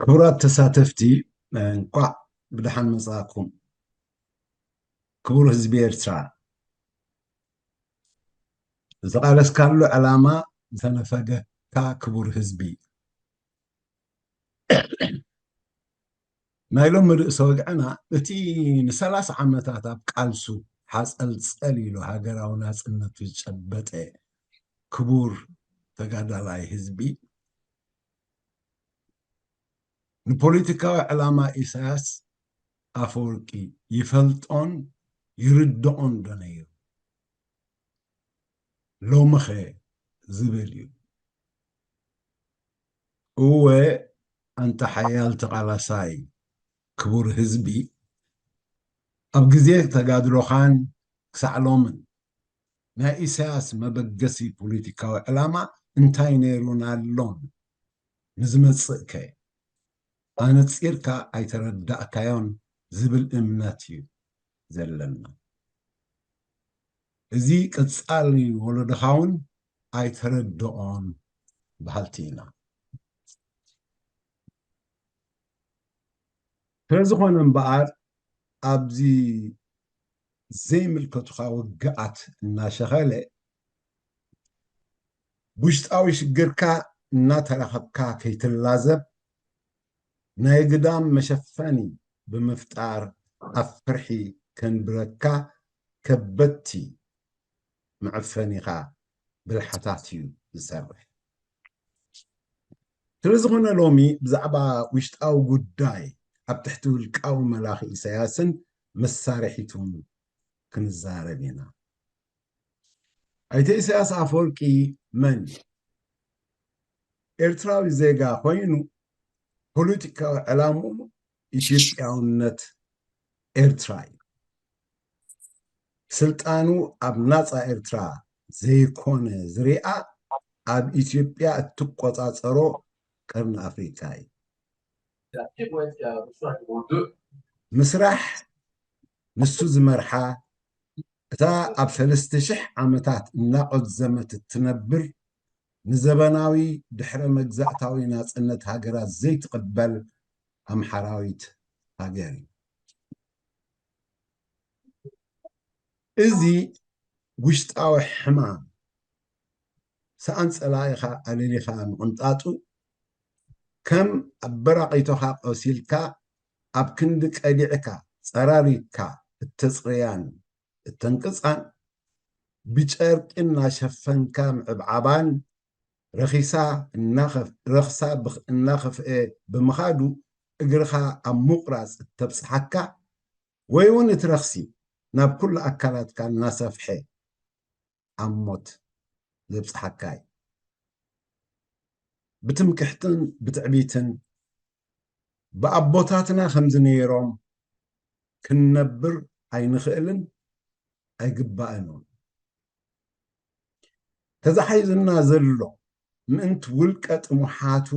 ክቡራት ተሳተፍቲ፣ እንቋዕ ብደሓን መጻእኩም። ክቡር ህዝቢ ኤርትራ፣ ዝተቓለስካሉ ዕላማ ዝተነፈገካ ክቡር ህዝቢ፣ ናይ ሎሚ ርእሰ ወግዕና እቲ ንሰላሳ ዓመታት ኣብ ቃልሱ ሓጸልጸል ኢሉ ሃገራዊ ናጽነቱ ዝጨበጠ ክቡር ተጋዳላይ ህዝቢ፣ ንፖለቲካዊ ዕላማ ኢሳያስ ኣፈወርቂ ይፈልጦን ይርድኦን ዶ ነይሩ? ሎምኸ ዝብል እዩ። እወ፣ ኣንታ ሓያል ተቓላሳይ ክቡር ህዝቢ፣ ኣብ ግዜ ተጋድሎኻን ክሳዕ ሎምን ናይ ኢሳያስ መበገሲ ፖለቲካዊ ዕላማ እንታይ ነይሩን ኣሎን ንዝመጽእከ ኣነጺርካ ኣይተረዳእካዮን ዝብል እምነት እዩ ዘለና። እዚ ቀጻሊ ወለዶኻ እውን ኣይተረድኦን በሃልቲ ኢና። ስለዝኾነ እምበኣር ኣብዚ ዘይምልከቱኻ ውግኣት እናሸኸለ ውሽጣዊ ሽግርካ እናተራኸብካ ከይትላዘብ ናይ ግዳም መሸፈኒ ብምፍጣር ኣብ ፍርሒ ከንብረካ ከበድቲ መዐፈኒኻ ብልሓታት እዩ ዝሰርሕ። ስለዝኾነ ሎሚ ብዛዕባ ውሽጣዊ ጉዳይ ኣብ ትሕቲ ውልቃዊ መላኺ ኢሳያስን መሳርሒቱን ክንዛረብ ኢና። ኣይተ ኢሳያስ ኣፈወርቂ መን እዩ? ኤርትራዊ ዜጋ ኮይኑ ፖለቲካዊ ዕላምኡ ኢትዮጵያውነት ኤርትራ እዩ። ስልጣኑ ኣብ ናጻ ኤርትራ ዘይኮነ ዝሪኣ ኣብ ኢትዮጵያ እትቆጻጸሮ ቀርኒ ኣፍሪካ እዩ። ምስራሕ ንሱ ዝመርሓ እታ ኣብ ሰለስተ ሽሕ ዓመታት እናቆዘመት እትነብር ንዘበናዊ ድሕረ መግዛእታዊ ናጽነት ሃገራት ዘይትቕበል ኣምሓራዊት ሃገር እዩ። እዚ ውሽጣዊ ሕማም ሰኣን ጸላኢኻ ኣለሊኻ ምቕንጣጡ ከም ኣበራቒቶኻ ቆሲልካ ኣብ ክንዲ ቀዲዕካ ጸራሪግካ እተጽርያን እተንቅጻን ብጨርቂ እናሸፈንካ ምዕብዓባን ረኺሳ እናኸፍ- ረኽሳ ብኽ- እናኸፍአ ብምኻዱ እግርኻ ኣብ ምቑራጽ እተብጽሓካ ወይ እውን እቲ ረኽሲ ናብ ኩሉ ኣካላትካ እናሰፍሐ ኣብ ሞት ዘብጽሓካ እዩ። ብትምክሕትን ብትዕቢትን ብኣቦታትና ከምዚ ነይሮም ክንነብር ኣይንኽእልን ኣይግባእን እውን። ተዛሒዙና ዘሎ ምእንቲ ውልቀ ጥሙሓቱ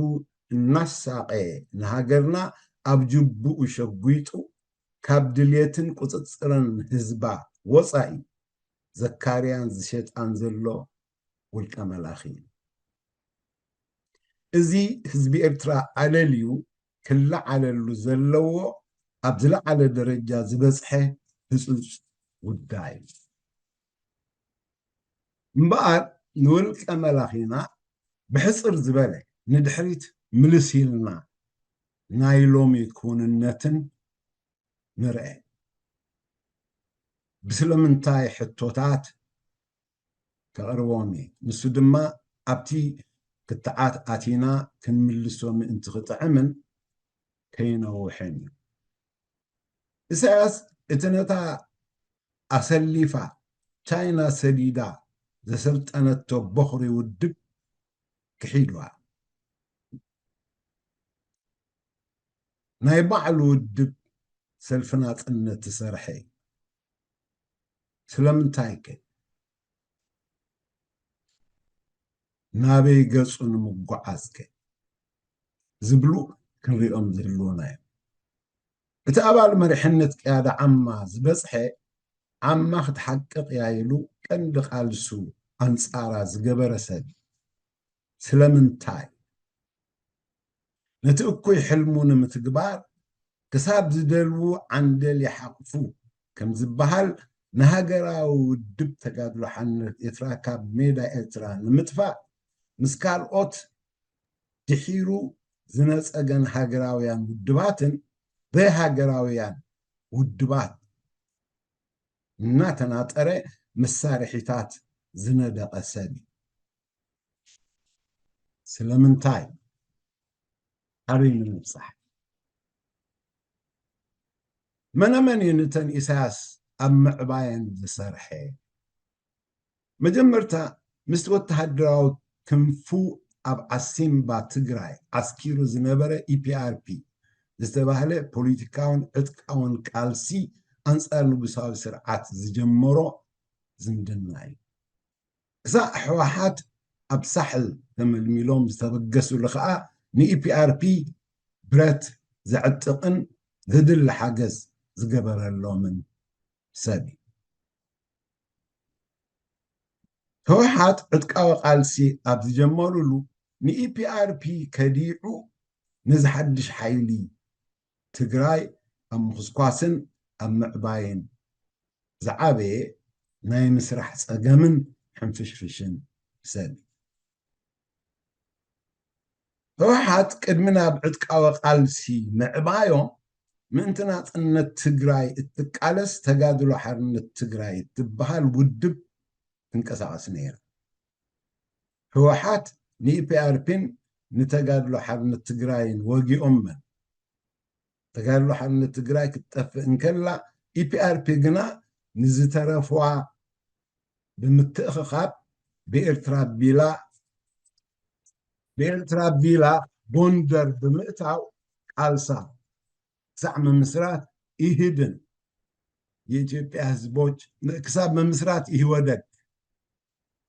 እናሳቐየ ንሃገርና ኣብ ጅቡኡ ሸጒጡ ካብ ድልየትን ቁጽጽርን ህዝባ ወጻኢ ዘካርያን ዝሸጣን ዘሎ ውልቀ መላኺ እዩ። እዚ ህዝቢ ኤርትራ ኣለልዩ ክለዓለሉ ዘለዎ ኣብ ዝለዓለ ደረጃ ዝበጽሐ ህጹጽ ጉዳይ እዩ። እምበኣር ንውልቀ መላኺና ብሕጽር ዝበለ ንድሕሪት ምልስ ኢልና ናይ ሎሚ ክውንነትን ንርአ። ብስለምንታይ ሕቶታት ከቕርቦም እየ። ንሱ ድማ ኣብቲ ክትዓት ኣቲና ክንምልሶ ምእንቲ ክጥዕምን ከይነውሕን እዩ። ኢሳያስ እቲ ነታ ኣሰሊፋ ቻይና ሰዲዳ ዘሰልጠነቶ ቦኽሪ ውድብ ክሒድዋ። ናይ ባዕሉ ውድብ ሰልፊ ናጽነት ዝሰርሐ እዩ። ስለምንታይ ከ? ናበይ ገጹ ንምጓዓዝ ከ? ዝብሉ ክንሪኦም ዝህልውና እዮም። እቲ ኣባል መሪሕነት ቅያዳ ዓማ ዝበጽሐ ዓማ ክትሓቅቕ እያ ኢሉ ቀንዲ ቃልሱ ኣንጻራ ዝገበረ ሰብ ስለምንታይ? ነቲ እኩይ ሕልሙ ንምትግባር ክሳብ ዝደልዉ ዓንደል ይሓቕፉ ከም ዝበሃል፣ ንሃገራዊ ውድብ ተጋድሎ ሓርነት ኤርትራ ካብ ሜዳ ኤርትራ ንምጥፋእ፣ ምስ ካልኦት ድሒሩ ዝነጸገን ሃገራውያን ውድባትን ዘይሃገራውያን ውድባት እናተናጠረ መሳርሒታት ዝነደቐ ሰብ እዩ። ስለምንታይ? ኣበይ ንምብጻሕ? መነመን እዩ ንተን ኢሳያስ ኣብ ምዕባየን ዝሰርሐ? መጀመርታ ምስቲ ወተሃደራዊ ክንፉ ኣብ ዓሲምባ ትግራይ ዓስኪሩ ዝነበረ ኢ ፒ ኣር ፒ ዝተባህለ ፖለቲካውን ዕጥቃውን ቃልሲ ኣንጻር ንጉሳዊ ስርዓት ዝጀመሮ ዝምድና እዩ። ክሳዕ ህወሓት ኣብ ሳሕል ተመልሚሎም ዝተበገሱሉ ኸኣ ን ኢ ፒ ኣር ፒ ብረት ዘዕጥቕን ዘድሊ ሓገዝ ዝገበረሎምን ሰብ እዩ። ህወሓት ዕጥቃዊ ቃልሲ ኣብ ዝጀመሩሉ ን ኢ ፒ ኣር ፒ ከዲዑ ነዚ ሓድሽ ሓይሊ ትግራይ ኣብ ምኹስኳስን ኣብ ምዕባይን ዝዓበየ ናይ ምስራሕ ጸገምን ሕንፍሽፍሽን ሰብ እዩ። ህወሓት ቅድሚ ናብ ዕጥቃዊ ቃልሲ ምዕባዮም ምእንቲ ናጽነት ትግራይ እትቃለስ ተጋድሎ ሓርነት ትግራይ እትበሃል ውድብ ትንቀሳቐስ ነይራ። ህወሓት ን ኢ ፒ ኣር ፒን ንተጋድሎ ሓርነት ትግራይን ወጊኦመን። ተጋድሎ ሓርነት ትግራይ ክትጠፍእ እንከላ ኢ ፒ ኣር ፒ ግና ንዝተረፍዋ ብምትእኽኻብ ብኤርትራ ቢላ ብኤርትራ ቢላ ጎንደር ብምእታው ቃልሳ ክሳዕ ምምስራት ኢህድን የኢትዮጵያ ህዝቦች ክሳብ ምምስራት ኢህወደግ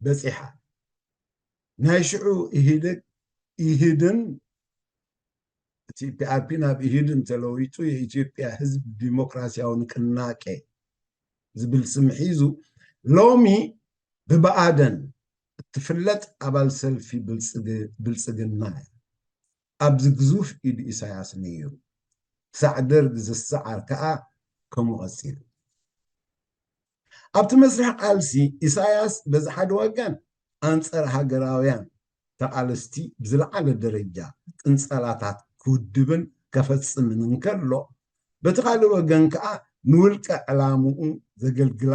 በጺሓ። ናይ ሽዑ ኢህደግ ኢህድን እቲ ፒ ኣር ፒ ናብ ኢህድን ተለዊጡ የኢትዮጵያ ህዝብ ዲሞክራሲያዊ ንቅናቄ ዝብል ስም ሒዙ ሎሚ ብብኣደን እትፍለጥ ኣባል ሰልፊ ብልጽግ- ብልጽግና እያ። ኣብዚ ግዙፍ ኢድ ኢሳያስ ነይሩ። ክሳዕ ደርግ ዝሰዓር ከኣ ከምኡ ቀጺሉ። ኣብቲ መስርሕ ቃልሲ ኢሳያስ በዚ ሓደ ወገን ኣንጸር ሃገራውያን ተቓለስቲ ብዝለዓለ ደረጃ ቅንጸላታት ክውድብን ከፈጽምን እንከሎ፣ በቲ ካልእ ወገን ከኣ ንውልቀ ዕላምኡ ዘገልግላ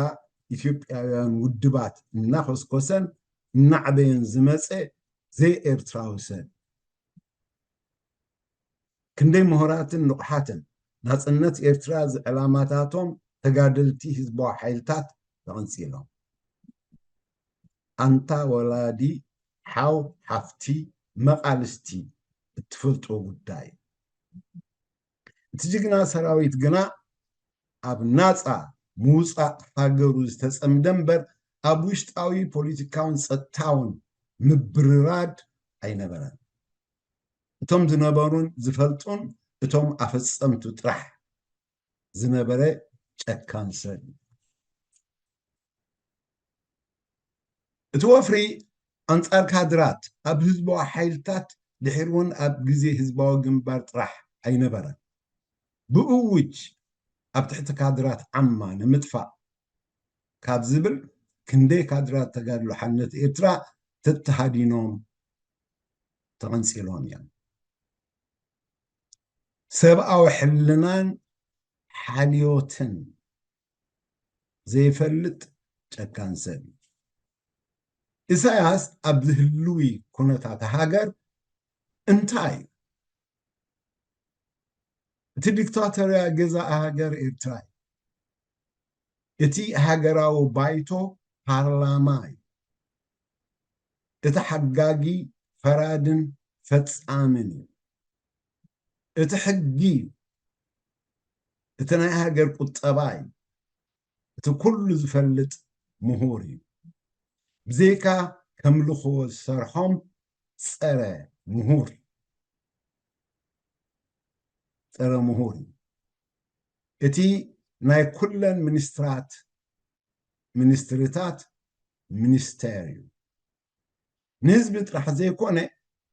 ኢትዮጵያውያን ውድባት እናኾስኮሰን እናዕበየን ዝመጸ ዘይኤርትራዊ ሰብ። ክንደይ ምሁራትን ንቑሓትን ናጽነት ኤርትራ ዝዕላማታቶም ተጋደልቲ ህዝባዊ ሓይልታት ተቐንጺሎም። ኣንታ ወላዲ ሓው ሓፍቲ መቓልስቲ እትፈልጦ ጉዳይ። እቲ ጅግና ሰራዊት ግና ኣብ ናጻ ምውጻእ ሃገሩ ዝተጸምደ እምበር ኣብ ውሽጣዊ ፖለቲካውን ጸጥታውን ምብርራድ ኣይነበረን። እቶም ዝነበሩን ዝፈልጡን እቶም ኣፈጸምቱ ጥራሕ ዝነበረ ጨካን ሰብ እዩ። እቲ ወፍሪ ኣንጻር ካድራት ኣብ ህዝባዊ ሓይልታት ድሕሪ እውን ኣብ ግዜ ህዝባዊ ግንባር ጥራሕ ኣይነበረን። ብእውጅ ኣብ ትሕቲ ካድራት ዓማ ንምጥፋእ ካብ ዝብል ክንደይ ካድራት ተጋድሎ ሓርነት ኤርትራ ተተሃዲኖም ተቐንጺሎም እዮም። ሰብኣዊ ሕልናን ሓልዮትን ዘይፈልጥ ጨካን ሰብ እዩ። ኢሳያስ ኣብዚ ህልዊ ኩነታት ሃገር እንታይ እዩ? እቲ ዲክታቶርያ ገዛኢ ሃገር ኤርትራ እዩ። እቲ ሃገራዊ ባይቶ ፓርላማ እዩ። እቲ ሓጋጊ ፈራድን ፈጻምን እዩ። እቲ ሕጊ እዩ። እቲ ናይ ሃገር ቁጠባ እዩ። እቲ ኩሉ ዝፈልጥ ምሁር እዩ። ብዘይካ ከም ልኽዎ ዝሰርሖም ጸረ ምሁር እዩ። ጸረ ምሁር እዩ። እቲ ናይ ኩለን ሚኒስትራት ሚኒስትርታት ሚኒስቴር እዩ። ንህዝቢ ጥራሕ ዘይኮነ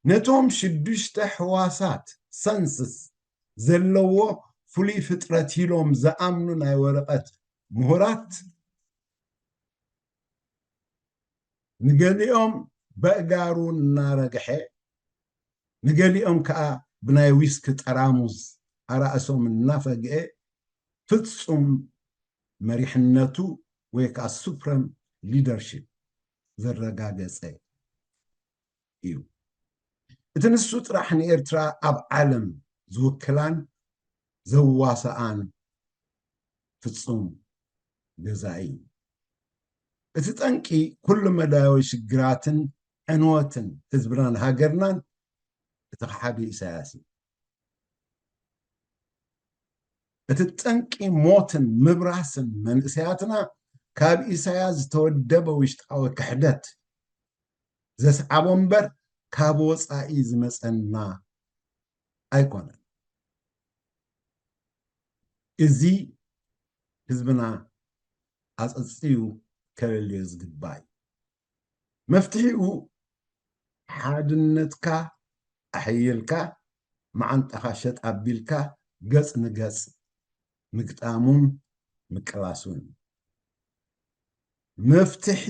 ነቶም ሽዱሽተ ሕዋሳት ሰንስስ ዘለዎ ፍሉይ ፍጥረት ኢሎም ዝኣምኑ ናይ ወረቐት ምሁራት፣ ንገሊኦም በእጋሩ እናረግሐ፣ ንገሊኦም ከኣ ብናይ ዊስኪ ጠራሙዝ ኣራእሶም እናፈግአ ፍጹም መሪሕነቱ ወይ ከኣ ሱፕረም ሊደርሺፕ ዘረጋገጸ እዩ። እቲ ንሱ ጥራሕ ንኤርትራ ኣብ ዓለም ዝውክላን ዘዋስኣን ፍጹም ገዛኢ እዩ። እቲ ጠንቂ ኩሉ መዳያዊ ሽግራትን ዕንወትን ህዝብናን ሃገርናን እቲ ከሓዲ ኢሳያስ እዩ። እቲ ጠንቂ ሞትን ምብራስን መንእሰያትና ካብ ኢሳያስ ዝተወደበ ውሽጣዊ ክሕደት ዘስዓቦ እምበር ካብ ወጻኢ ዝመጸና ኣይኮነን። እዚ ህዝብና ኣጸጽዩ ከለልዮ ዝግባእ እዩ። መፍትሒኡ ሓድነትካ ኣሕይልካ፣ መዓንጣኻ ሸጥ ኣቢልካ ገጽ ንገጽ ምግጣሙን ምቅላሱን። መፍትሒ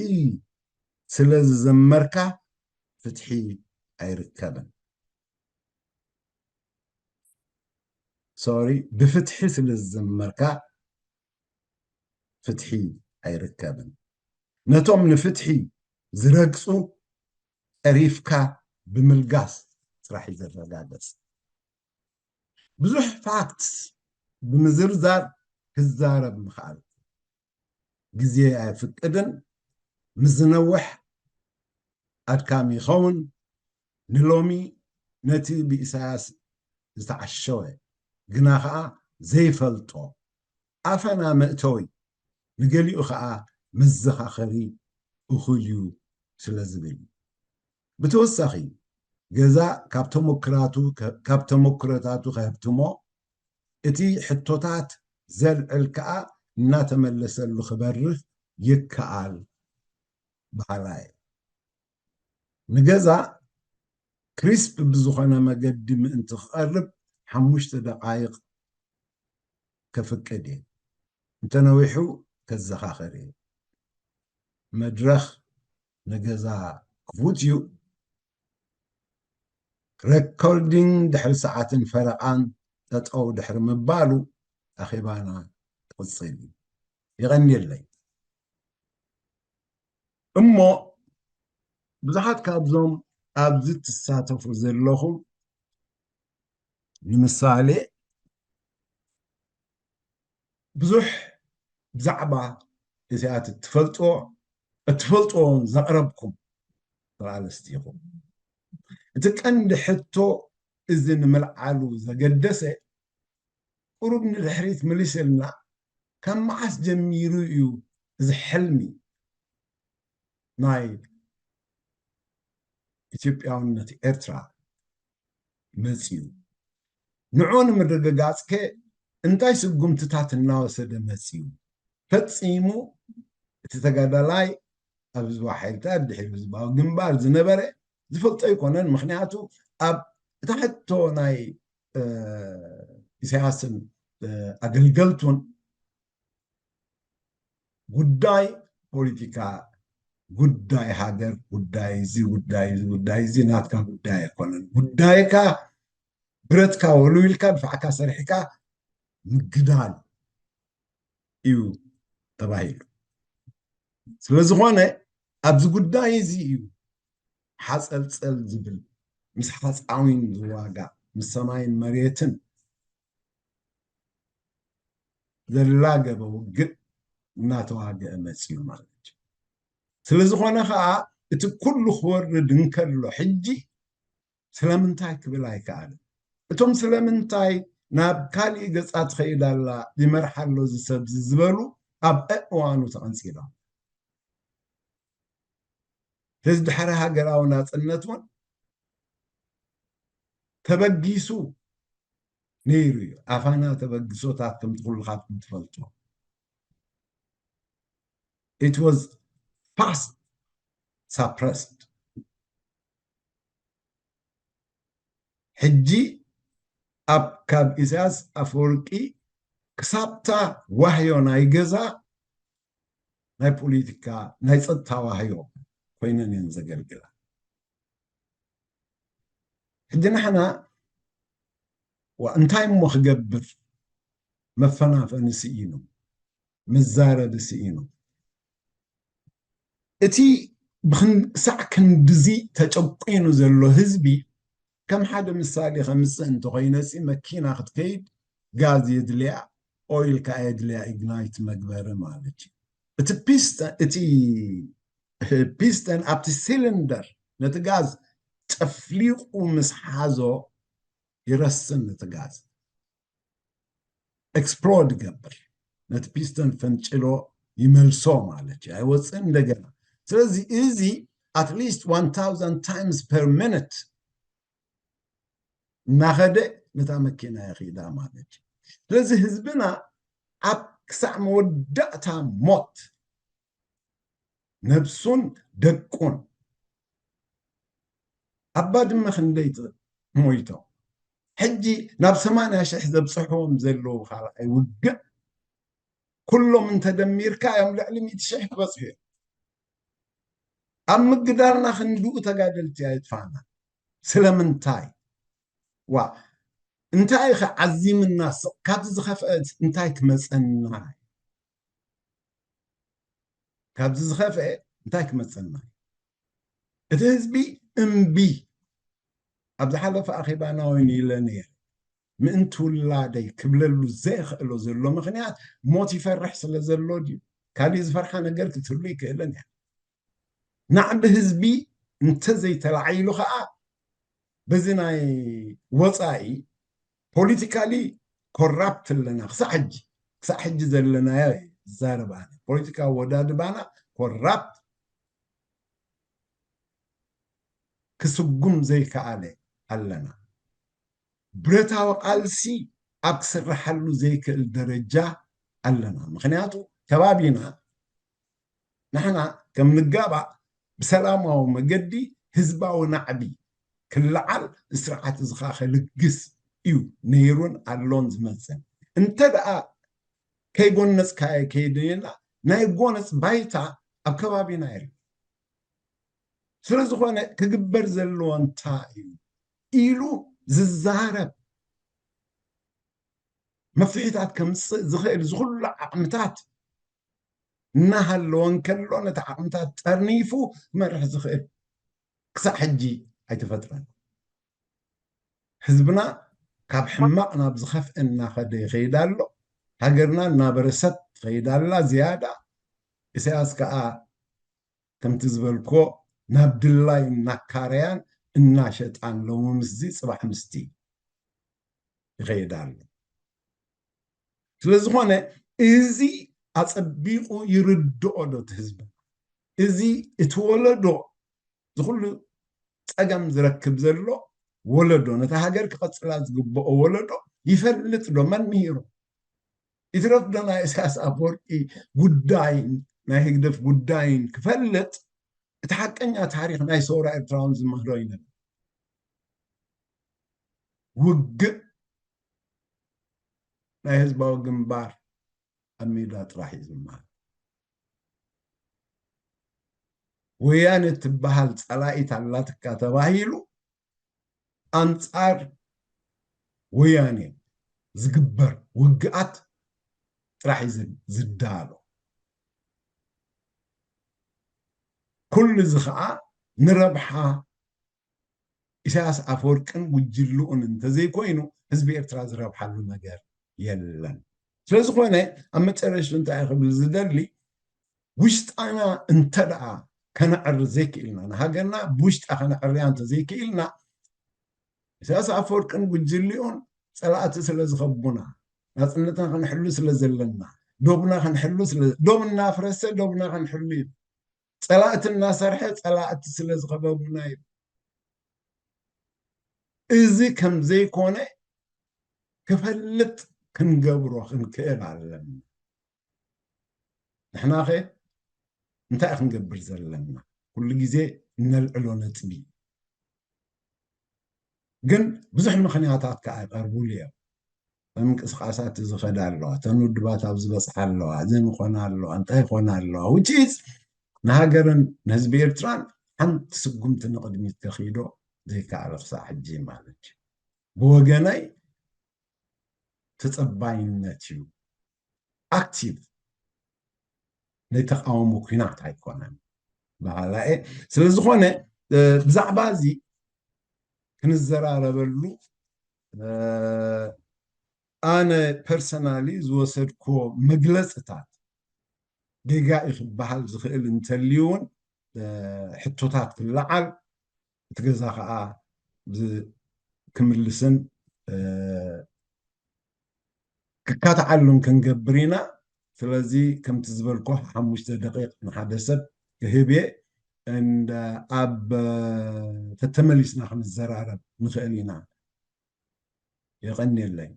ስለ ዝዘመርካ ፍትሒ ኣይርከብን። ሶሪ፣ ብፍትሒ ስለ ዝዘመርካ ፍትሒ ኣይርከብን። ነቶም ንፍትሒ ዝረግጹ ጠሪፍካ ብምልጋስ ጥራሕ እዩ ዝረጋገጽ። ብዙሕ ፋክትስ ብምዝርዛር ክዛረብ ምኽኣል ግዜ ኣይፍቅድን። ምስ ዝነውሕ ኣድካሚ ይኸውን። ንሎሚ ነቲ ብኢሳያስ ዝተዓሸወ ግና ኸኣ ዘይፈልጦ ኣፈና መእተዊ፣ ንገሊኡ ኸኣ መዘኻኸሪ እኹል እዩ ስለ ዝብል እዩ። ብተወሳኺ፣ ገዛ ካብ ተሞክራቱ፣ ካብ ተሞክሮታቱ ከህብትሞ፣ እቲ ሕቶታት ዘልዕል ከኣ እናተመለሰሉ ክበርህ ይከኣል በሃላይ። ንገዛ ክሪስፕ ብዝኾነ መገዲ ምእንቲ ክቐርብ ሓሙሽተ ደቓይቕ ከፍቅድ እየ። እንተነዊሑ ከዘኻኽር እየ። መድረኽ ንገዛ ክፉት እዩ። ሬኮርዲንግ ድሕሪ ሰዓትን ፈረቓን ጠጠው ድሕሪ ምባሉ ኣኼባና ክቕጽል እዩ። የቐንየለይ። እሞ ብዙሓት ካብዞም ኣብዚ ትሳተፉ ዘለኹም፣ ንምሳሌ፣ ብዙሕ ብዛዕባ እዚኣት እትፈልጥዎ፣ እትፈልጥዎም ዘቕረብኩም ተቓለስቲ ኢኹም። እቲ ቀንዲ ሕቶ እዚ ንምልዓሉ ዘገደሰ፣ ቁሩብ ንድሕሪት ምልስ ኢልና፣ ካብ መዓስ ጀሚሩ እዩ እዚ ሕልሚ ናይ ኢትዮጵያውነት ኤርትራ መጺኡ? ንዑ ንምርግጋጽ ከ እንታይ ስጉምትታት እናወሰደ መጺኡ? ፈጺሙ እቲ ተጋዳላይ ኣብ ህዝባዊ ሓይልታት ድሕሪ ህዝባዊ ግንባር ዝነበረ ዝፈልጦ ኣይኮነን። ምኽንያቱ ኣብ እታ ሕቶ ናይ፣ እ፣ ኢሳያስን፣ እ፣ ኣገልገልቱን ጉዳይ ፖለቲካ፣ ጉዳይ ሃገር፣ ጉዳይ እዚ፣ ጉዳይ እዚ፣ ጉዳይ እዚ ናትካ ጉዳይ ኣይኮነን። ጉዳይካ ብረትካ ወልዊልካ፣ ድፋዕካ ሰሪሕካ ምግዳል እዩ ተባሂሉ። ስለ ዝኾነ ኣብዚ ጉዳይ እዚ እዩ ሓጸልጸል ዝብል፣ ምስ ሓጻዊን ዝዋጋእ፣ ምስ ሰማይን መሬትን ዘላገበ ውግእ እናተዋግአ መጺኡ ማለት እዩ። ስለ ዝኾነ ኸኣ እቲ ኩሉ ክወርድ እንከሎ ሕጂ ስለምንታይ ክብል ኣይከኣልን። እቶም ስለምንታይ ናብ ካሊእ ገጻ ትኸይድ ኣላ፣ ይመርሓ ኣሎ እዚ ሰብ እዚ ዝበሉ ኣብ እዋኑ ተቐንጺሎም። ስለዚ ድሕሪ ሃገራዊ ናጽነት እውን ተበጊሱ ነይሩ እዩ። ኣፋና ተበጊሶታት ከምቲ ኩልኻትኩም ትፈልጦ። It was fast suppressed። ሕጂ ኣብ ካብ ኢሳያስ ኣፈወርቂ ክሳብታ ዋህዮ ናይ ገዛ ናይ ፖለቲካ ናይ ጸጥታ ዋህዮ ኮይነን እየን ዘገልግላ። ሕጂ ንሕና ዋ እንታይ እሞ ክገብር? መፈናፈኒ ስኢኑ፣ መዛረቢ ስኢኑ። እቲ ብክሳዕ ክንድዚ ተጨቂኑ ዘሎ ህዝቢ ከም ሓደ ምሳሌ ከምፅእ እንተኮይነ ሲ መኪና ክትከይድ ጋዝ የድልያ፣ ኦይል ከዓ የድልያ፣ ኢግናይት መግበሪ ማለት እዩ። እቲ ፒስተ እቲ ፒስተን ኣብቲ ሲሊንደር ነቲ ጋዝ ጨፍሊቁ ምስ ሓዞ ይረስን ነቲ ጋዝ ኤክስፕሎድ ይገብር፣ ነቲ ፒስተን ፈንጭሎ ይመልሶ ማለት እዩ። ኣይወፅእን እንደገና። ስለዚ እዚ at least one thousand times per minute እናኸደ ነታ መኪና የኺዳ ማለት እዩ። ስለዚ ህዝብና ኣብ ክሳዕ መወዳእታ ሞት ነብሱን ደቁን ኣብ ባድመ ክንደይ ሞይቶም፣ ሕጂ ናብ ሰማንያ ሽሕ ዘብፅሕዎም ዘለዉ ካልኣይ ውግእ ኩሎም እንተደሚርካ እዮም ልዕሊ ሚእቲ ሽሕ ክበፅሑ እዮም። ኣብ ምግዳልና ክንድኡ ተጋደልቲ ኣይጥፋና። ስለምንታይ? ዋ እንታይ ከ ዓዚምና ስቕ ካብዚ ዝኸፍአ እንታይ ክመፀና? ካብዚ ዝኸፍአ እንታይ ክመፀና? እቲ ህዝቢ እምቢ ኣብ ዝሓለፈ ኣኼባና እውን ኢለ ነይረ። ምእንቲ ውላደይ ክብለሉ ዘይኽእሎ ዘሎ ምኽንያት ሞት ይፈርሕ ስለ ዘሎ ድዩ? ካሊእ ዝፈርሓ ነገር ክትህሉ ይክእልን እያ። ናዕቢ ህዝቢ እንተዘይተላዒሉ ከዓ በዚ ናይ ወፃኢ ፖለቲካሊ ኮራፕት ኣለና። ክሳዕ ሕጂ ክሳዕ ሕጂ ዘለናዮ ዝዛረብ ኣነ ፖለቲካ ወዳድባና ኮራፕት ክስጉም ዘይከኣለ ኣለና። ብረታዊ ቃልሲ ኣብ ክስርሓሉ ዘይክእል ደረጃ ኣለና። ምክንያቱ ከባቢና ንሕና ከም ንጋባእ ብሰላማዊ መገዲ ህዝባዊ ናዕቢ ክለዓል ስርዓት እዚ ከዓ ከልግስ እዩ ነይሩን ኣሎን ዝመፅን። እንተ ደኣ ከይጎነፅካዮ ከይደየና ናይ ጎነፅ ባይታ ኣብ ከባቢና የለን። ስለ ዝኾነ ክግበር ዘለዎ እንታይ እዩ ኢሉ ዝዛረብ መፍትሒታት ከምፅእ ዝኽእል ዝኹሉ ዓቕምታት እናሃለወ እንከሎ ነቲ ዓቕምታት ጠርኒፉ ክመርሕ ዝኽእል ክሳዕ ሕጂ ኣይተፈጥረን። ህዝብና ካብ ሕማቕ ናብ ዝኸፍአ እናኸደ ይኸይድ ኣሎ። ሃገርና እናበረሰት ትኸይድ ኣላ ዝያዳ። ኢሳያስ ከዓ ከምቲ ዝበልኮ ናብ ድላይ እናካረያን እናሸጣን ሎሚ ምስዚ ፅባሕ ምስቲ ይኸይድ ኣሎ። ስለ ዝኾነ እዚ ኣፀቢቑ ይርድኦ ዶ እቲ ህዝቢ? እዚ እቲ ወለዶ ዝኩሉ ፀገም ዝረክብ ዘሎ ወለዶ ነታ ሃገር ክቐፅላ ዝግብኦ ወለዶ ይፈልጥ ዶ? መን ምሂሩ? ይትረፍ ዶ ናይ ኢሳያስ ኣፈወርቂ ጉዳይን ናይ ህግደፍ ጉዳይን ክፈልጥ እቲ ሓቀኛ ታሪክ ናይ ሰውራ ኤርትራውን ዝምህሮ ይነብ ውግእ ናይ ህዝባዊ ግንባር ኣብ ሜዳ ጥራሕ እዩ ዝመሃር። ወያነ ትበሃል ፀላኢት ኣላትካ ተባሂሉ ኣንፃር ወያነ ዝግበር ውግኣት ጥራሕ እዩ ዝዳሎ። ኩሉ እዚ ከዓ ንረብሓ ኢሳያስ ኣፈወርቅን ጉጅልኡን እንተዘይኮይኑ ህዝቢ ኤርትራ ዝረብሓሉ ነገር የለን። ስለዝኾነ ኣብ መጨረሽቱ እንታይ ክብል ዝደሊ ውሽጣና እንተ ደኣ ከነዕሪ ዘይክኢልና ንሃገርና ብውሽጣ ከነዕርያ እንተዘይክኢልና ኢሳያስ ኣፈወርቅን ጉጅልኡን ፀላእቲ ስለ ዝኸቡና ናፅነትና ክንሕሉ ስለ ዘለና ዶብና ክንሕሉ ስለ ዶብ እናፍረሰ ዶብና ክንሕሉ እዩ ፀላእቲ እናሰርሐ ፀላእቲ ስለ ዝኸበቡና እዩ። እዚ ከም ዘይኮነ ክፈልጥ ክንገብሮ ክንክእል ኣለና። ንሕናኸ እንታይ ክንገብር ዘለና? ኩሉ ግዜ እነልዕሎ ነጥቢ ግን ብዙሕ ምኽንያታት ከዓ ይቐርቡሉ እዮም። ምንቅስቃሳት እዚ ኸዳ ኣለዋ፣ እተን ውድባት ኣብ ዝበፅሓ ኣለዋ፣ እዘን ይኾና ኣለዋ፣ እንታይ ይኾና ኣለዋ፣ ውጭት ንሃገርን ንህዝቢ ኤርትራን ሓንቲ ስጉምቲ ንቕድሚት ከኺዶ ዘይከኣለ ክሳዕ ሕጂ ማለት እዩ። ብወገነይ ተፀባይነት እዩ። ኣክቲቭ ናይ ተቃውሞ ኩናት ኣይኮነን በሃላ እየ። ስለዝኾነ ብዛዕባ እዚ ክንዘራረበሉ ኣነ ፐርሰናሊ ዝወሰድክዎ መግለፅታት ጌጋ እዩ ክበሃል ዝኽእል እንተልዩ እውን ሕቶታት ክለዓል እቲ ገዛ ከዓ ክምልስን ክካትዓሉን ክንገብር ኢና። ስለዚ ከምቲ ዝበልኩ ሓሙሽተ ደቂቕ ንሓደ ሰብ ክህብ እየ። ኣብ ተተመሊስና ክንዘራረብ ንኽእል ኢና። የቐንየለይ።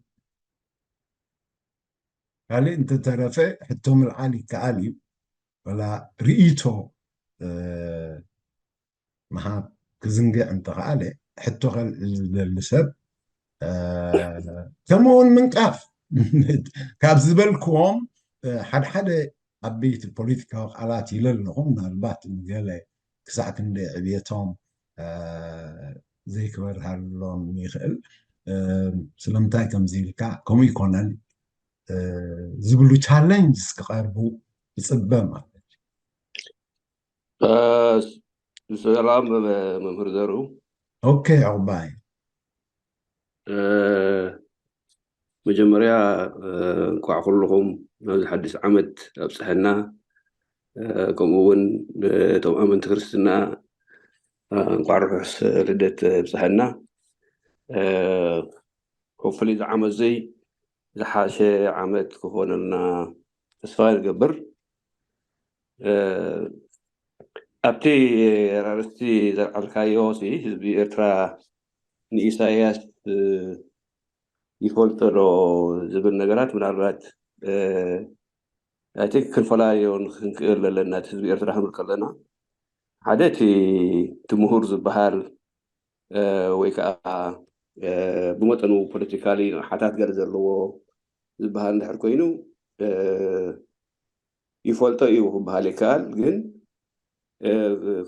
ካልእ እንተተረፈ ሕቶ ምልዓል ይከኣል እዩ። ወላ ርእይቶ ምሃብ ክዝንግዕ እንተኸኣለ ሕቶ ከልዕል ዝደሊ ሰብ ከምኡውን ምንቃፍ ካብ ዝበልክዎም ሓድሓደ ዓበይቲ ፖለቲካዊ ቃላት ኢለ ኣለኹ። ምናልባት ንገለ ክሳዕ ክንደ ዕብየቶም ዘይክበርሃሎም ይኽእል። ስለምንታይ ከምዚ ኢልካ ከምኡ ይኮነን ዝብሉ ቻለንጅስ ክቐርቡ ይፅበ ማለት እዩ። ሰላም መምህር ዘሩ። ኦኬ ዕቁባይ። መጀመርያ እንኳዕ ኩልኹም ናብዚ ሓድሽ ዓመት ኣብፅሐና። ከምኡ እውን እቶም ኣመንቲ ክርስትና እንኳዕ ርሑስ ልደት ኣብፅሐና። ሆፕፉሊ እዚ ዓመት እዚ ዝሓሸ ዓመት ክኾነልና ተስፋ ንገብር። ኣብቲ ኣርእስቲ ዘልዓልካዮ ህዝቢ ኤርትራ ንኢሳያስ ይፈልጦ ዶ ዝብል ነገራት ምናልባት ኣይ ቲንክ ክንፈላልዮ ክንክእል ኣለና። እቲ ህዝቢ ኤርትራ ክንብል ከለና ሓደ እቲ እቲ ምሁር ዝበሃል ወይ ከዓ ብመጠኑ ፖለቲካሊ ንቕሓታት ገለ ዘለዎ ዝበሃል እንድሕር ኮይኑ ይፈልጦ እዩ ክበሃል ይከኣል። ግን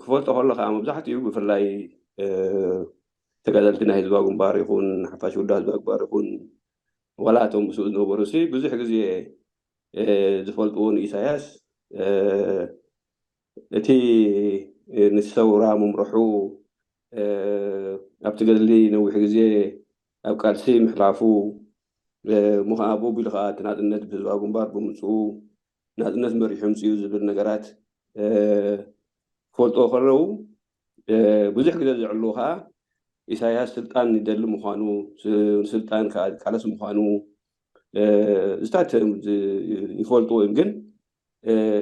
ክፈልጦ ከሎ ከዓ መብዛሕትኡ ብፍላይ ተጋደልቲ ናይ ህዝባዊ ግንባር ይኹን ሓፋሽ ውዳ ህዝባዊ ግንባር ይኹን ዋላ እቶም ምስኡ ዝነበሩ ሲ ብዙሕ ግዜ ዝፈልጥዎ ንኢሳያስ እቲ ንሰውራ ምምርሑ ኣብቲ ገድሊ ነዊሕ ግዜ ኣብ ቃልሲ ምሕላፉ እሞ ከዓ ብኡ ኣቢሉ ከዓ እቲ ናፅነት ብህዝባዊ ግንባር ብምፅኡ ናፅነት መሪሑ ምፅኡ ዝብል ነገራት ክፈልጥዎ ከለዉ ብዙሕ ግዜ ዘዕልዉ ከዓ ኢሳያስ ስልጣን ይደሊ ምዃኑ፣ ንስልጣን ከዓ ዝቃለስ ምዃኑ እዚታት ይፈልጥዎ እዮም። ግን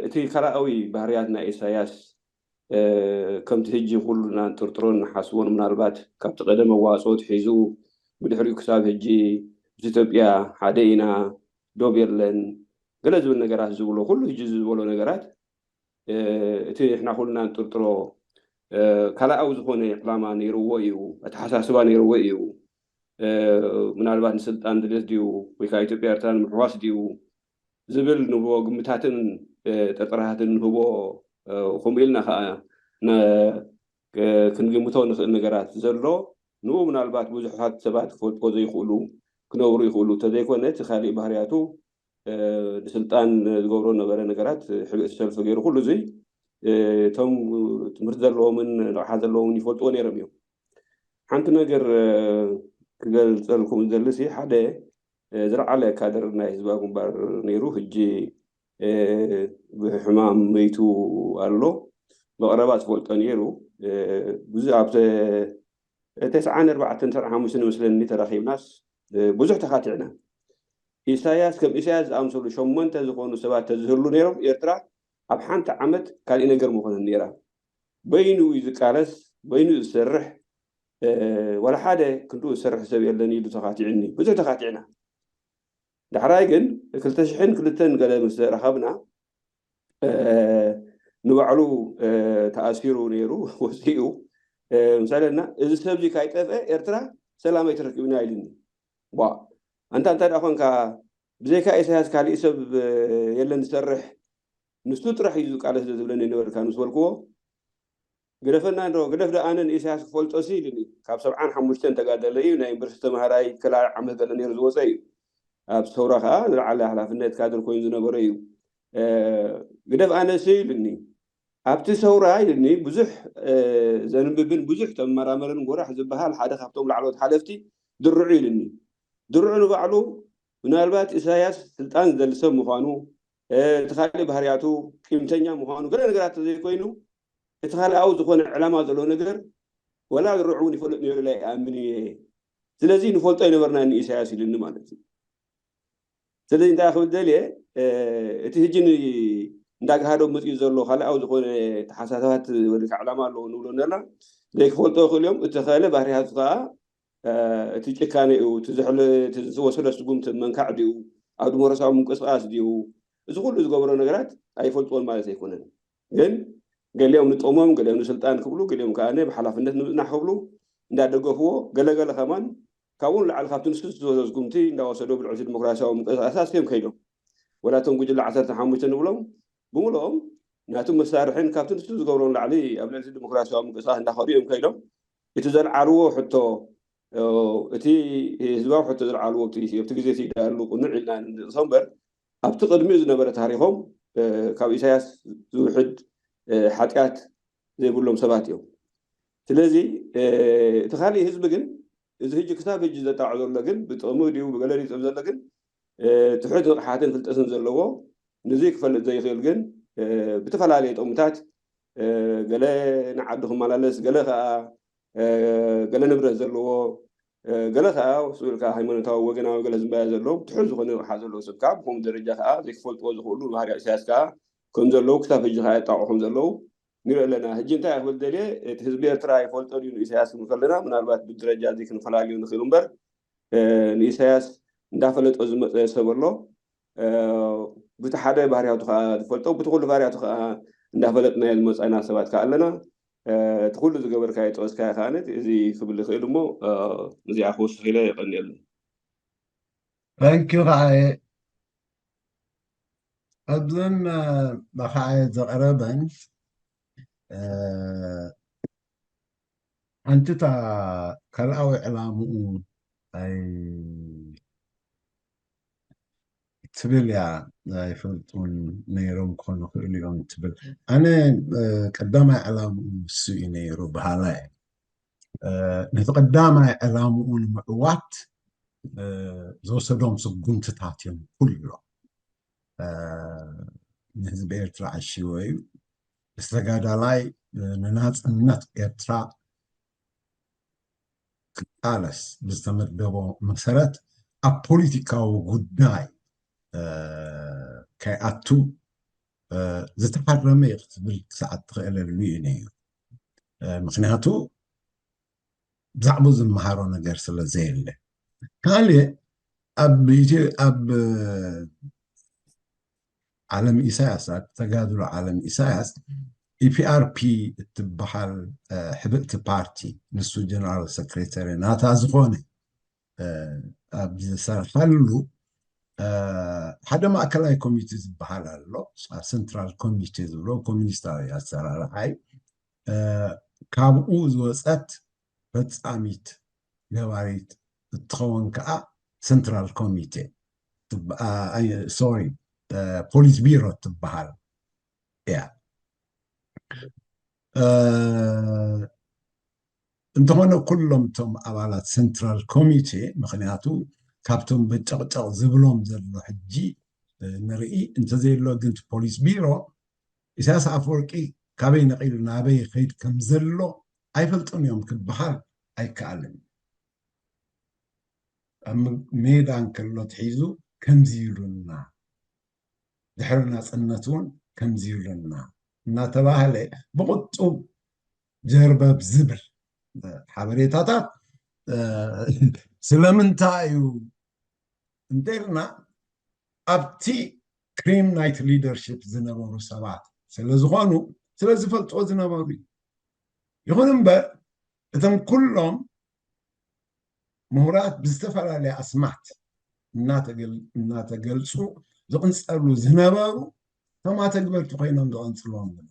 እቲ ካልኣዊ ባህርያት ናይ ኢሳያስ ከምቲ ሕጂ ኩልና ንጥርጥሮን ንሓስቦን ምናልባት ካብቲ ቀደም ኣዋፅኦ ትሒዙ ብድሕሪኡ ክሳብ ሕጂ ምስ ኢትዮጵያ ሓደ ኢና፣ ዶብ የለን፣ ገለ ዝብል ነገራት ዝብሎ ኩሉ ሕጂ ዝበሎ ነገራት እቲ ንሕና ኩልና ንጥርጥሮ ካልኣዊ ዝኾነ ዕላማ ነይርዎ እዩ፣ ኣተሓሳስባ ነይርዎ እዩ። ምናልባት ንስልጣን ድልየት ድዩ ወይ ከዓ ኢትዮጵያ ኤርትራ ንምሕዋስ ድዩ ዝብል ንቦ ግምታትን ጥርጥራታትን ንህቦ ከምኡ ኢልና ከዓ ክንግምቶ ንኽእል ነገራት ዘሎ ንኡ ምናልባት ብዙሓት ሰባት ክፈልጥዎ ዘይኽእሉ ክነብሩ ይኽእሉ እንተዘይኮነ እቲ ካሊእ ባህርያቱ ንስልጣን ዝገብሮ ነበረ ነገራት ሕብእቲ ሰልፊ ገይሩ ኩሉ እዙይ እቶም ትምህርቲ ዘለዎምን ንቕሓት ዘለዎምን ይፈልጥዎ ነይሮም እዮም። ሓንቲ ነገር ክገልፀልኩም ዝደሊ ሲ ሓደ ዝለዓለ ካድር ናይ ህዝባዊ ግንባር ነይሩ፣ ሕጂ ብሕማም መይቱ ኣሎ። ብቐረባ ዝፈልጦ ነይሩ። ብዙ ኣብ ተስዓን ኣርባዕተን ተስዓን ሓሙሽተን ይመስለኒ ተራኺብናስ ብዙሕ ተኻቲዕና። ኢሳያስ ከም ኢሳያስ ዝኣምሰሉ ሸሞንተ ዝኾኑ ሰባት ተዝህሉ ነይሮም ኤርትራ ኣብ ሓንቲ ዓመት ካሊእ ነገር ምኾነት ነይራ። በይኑ እዩ ዝቃለስ፣ በይኑ እዩ ዝሰርሕ። ዋላ ሓደ ክንድኡ ዝሰርሕ ሰብ የለን ኢሉ ተኻቲዑኒ። ብዙሕ ተኻቲዕና። ዳሕራይ ግን ክልተ ሽሕን ክልተን ገለ ምስ ተራኸብና ንባዕሉ ተኣሲሩ ነይሩ ወፂኡ። ምሳሌና እዚ ሰብዚ ካይጠፍአ ኤርትራ ሰላም ኣይተረኪብና ኢሉኒ። ዋ ኣንታ እንታይ ደኣ ኮንካ፣ ብዘይካ ኢሳያስ ካሊእ ሰብ የለን ዝሰርሕ፣ ንሱ ጥራሕ እዩ ዝቃለስ ዝብለኒ ነበርካ ምስ በልክዎ፣ ግደፈና እንዶ ግደፍ ደኣ ኣነ ንኢሳያስ ክፈልጦ ሲ ኢሉኒ። ካብ ሰብዓን ሓሙሽተን ተጋደለ እዩ፣ ናይ ዩኒቨርሲቲ ተምሃራይ ከልኣይ ዓመት ገለ ነይሩ ዝወፀ እዩ። ኣብ ሰውራ ከዓ ዝለዓለ ሓላፍነት ካድር ኮይኑ ዝነበረ እዩ። ግደፍ ኣነ ሲ ኢሉኒ። ኣብቲ ሰውራ ኢሉኒ ብዙሕ ዘንብብን ብዙሕ ተመራመርን ጎራሕ ዝበሃል ሓደ ካብቶም ላዕለዎት ሓለፍቲ ድርዑ ኢሉኒ። ድርዑ ንባዕሉ ምናልባት ኢሳያስ ስልጣን ዝደሊ ሰብ ምዃኑ፣ እቲ ካልእ ባህርያቱ ቂምተኛ ምዃኑ ገለ ነገራት ተዘይኮይኑ እቲ ካልኣዊ ዝኾነ ዕላማ ዘለዎ ነገር ወላ ድርዑ እውን ይፈልጥ ነይሩ ኢለ ይኣምን እየ። ስለዚ ንፈልጦ ኣይነበርና ንኢሳያስ ኢሉኒ ማለት እዩ። ስለዚ እንታይ ክብል ደልየ፣ እቲ ህጂ እንዳግሃዶ መፅኡ ዘሎ ካልኣዊ ዝኾነ ተሓሳስባት ወይ ከዓ ዕላማ ኣለዎ ንብሎ ነርና ዘይክፈልጦ ይኽእል እዮም። እቲ ካልእ ባህርያቱ ከዓ እቲ ጭካኔኡ፣ እቲ ዝወሰዶ ስጉምቲ መንካዕ ድዩ፣ ኣብ ዲሞክራሲያዊ ምንቅስቃስ ድዩ፣ እዚ ኩሉ ዝገበሮ ነገራት ኣይፈልጥዎን ማለት ኣይኮነን። ግን ገሊኦም ንጠሞም፣ ገሊኦም ንስልጣን ክብሉ፣ ገሊኦም ከዓ ብሓላፍነት ንምፅናሕ ክብሉ እንዳደገፍዎ፣ ገለገለ ከማን ካብኡ ንላዕሊ ካብቲ ንሱ ዝወሰዶ ስጉምቲ እንዳወሰዶ ብልዕቲ ዲሞክራሲያዊ ምንቅስቃሳት እዮም ከይዶም። ወላ እቶም ጉጅለ ዓሰርተ ሓሙሽተ ንብሎም ብምልኦም ናቱ መሳርሕን ካብቲ ንሱ ዝገብሮ ንላዕሊ ኣብ ልዕሊ ዲሞክራሲያዊ ምንቅስቃስ እንዳኸዱ እዮም ከይዶም። እቲ ዘልዓልዎ ሕቶ፣ እቲ ህዝባዊ ሕቶ ዘልዓልዎ ኣብቲ ግዜ እቲ ይደኣሉ ቅኑዕ ኢልና ንንቅሶ እምበር ኣብቲ ቅድሚኡ ዝነበረ ታሪኾም ካብ ኢሳያስ ዝውሕድ ሓጢኣት ዘይብሎም ሰባት እዮም። ስለዚ እቲ ካሊእ ህዝቢ ግን እዚ ህጂ ክሳብ ህጂ ዘጣዖ ዘሎ ግን ብጥቕሚ ድዩ ብገለ ድዩ ዝብል ዘሎ ግን ትሑት ንቕሓትን ፍልጠትን ዘለዎ ንዙይ ክፈልጥ ዘይኽእል ግን ብተፈላለየ ጥቕምታት ገለ ንዓዱ ክመላለስ ገለ ከዓ ገለ ንብረት ዘለዎ ገለ ከዓ ስብል ከዓ ሃይማኖታዊ ወገናዊ ገለ ዝንባያ ዘለዎም ትሑት ዝኾነ ንቕሓት ዘለዎ ሰብ ከዓ ብከምኡ ደረጃ ከዓ ዘይክፈልጥዎ ዝኽእሉ ባህርያ ኢሳያስ ከዓ ከም ዘለዉ ክሳብ ህጂ ከዓ የጣቕዑ ከም ዘለዉ ንርኢ ኣለና። ሕጂ እንታይ ክብል ደልየ፣ እቲ ህዝቢ ኤርትራ ይፈልጦ ድዩ ንኢሳያስ ክንብል ከለና፣ ምናልባት ብደረጃ እዚ ክንፈላልዮ ንኽእል እምበር፣ ንኢሳያስ እንዳፈለጦ ዝመፀ ሰብ ኣሎ። ብቲ ሓደ ባህርያቱ ከዓ ዝፈልጦ፣ ብቲ ኩሉ ባህርያቱ ከዓ እንዳፈለጥናዮ ዝመፃና ሰባት ከዓ ኣለና። እቲ ኩሉ ዝገበርካዮ ጠቐስካዮ ከዓ ነቲ እዚ ክብል ይኽእል እሞ፣ እዚኣ ክውስኽ ኢለ የቐንየሉ። Thank you ከዓ ኣብዘን ብኸዓ ዘቕረበን ሓንቲ እታ ካልኣዊ ዕላምኡ ኣይ ትብል እያ ኣይፈልጡን ነይሮም ክኾኑ ክእሉ እዮም ትብል። ኣነ ቀዳማይ ዕላምኡ ንሱ እዩ ነይሩ በሃላ እየ። ነቲ ቀዳማይ ዕላምኡ ንምዕዋት ዝወሰዶም ስጉምትታት እዮም ኩሎም። ንህዝቢ ኤርትራ ዓሽዎ እዩ። ምስ ተጋዳላይ ንናጽነት ኤርትራ ክቃለስ ብዝተመደቦ መሰረት ኣብ ፖለቲካዊ ጉዳይ ከይኣቱ ዝተሓረመ እዩ ክትብል ክሰዓት ትኽእለሉ እዩ ነይሩ። ምክንያቱ ብዛዕባኡ ዝመሃሮ ነገር ስለ ዘየለ። ካልእ ኣብ ኢትዮ ኣብ ዓለም ኢሳያስ ኣብ ተጋድሎ ዓለም ኢሳያስ ኢፒኣርፒ እትበሃል ሕብእቲ ፓርቲ ንሱ ጀነራል ሰክሬተሪ ናታ ዝኾነ ኣብ ዝሰርሐሉ ሓደ ማእከላይ ኮሚቴ ዝበሃል ኣሎ። ሰንትራል ኮሚቴ ዝብሎ ኮሚኒስታዊ ኣሰራርሓ እዩ። ካብኡ ዝወፀት ፈፃሚት ገባሪት እትኸውን ከዓ ሰንትራል ኮሚቴ ሶሪ ፖሊት ቢሮ ትበሃል እያ። እንተኾነ ኩሎም እቶም ኣባላት ሰንትራል ኮሚቴ ምክንያቱ ካብቶም በጨቕጨቕ ዝብሎም ዘሎ ሕጂ ንርኢ እንተዘየሎ ግን ፖሊስ ቢሮ ኢሳያስ ኣፈወርቂ ካበይ ነቒሉ ናበይ ኸይድ ከም ዘሎ ኣይፈልጡን እዮም ክበሃል ኣይከኣልን። ኣብ ሜዳ እንከሎ ትሒዙ ከምዚ ኢሉና ድሕሪ ናፅነት እውን ከምዚ ኢሉና እናተባህለ ብቕጡብ ጀርበብ ዝብል ሓበሬታታት ስለምንታይ እዩ እንተልና ኣብቲ ክሪም ናይት ሊደርሽፕ ዝነበሩ ሰባት ስለዝኾኑ ስለዝፈልጥዎ ዝነበሩ እዩ። ይኹን እምበር እቶም ኩሎም ምሁራት ብዝተፈላለየ ኣስማት እናተገል- እናተገልፁ ዝቕንፀሉ ዝነበሩ፣ እቶም ኣተግበርቲ ኮይኖም ዝቐንፅልዎም ዝነበሩ።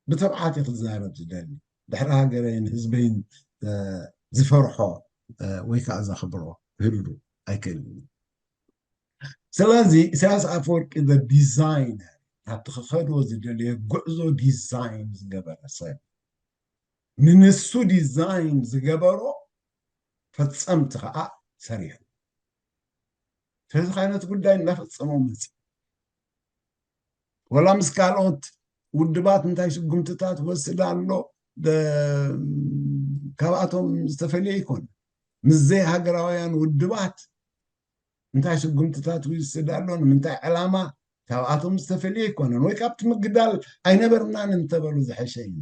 ብትብዓት እዩ ክዛረብ ዝደሊ። ድሕሪ ሃገረይን ህዝበይን ዝፈርሖ ወይ ከዓ ዘኽብሮ ክህሉ ኣይክእልን። ስለዚ ኢሳያስ ኣፈወርቂ ዲዛይነር፣ ኣብቲ ክኸድዎ ዝደለየ ጉዕዞ ዲዛይን ዝገበረ ሰብ፣ ንንሱ ዲዛይን ዝገበሮ ፈፀምቲ ከዓ ሰሪሑ። ስለዚ ዓይነት ጉዳይ እናፈፀሞ መፂ ወላ ምስ ካልኦት ውድባት እንታይ ስጉምትታት ወስድ ኣሎ፣ ካብኣቶም ዝተፈለየ ይኮን። ምስ ዘይሃገራውያን ውድባት እንታይ ስጉምትታት ይወስድ ኣሎ፣ ንምንታይ ዕላማ፣ ካብኣቶም ዝተፈለየ ኣይኮነን። ወይ ካብቲ ምግዳል ኣይነበርናን እንተበሉ ዝሐሸ ኢና።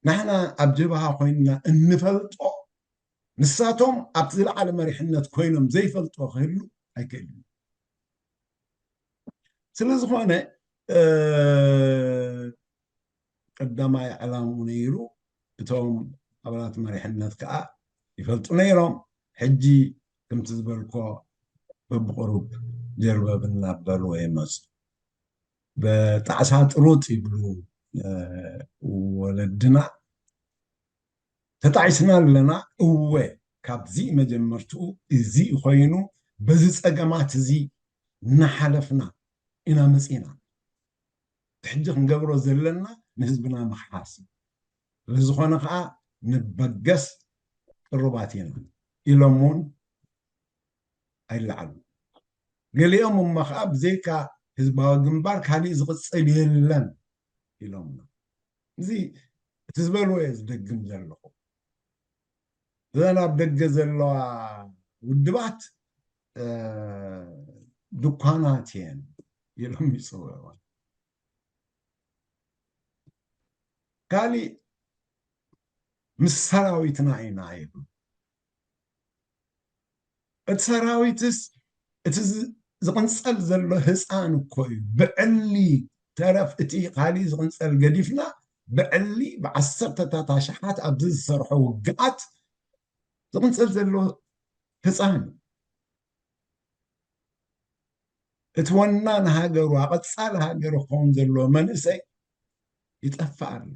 ንሕና ኣብ ጀብሃ ኮይንና እንፈልጦ ንሳቶም ኣብቲ ዝለዓለ መሪሕነት ኮይኖም ዘይፈልጦ ክህሉ ኣይክእልን። ስለዝኾነ ቀዳማይ ዕላምኡ ነይሩ። እቶም ኣባላት መሪሕነት ከዓ ይፈልጡ ነይሮም። ሕጂ ከምቲ ዝበልኮ በብቁሩብ ጀርበብ እናበሉ ይመፁ። በጣዕሳ ጥሩጥ ይብሉ ወለድና። ተጣዒስና ኣለና። እወ፣ ካብዚ መጀመርትኡ እዚ ኮይኑ በዚ ፀገማት እዚ እናሓለፍና ኢና መፂና። ሕጂ ክንገብሮ ዘለና ንህዝብና ምኽሓስ እዩ። ስለዝኾነ ከዓ ንበገስ ቅሩባት ኢና ኢሎም እውን ኣይለዓሉ። ገሊኦም እሞ ከዓ ብዘይካ ህዝባዊ ግንባር ካሊእ ዝቕፅል የለን ኢሎምና። እዚ እቲ ዝበልዎ እየ ዝደግም ዘለኹ። እዘን ኣብ ደገ ዘለዋ ውድባት ድኳናት እየን ኢሎም ይፅውዕወን። ካሊእ ምስ ሰራዊትና ኢና ይብሉ። እቲ ሰራዊትስ እቲ ዝቕንፀል ዘሎ ህፃን እኮ እዩ። ብዕሊ ተረፍ እቲ ካሊእ ዝቕንፀል ገዲፍና ብዕሊ ብዓሰርተታት ኣሽሓት ኣብዚ ዝሰርሖ ውግኣት ዝቕንፀል ዘሎ ህፃን እዩ። እቲ ወናን ሃገሩ ኣቐፃሊ ሃገሩ ክኸውን ዘለዎ መንእሰይ ይጠፍእ ኣሎ።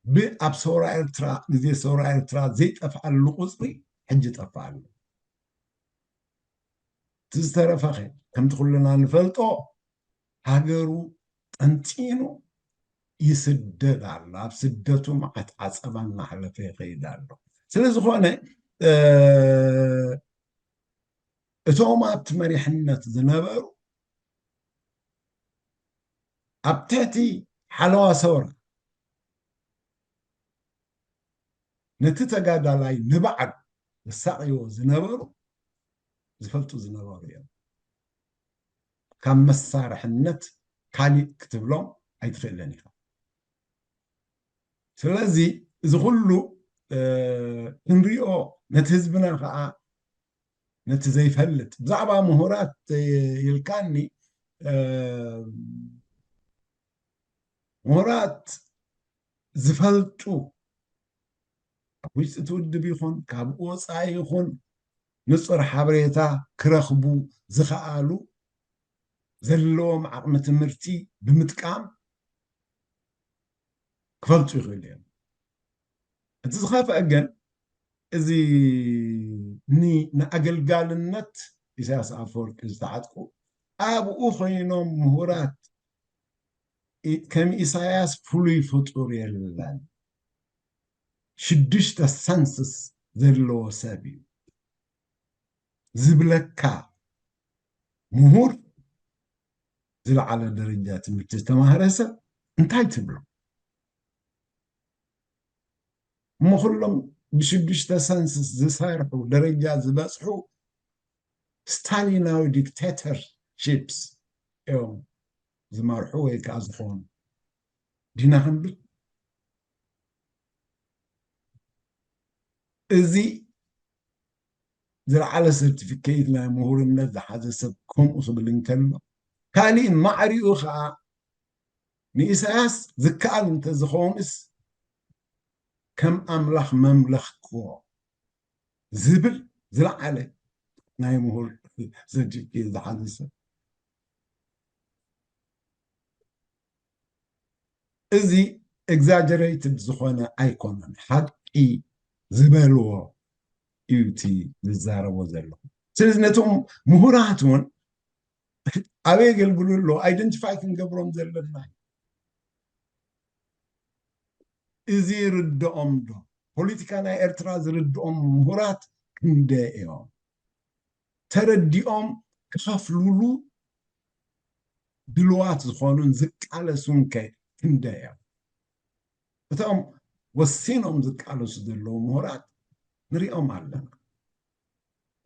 ብኣብ ሰውራ ኤርትራ ግዜ ሰውራ ኤርትራ ዘይጠፍኣሉ ቁፅሪ ሕጂ ጠፍእ ኣሎ። እቲ ዝተረፈኸ ከምቲ ኩልና ንፈልጦ ሃገሩ ጠንጢኑ ይስደድ ኣሎ። ኣብ ስደቱ መዓት ዓፀባ እናሕለፈ ይኸይድ ኣሎ። ስለዝኾነ እቶም ኣብቲ መሪሕነት ዝነበሩ ኣብ ትሕቲ ሓለዋ ሰውራ ነቲ ተጋዳላይ ንባዕሉ ዘሳቕይዎ ዝነበሩ ዝፈልጡ ዝነበሩ እዮም። ካብ መሳርሕነት ካሊእ ክትብሎም ኣይትኽእልን ኢኻ። ስለዚ እዚ ኩሉ ክንሪኦ ነቲ ህዝብና ከዓ ነቲ ዘይፈልጥ ብዛዕባ ምሁራት ኢልካኒ ምሁራት ዝፈልጡ ኣብ ውሽጢ እቲ ውድብ ይኹን ካብኡ ወፃኢ ይኹን ንፁር ሓበሬታ ክረኽቡ ዝኸኣሉ ዘለዎም ዓቕሚ ትምህርቲ ብምጥቃም ክፈልጡ ይኽእሉ እዮም። እቲ ዝኸፍአ ግን እዚ ንኣገልጋልነት ኢሳያስ ኣፈወርቂ ዝተዓጥቁ ኣብኡ ኮይኖም ምሁራት ከም ኢሳያስ ፍሉይ ፍጡር የለን። ሽዱሽተ ሰንስስ ዘለዎ ሰብ እዩ ዝብለካ ምሁር ዝለዓለ ደረጃ ትምህርቲ ዝተማህረ ሰብ እንታይ ትብሎ? እሞ ኩሎም ብሽዱሽተ ሰንስስ ዝሰርሑ ደረጃ ዝበፅሑ ስታሊናዊ ዲክቴተርሺፕስ እዮም ዝመርሑ ወይ ከዓ ዝኾኑ ዲና ክንብል እዚ ዝለዓለ ሰርቲፊኬት ናይ ምሁርነት ዝሓዘ ሰብ ከምኡ ክብል እንከሎ ካሊእ ማዕሪኡ ከዓ ንኢሳያስ ዝከኣል እንተዝኸውንስ ከም ኣምላኽ መምለኽክዎ ዝብል ዝለዓለ ናይ ምሁር ዘጅቂ ዝሓዘ ሰብ። እዚ exaggerated ዝኾነ ኣይኮነን፣ ሓቂ ዝበልዎ እዩ እቲ ዝዛረቦ ዘለኹ። ስለዚ ነቶም ምሁራት እውን ኣበይ የገልግሉ ኣለዉ identify ክንገብሮም ዘለና እዩ። እዚ ይርድኦም ዶ? ፖለቲካ ናይ ኤርትራ ዝርድኦም ምሁራት ክንደይ እዮም? ተረዲኦም ክኸፍልሉ ድልዋት ዝኾኑን ዝቃለሱን ከ ክንደይ እዮም? እቶም ወሲኖም ዝቃለሱ ዘለዉ ምሁራት ንሪኦም ኣለና።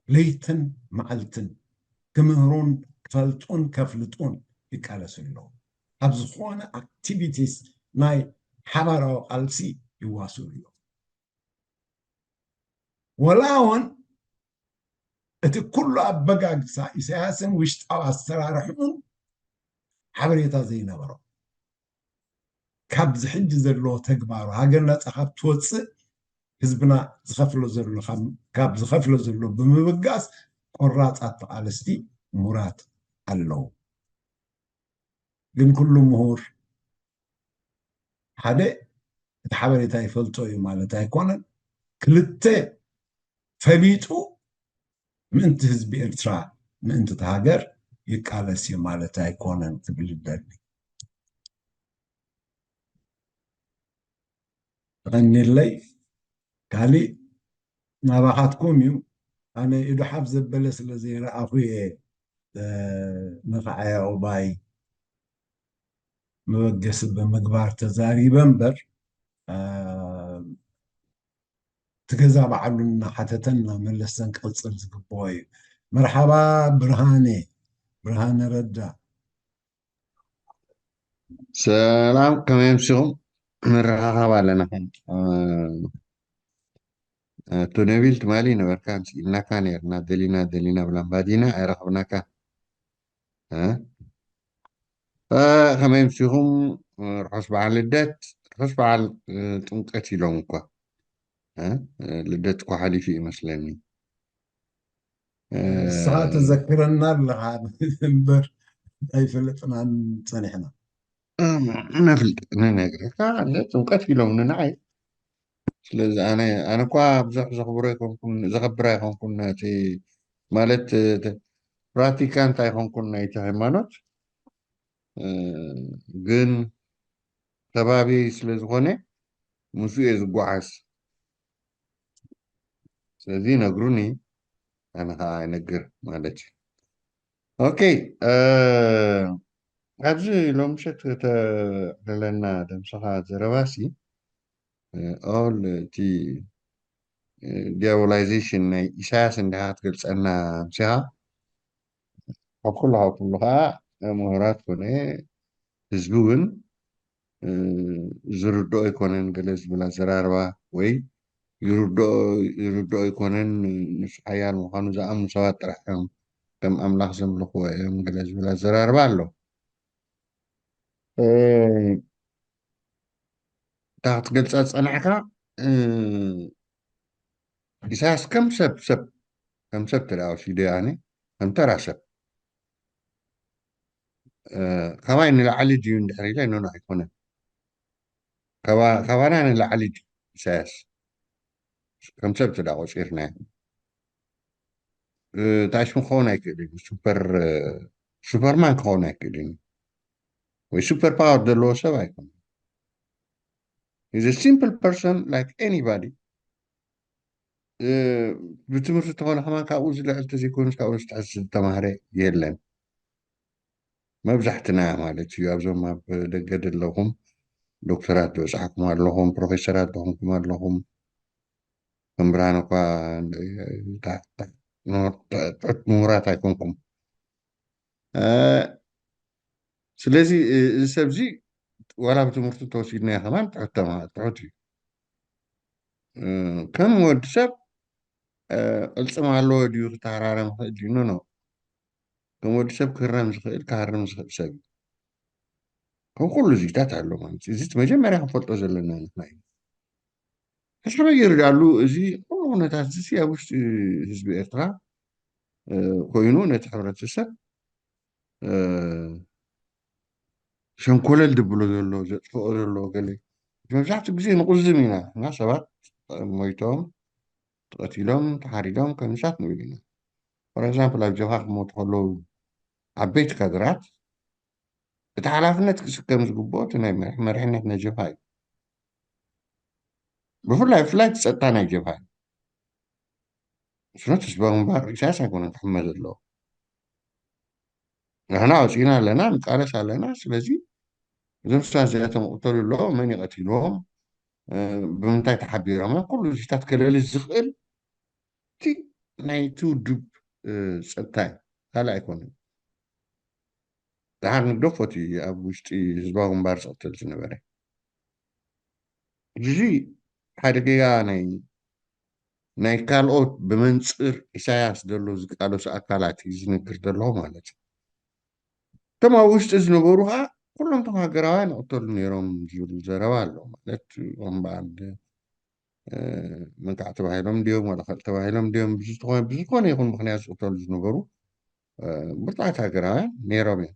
ለይትን መዓልትን ክምህሩን ክፈልጡን ከፍልጡን ይቃለሱ ኣለዉ። ኣብ ዝኾነ activities ናይ ሓባራዊ ቃልሲ ይዋስኡ እዮም። ወላ እውን እቲ ኩሉ ኣበጋግሳ ኢሳያስን ውሽጣዊ ኣሰራርሕኡን ሓበሬታ ዘይነበሮ ካብዚ ሕጂ ዘለዎ ተግባሩ ሃገር ነፃ ካብ ትወፅእ ህዝብና ዝኸፍሎ ዘሎ ካብ ዝኸፍሎ ዘሎ ብምብጋስ ቆራፃት ተቓለስቲ ምሁራት ኣለዉ። ግን ኩሉ ምሁር ሓደ እቲ ሓበሬታ ይፈልጦ እዩ ማለት ኣይኮነን። ክልተ ፈሊጡ ምእንቲ ህዝቢ ኤርትራ ምእንቲ እቲ ሃገር ይቃለስ እዩ ማለት ኣይኮነን ክብል ይደሊ። ተቐኒለይ ካሊእ ናባኻትኩም እዩ። ኣነ ኢዱ ሓፍ ዘበለ ስለ ዘይረኣኹ እየ ንኸዓያ ኡባይ መበገሲ ብምግባር ተዛሪበ እምበር እቲ ገዛ ባዕሉ እናሓተተን እናመለሰን ክቕፅል ዝግብኦ እዩ። መርሓባ ብርሃነ፣ ብርሃነ ረዳ። ሰላም፣ ከመይ ኣምሲኹም? ንረኻኸብ ኣለና። ኣቶ ነቢል ትማሊ ነበርካ፣ ስኢንናካ ነርና፣ ደሊና ደሊና ብላምባዲና ኣይረኸብናካ። ከመይ ኣምሲኹም? ርሑስ በዓል ልደት፣ ርሑስ በዓል ጥምቀት ኢሎም እኳ። ልደት እኳ ሓሊፉ ይመስለኒ። ንስኻ ተዘክረና ኣለኻ እምበር ኣይፈለጥናን ጸኒሕና። ነፍልጥ ንነግረካ ጥምቀት ኢሎም ንንዓይ። ስለዚ ኣነ ኣነ እኳ ብዙሕ ዘኽብሮ ኣይኮንኩን፣ ዘኸብር ኣይኮንኩን ናይቲ ማለት ፕራክቲካንት ኣይኮንኩን ናይቲ ሃይማኖት፣ ግን ከባቢ ስለ ዝኾነ ምስኡ እየ ዝጓዓዝ። ስለዚ ይነግሩኒ፣ ኣነ ከዓ ይነግር ማለት እዩ። ኦኬ፣ ኣብዚ ሎምሸት ከተዕልለና ደምሰኻ ዘረባሲ ኦል እቲ ዲያቦላይዜሽን ናይ ኢሳያስ እንዲኻ ክትገልፀና ኣምሲኻ፣ ካብ ኩሉ ካብ ኩሉ ከዓ ምሁራት ኮነ ህዝቢ እውን ዝርድኦ ኣይኮነን ገለ ዝብል ኣዘራርባ ወይ ይርድኦ ኣይኮነን ንሱ ሓያል ምዃኑ ዝኣምኑ ሰባት ጥራሕ እዮም ከም ኣምላኽ ዘምልኽዎ እዮም ገለ ዝብል ኣዘራርባ ኣሎ። እታ ክትገልፃ ዝፀናሕካ ኢሳያስ ከም ሰብ ሰብ ከም ሰብ ተዳ ወሲዶ ኣነ ከም ተራ ሰብ ካባይ ንላዕሊ ድዩ እንድሕር ኢለ ኖኖ ኣይኮነን። ካባና ንላዕሊ ድዩ ኢሳያስ ከም ሰብ ተዳ ቆፂርናዮ። ታሽሙ ክኸውን ኣይክእልን እዩ። ሱፐር ሱፐርማን ክኸውን ኣይክእልን እዩ። ወይ ሱፐር ፓወር ዘለዎ ሰብ ኣይኮነን። He's a simple person like anybody። ብትምህርቲ ተኾነ ከማን ካብኡ ዝልዕል ተዘይኮይኑስ ካብኡ ዝትሕዝ ዝተማህረ የለን። መብዛሕትና ማለት እዩ ኣብዞም ኣብ ደገ ዘለኹም ዶክተራት ዝበፅሓኩም ኣለኹም፣ ፕሮፌሰራት ዝኾንኩም ኣለኹም። ከም ብርሃን እኳ ትሑት ምሁራት ኣይኮንኩም። ስለዚ እዚ ሰብዚ ዋላ ብትምህርቲ ተወሲድናዮ ከማን ትሑት እዩ። ከም ወዲ ሰብ ቅልፅም ኣለዎ ድዩ ክተሃራረም ክእል ድዩ? ኖ። ከም ወዲ ሰብ ክህረም ዝኽእል ክሃርም ዝኽእል ሰብ እዩ። ከም ኩሉ እዚታት ኣሎ ማለት እዩ። እዚ እቲ መጀመርያ ክንፈልጦ ዘለና ንሕና እዩ። ሕስበ ይርዳሉ። እዚ ኩሉ ኩነታት እዚ ኣብ ውሽጢ ህዝቢ ኤርትራ ኮይኑ ነቲ ሕብረተሰብ ሸንኮለል ድብሎ ዘሎ፣ ዘጥፍኦ ዘሎ ገለ፣ መብዛሕትኡ ግዜ ንቁዝም ኢና እና ሰባት ሞይቶም፣ ተቐቲሎም፣ ተሓሪዶም ከምሳት ንብል ኢና። ፎር ኤግዛምፕል ኣብ ጀብሃ ክሞቱ ከለዉ ዓበይቲ ካድራት እቲ ሓላፍነት ክስከም ዝግብኦ እቲ ናይ መሪሕነት ናይ ጀብሃ እዩ። ብፍላይ ብፍላይ እቲ ፀጥታ ናይ ጀብሃ እዩ። ስኖት ህዝባዊ ግንባር ኢሳያስ ኣይኮነን ክሕመ ዘለዎ። ንሕና ወፂና ኣለና፣ ንቃለስ ኣለና። ስለዚ እዞም ሰባት እዚኣቶም ይቕተሉ ኣለዉ፣ መን ይቐትልዎም፣ ብምንታይ ተሓቢሮም፣ ኩሉ እዚታት ከለሊ ዝኽእል እቲ ናይቲ ውድብ ፀጥታ እዩ፣ ካልእ ኣይኮነን። ደሓር ንግደፎ እቲ ኣብ ውሽጢ ህዝባዊ ግንባር ዝቕተል ዝነበረ። እዚ ሓደ ጌጋ ናይ ናይ ካልኦት ብመንፅር ኢሳያስ ዘሎ ዝቃለሱ ኣካላት እዩ ዝነግር ዘለኹ ማለት እዩ። እቶም ኣብ ውሽጢ ዝነበሩ ከዓ ኩሎም እቶም ሃገራውያን ይቕተሉ ነይሮም ዝብል ዘረባ ኣሎ ማለት እምበኣር መንካዕ ተባሂሎም ድዮም ዋላ ካልእ ተባሂሎም ድዮም ብዝኾነ ይኹን ምክንያት ዝቕተሉ ዝነበሩ ብርቱዓት ሃገራውያን ነይሮም እዮም።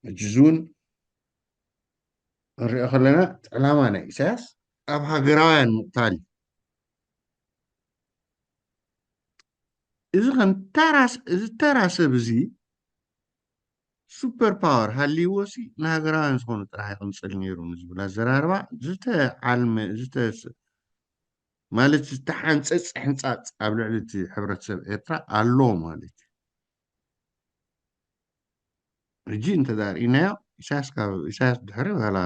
ሕጂ እውን ንሪኦ ከለና ዕላማ ናይ ኢሳያስ ኣብ ሃገራውያን ምቕታል እዩ። እዚ ከም ተራ ስ- እዚ ተራ ሰብ እዚ ሱፐር ፓወር ሃልይዎ ሲ ንሃገራውያን ዝኾኑ ጥራሕ ይቕንፅል ነይሩ ንዝብል ኣዘራርባ ዝተዓልመ ዝተ ማለት ዝተሓንፀፅ ሕንፃፅ ኣብ ልዕሊ እቲ ሕብረተሰብ ኤርትራ ኣሎ ማለት እዩ። ሕጂ እንተዳ ርኢናዮ ኢሳያስ ካብ ኢሳያስ ድሕሪ ዋላ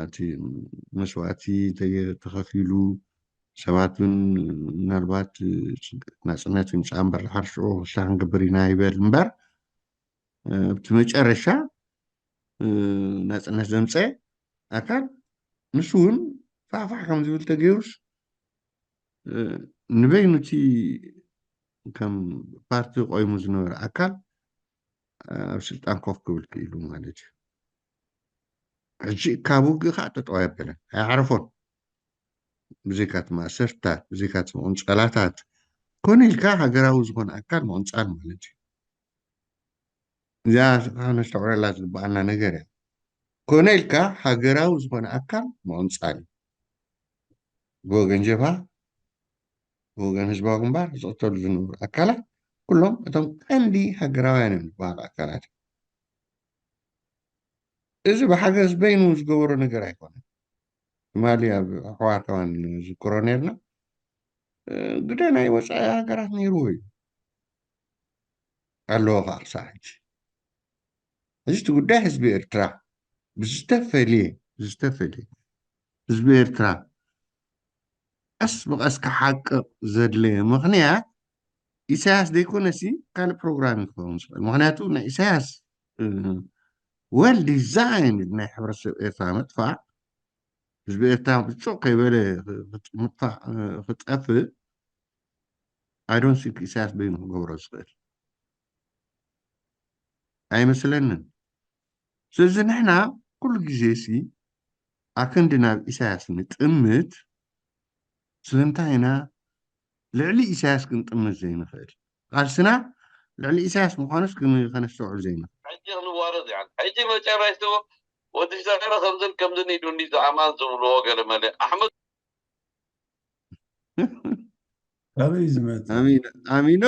እቲ መስዋእቲ ተየ- ተኸፊሉ ሰባት እውን ምናልባት ናፅነት ይምፃ እምበር ድሓር ሽዑ ክስታ ክንገብር ኢና ይበል እምበር ኣብቲ መጨረሻ ናፅነት ዘምፀ ኣካል ንሱ እውን ፋሕፋሕ ከም ዝብል ተገይሩስ ንበይኑ እቲ ከም ፓርቲ ቆይሙ ዝነበረ ኣካል ኣብ ስልጣን ኮፍ ክብል ክኢሉ ማለት እዩ። ሕጂ ካብ ውግእ ከዓ ጠጠው ኣይበለን፣ ኣይዓረፎን። ብዘይካ እቲ ማእሰርትታት፣ ብዘይካ እቲ ምቕንፀላታት፣ ኮነ ኢልካ ሃገራዊ ዝኾነ ኣካል ምቕንፃል ማለት እዩ። እዚኣ ከዓ ነስተውዕለላ ዝግበኣና ነገር እያ። ኮነ ኢልካ ሃገራዊ ዝኾነ ኣካል ምቕንፃል እዩ። ብወገን ጀብሃ፣ ብወገን ህዝባዊ ግንባር ዝቕተሉ ዝነበሩ ኣካላት ኩሎም እቶም ቀንዲ ሃገራውያን እዮም ዝበሃሉ ኣካላት እዮም። እዚ ብሓገዝ በይኑ ዝገበሮ ነገር ኣይኮነን። ትማሊ ኣብ ኣሕዋር ከማን ንዝክሮ ነርና ግደ ናይ ወፃኢ ሃገራት ነይርዎ እዩ ኣለዎ ከዓ ክሳዕ ሕጂ። እዚ እቲ ጉዳይ ህዝቢ ኤርትራ ብዝተፈለየ ብዝተፈለየ ህዝቢ ኤርትራ ቀስ ብቐስ ክሓቅቕ ዘድለየ ምኽንያት ኢሳያስ ዘይኮነሲ ካልእ ፕሮግራም እዩ ክኸውን ዝኽእል። ምኽንያቱ ናይ ኢሳያስ ወል ዲዛይን ናይ ሕብረተሰብ ኤርትራ ምጥፋእ ህዝቢ ኤርትራ ብጭቕ ከይበለ ምጥፋእ ክጠፍእ I don't think ኢሳያስ በይኑ ክገብሮ ዝኽእል ኣይመስለንን። ስለዚ ንሕና ኩሉ ግዜ ሲ ኣክንዲ ናብ ኢሳያስ ንጥምት ስለምንታይ ኢና ልዕሊ ኢሳያስ ክንጥምት ዘይንኽእል? ቃልስና ልዕሊ ኢሳያስ ምዃኑስ ክን- ከነስተውዕል ዘይንኽእል? ሕጂ ክንዋረድ ኢና። ሕጂ መጨረሽቱ ወዲ ሰረ ከምዝን ከምዝን ኢሉ እንዲ ዝኣማን ዝብልዎ ገለ መለ ኣሕመድ ካበይ ዝመፀ? ኣሚን ኣሚኖ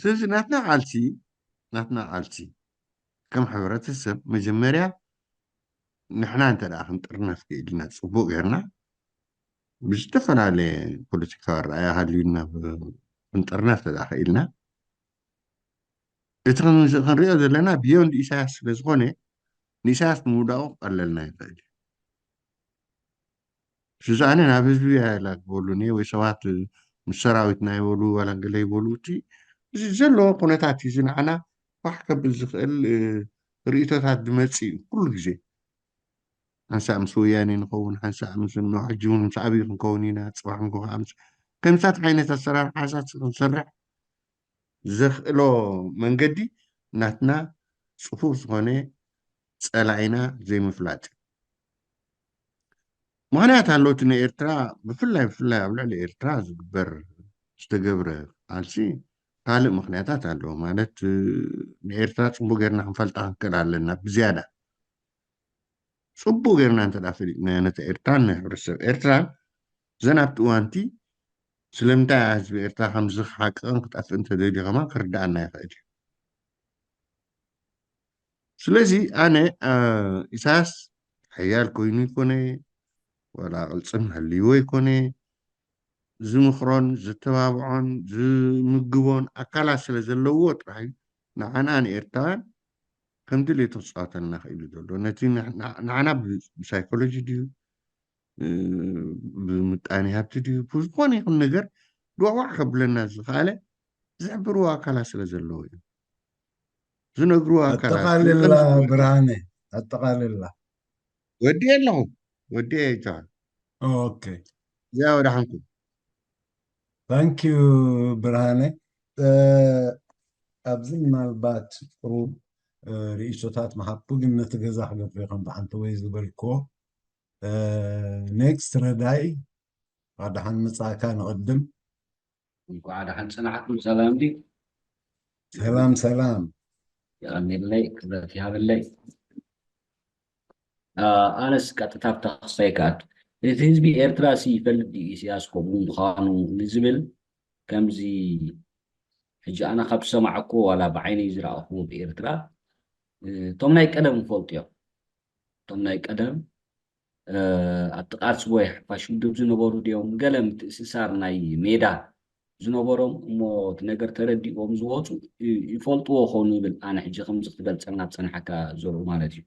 ስለዚ ናትና ቃልሲ ናትና ቃልሲ ከም ሕብረተሰብ መጀመርያ ንሕና እንተ ደኣ ክንጥርነፍ ክኢልና ፅቡቅ ጌርና ብዝተፈላለየ ፖለቲካዊ ኣረኣያ ሃልዩና ብ- ክንጥርነፍ እንተ ደኣ ክኢልና እቲ ክን- ክንሪኦ ዘለና ብዮንድ ኢሳያስ ስለ ዝኾነ ንኢሳያስ ምውዳቑ ክቐለልና ይኽእል እዩ። ስዛነ ናብ ህዝቢ ኣይላግበሉን እየ ወይ ሰባት ምስ ሰራዊትና ይበሉ ዋላ ገለ ይበሉ እቲ እዚ ዘለዎ ኩነታት እዩ እዚ ንዓና ፋሕ ከብል ዝኽእል እ፣ ርእይቶታት ዝመፅእ እዩ ኩሉ ግዜ ሓንሳእ ምስ ወያኔ ንኸውን ሓንሳእ ምስ ኖ ሕጂ እውን ምስ ኣብይ ክንከውን ኢና ፅባሕ ንጎ ከዓ ምስ ከምሳት ዓይነት ኣሰራርሓታት ክንሰርሕ ዘኽእሎ መንገዲ ናትና ጽፉፍ ዝኾነ ጸላኢና ዘይምፍላጥ። ምኽንያት ኣሎ። እቲ ንኤርትራ ብፍላይ ብፍላይ ኣብ ልዕሊ ኤርትራ ዝግበር ዝተገብረ ቃልሲ ካልእ ምኽንያታት ኣለዎ። ማለት ንኤርትራ ጽቡቅ ጌርና ክንፈልጣ ክንክእል ኣለና ብዝያዳ። ጽቡቅ ጌርና እንተ ፈሊጥናዮ ነቲ ኤርትራን ናይ ሕብረተሰብ ኤርትራን፣ እዘን ኣብቲ እዋንቲ ስለምንታይ ህዝቢ ኤርትራ ከምዚ ክሓቅቕን ክጠፍእን ተደልዩ ከማን ክርድኣና ይኽእል እዩ። ስለዚ ኣነ ኢሳያስ ሓያል ኮይኑ ይኮነ፣ ዋላ ቅልጽም ሃልይዎ ይኮነ፣ ዝምኽሮን ዝተባብዖን ዝምግቦን ኣካላት ስለ ዘለዎ ጥራይ ንዓና ንኤርትራውያን ከም ድሌቱ ክፃወተልና ክኢሉ ዘሎ። ነቲ ንዓና ብሳይኮሎጂ ድዩ፣ ብምጣኔ ሃብቲ ድዩ፣ ብዝኾነ ይኹን ነገር ድዋዕዋዕ ከብለና ዝኸኣለ ዝሕብርዎ ኣካላት ስለ ዘለዎ እዩ። ዝነግርዎ ኣካላት ኣጠቃልላ። ብርሃነ፣ ኣጠቃልላ። ወዲኤ ኣለኹ፣ ወዲኤ ይተዋል። ኦኬ። እዚኣ ወደ ሓንኩም። ታንኪዩ ብርሃነ። ኣብዚ ምናልባት ጥሩ ርእይቶታት መሃብኩ፣ ግን ነቲ ገዛ ክገፍ ከም ብሓንቲ ወይ ዝበልክዎ ኔክስት ረዳይ ኣድሓን ምጻእካ ንቕድም። እንኳዕ ደሓን ጸናሕኩም። ሰላም ድዩ? ሰላም ሰላም። የቐንየለይ፣ ክብረት ይሃበለይ። ኣነስ ቀጥታ ኣብ ተኽስታይ ክኣቱ። እቲ ህዝቢ ኤርትራ ሲ ይፈልጥ ድዩ ኢሳያስ ከምኡ ምዃኑ ንዝብል ከምዚ ሕጂ ኣነ ካብ ዝሰማዕኩዎ ዋላ ብዓይነይ ዝረኣኹዎ ብኤርትራ እቶም ናይ ቀደም ይፈልጡ እዮም። እቶም ናይ ቀደም ኣብቲ ቃልሲ ወይ ሓፋሽ ውድብ ዝነበሩ ድዮም ገለ ምትእስሳር ናይ ሜዳ ዝነበሮም እሞ እቲ ነገር ተረዲእዎም ዝወፁ ይፈልጥዎ ኾኑ ይብል። ኣነ ሕጂ ከምዚ ክትገልፀልና ዝፀናሓካ ዘርኡ ማለት እዩ።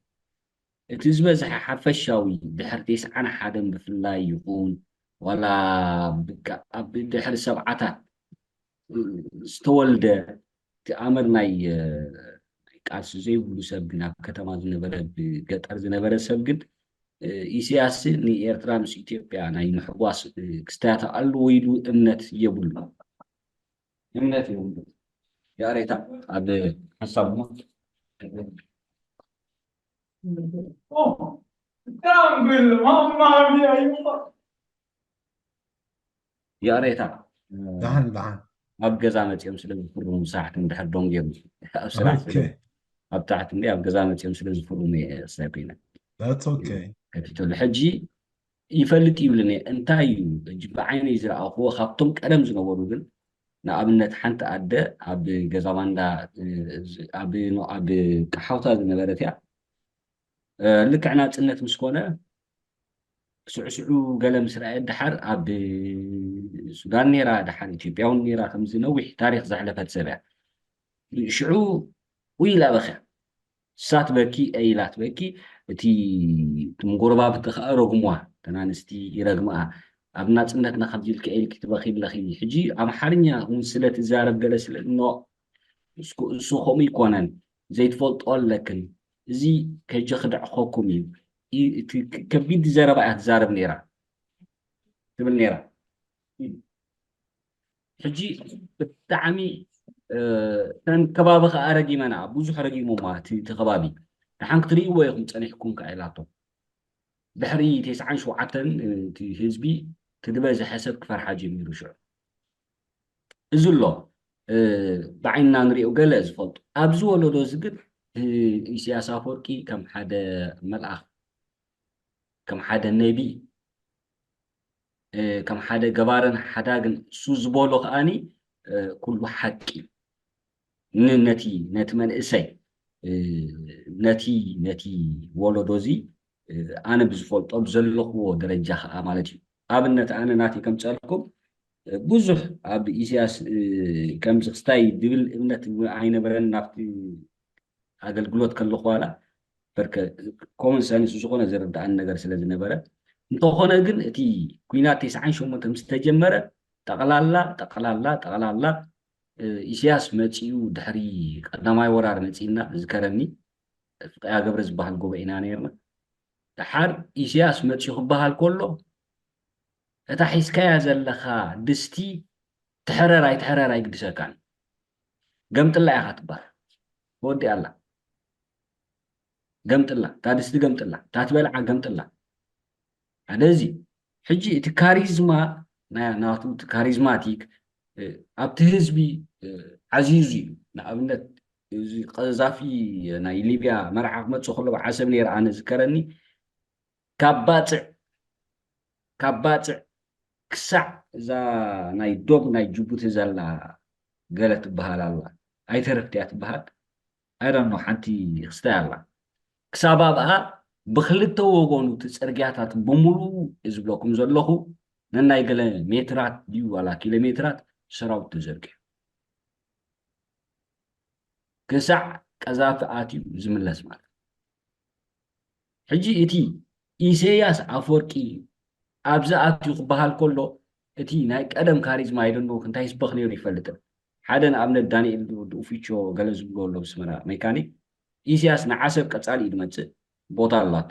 እቲ ዝበዝሐ ሓፈሻዊ ድሕሪ ተስዓን ሓደን ብፍላይ ይኹን ዋላ ኣብ ድሕሪ ሰብዓታት ዝተወልደ እቲ ኣምር ናይ ቃልሲ ዘይብሉ ሰብ ግን ኣብ ከተማ ዝነበረ ብገጠር ዝነበረ ሰብ ግን ኢሳያስ ንኤርትራ ምስ ኢትዮጵያ ናይ ምሕጓስ ክስታያት ኣለዎ ኢሉ እምነት የብሉ እምነት የብሉ። ያሬታ ኣብ ሓሳብ ሞ Damn, Bill, mamma mia, io ያሬታ ደሓን ደሓን ኣብ ገዛ መፅኦም ስለ ዝፍርሙ ሳሕቲ እንድሕር ደንጎም ኣብ ስራሕ ኦኬ ኣብ ታሕቲ እንዲ ኣብ ገዛ መፅኦም ስለ ዝፍርሙ እየ እሳይ ኮይነ that's okay ከፊተሉ ሕጂ ይፈልጥ ይብልን እየ እንታይ እዩ ሕጂ ብዓይነይ ዝረኣኽዎ ካብቶም ቀደም ዝነበሩ ግን ንኣብነት ሓንቲ ኣደ ኣብ ገዛ ባንዳ ኣብ ኣብ ቀሓውታ ዝነበረት እያ ልክዕ ናፅነት ምስ ኮነ ስዕስዑ ገለ ምስ ረኣየት ደሓር ኣብ ሱዳን ነይራ ደሓር ኢትዮጵያ እውን ነይራ ከምዚ ነዊሕ ታሪክ ዘሕለፈት ሰብ እያ ሽዑ ውይ ኢላ በኽያ እሳ ትበኪ እይ ኢላ ትበኪ እቲ እቲ መጎረባብቲ ከዓ ረግምዋ እተን ኣንስቲ ይረግምኣ ኣብ ናፅነትና ከምዚ ኢልኪ እይ ኢልኪ ትበኺ ኣለኺ ሕጂ ኣምሓርኛ እውን ስለ ትዛረብ ገለ ስለ ኖ እሱ ከምኡ ይኮነን ዘይትፈልጦ ኣለክን እዚ ከጀኽድዕኸኩም እዩ ከቢድ ዘረባ እያ ትዛረብ ነይራ ትብል ነይራ ሕጂ ብጣዕሚ ተን ከባቢ ከዓ ረጊመና ብዙሕ ረጊሞማ እቲ ከባቢ ደሓን ክትርእይዎ ኢኹም ፀኒሕኩም ከዓ ኢላቶ ድሕሪ ተስዓን ሸውዓተን እቲ ህዝቢ ትድበዝሐ ሰብ ክፈርሓ ጀሚሩ ሽዑ እዚ ኣሎ ብዓይንና ንሪኦ ገለ ዝፈልጡ ኣብዚ ወለዶ እዚ ግን ኢሳያስ ኣፈወርቂ ከም ሓደ መልኣኽ ከም ሓደ ነቢ ከም ሓደ ገባርን ሓዳግን እሱ ዝበሎ ከዓኒ ኩሉ ሓቂ ነቲ ነቲ መንእሰይ ነቲ ነቲ ወለዶ እዚ ኣነ ብዝፈልጦ ብዘለኽዎ ደረጃ ከዓ ማለት እዩ ኣብነት ኣነ ናተይ ከምፀልኩም ብዙሕ ኣብ ኢሳያስ ከምዚ ክስታይ ድብል እምነት ኣይነበረን ናብቲ ኣገልግሎት ከለኹ ዋላ በርከ ኮመን ሰንስ ዝኾነ ዝርድኣኒ ነገር ስለ ዝነበረ እንተኾነ ግን እቲ ኩናት ተስዓን ሸሞንተ ምስ ተጀመረ ጠቕላላ ጠቕላላ ጠቕላላ ኢሳያስ መፂኡ ድሕሪ ቀዳማይ ወራር መፂእና ዝከረኒ ፍቀያ ገብረ ዝበሃል ጎበ ኢና ነርና ደሓር ኢሳያስ መፂኡ ክበሃል ከሎ እታ ሒዝካያ ዘለኻ ድስቲ ትሕረር ኣይትሕረር ኣይግድሰካን ገምጥላ ኢኻ ትበሃል ወዲ ኣላ ገምጥላ፣ እታ ድስቲ ገምጥላ፣ እታ ትበልዓ ገምጥላ። ሓደ እዚ። ሕጂ እቲ ካሪዝማ ናይ ናቱ፣ እቲ ካሪዝማቲክ፣ እ፣ ኣብቲ ህዝቢ፣ እ፣ ዓዚዙ እዩ። ንኣብነት፣ እዚ ቀዛፊ ናይ ሊብያ መርዓ ክመጽእ ከሎ ኣብ ዓሰብ ነይረ፣ ኣነ ዝከረኒ፣ ካብ ባጽዕ፣ ካብ ባጽዕ ክሳዕ እዛ ናይ ዶብ ናይ ጅቡቲ ዘላ ገለ ትበሃል ኣላ። ኣይተረፍት እያ ትበሃል። I don't know፣ ሓንቲ ክስታይ ኣላ። ክሳብ ኣብኣ ብክልተ ወገኑ እቲ ጽርግያታት ብምሉኡ ዝብለኩም ዘለኹ፣ ነናይ ገለ ሜትራት ድዩ ዋላ ኪሎ ሜትራት ሰራዊት ተዘርጊሑ። ክሳዕ ቀዛፊ ኣትዩ ዝምለስ ማለት። ሕጂ እቲ ኢሰያስ ኣፈወርቂ ኣብዚ ኣትዩ ክበሃል ከሎ፣ እቲ ናይ ቀደም ካሪዝማ፣ I don't know፣ እንታይ ይስበኽ ነይሩ ይፈልጥን። ሓደ ንኣብነት ዳንኤል ወዲ ኡፊቾ ገለ ዝብልዎ ኣሎ፣ ብስመራ ሜካኒክ። ኢሰያስ ንዓሰብ ቀጻሊ እዩ ዝመጽእ፣ ቦታ ኣላቶ።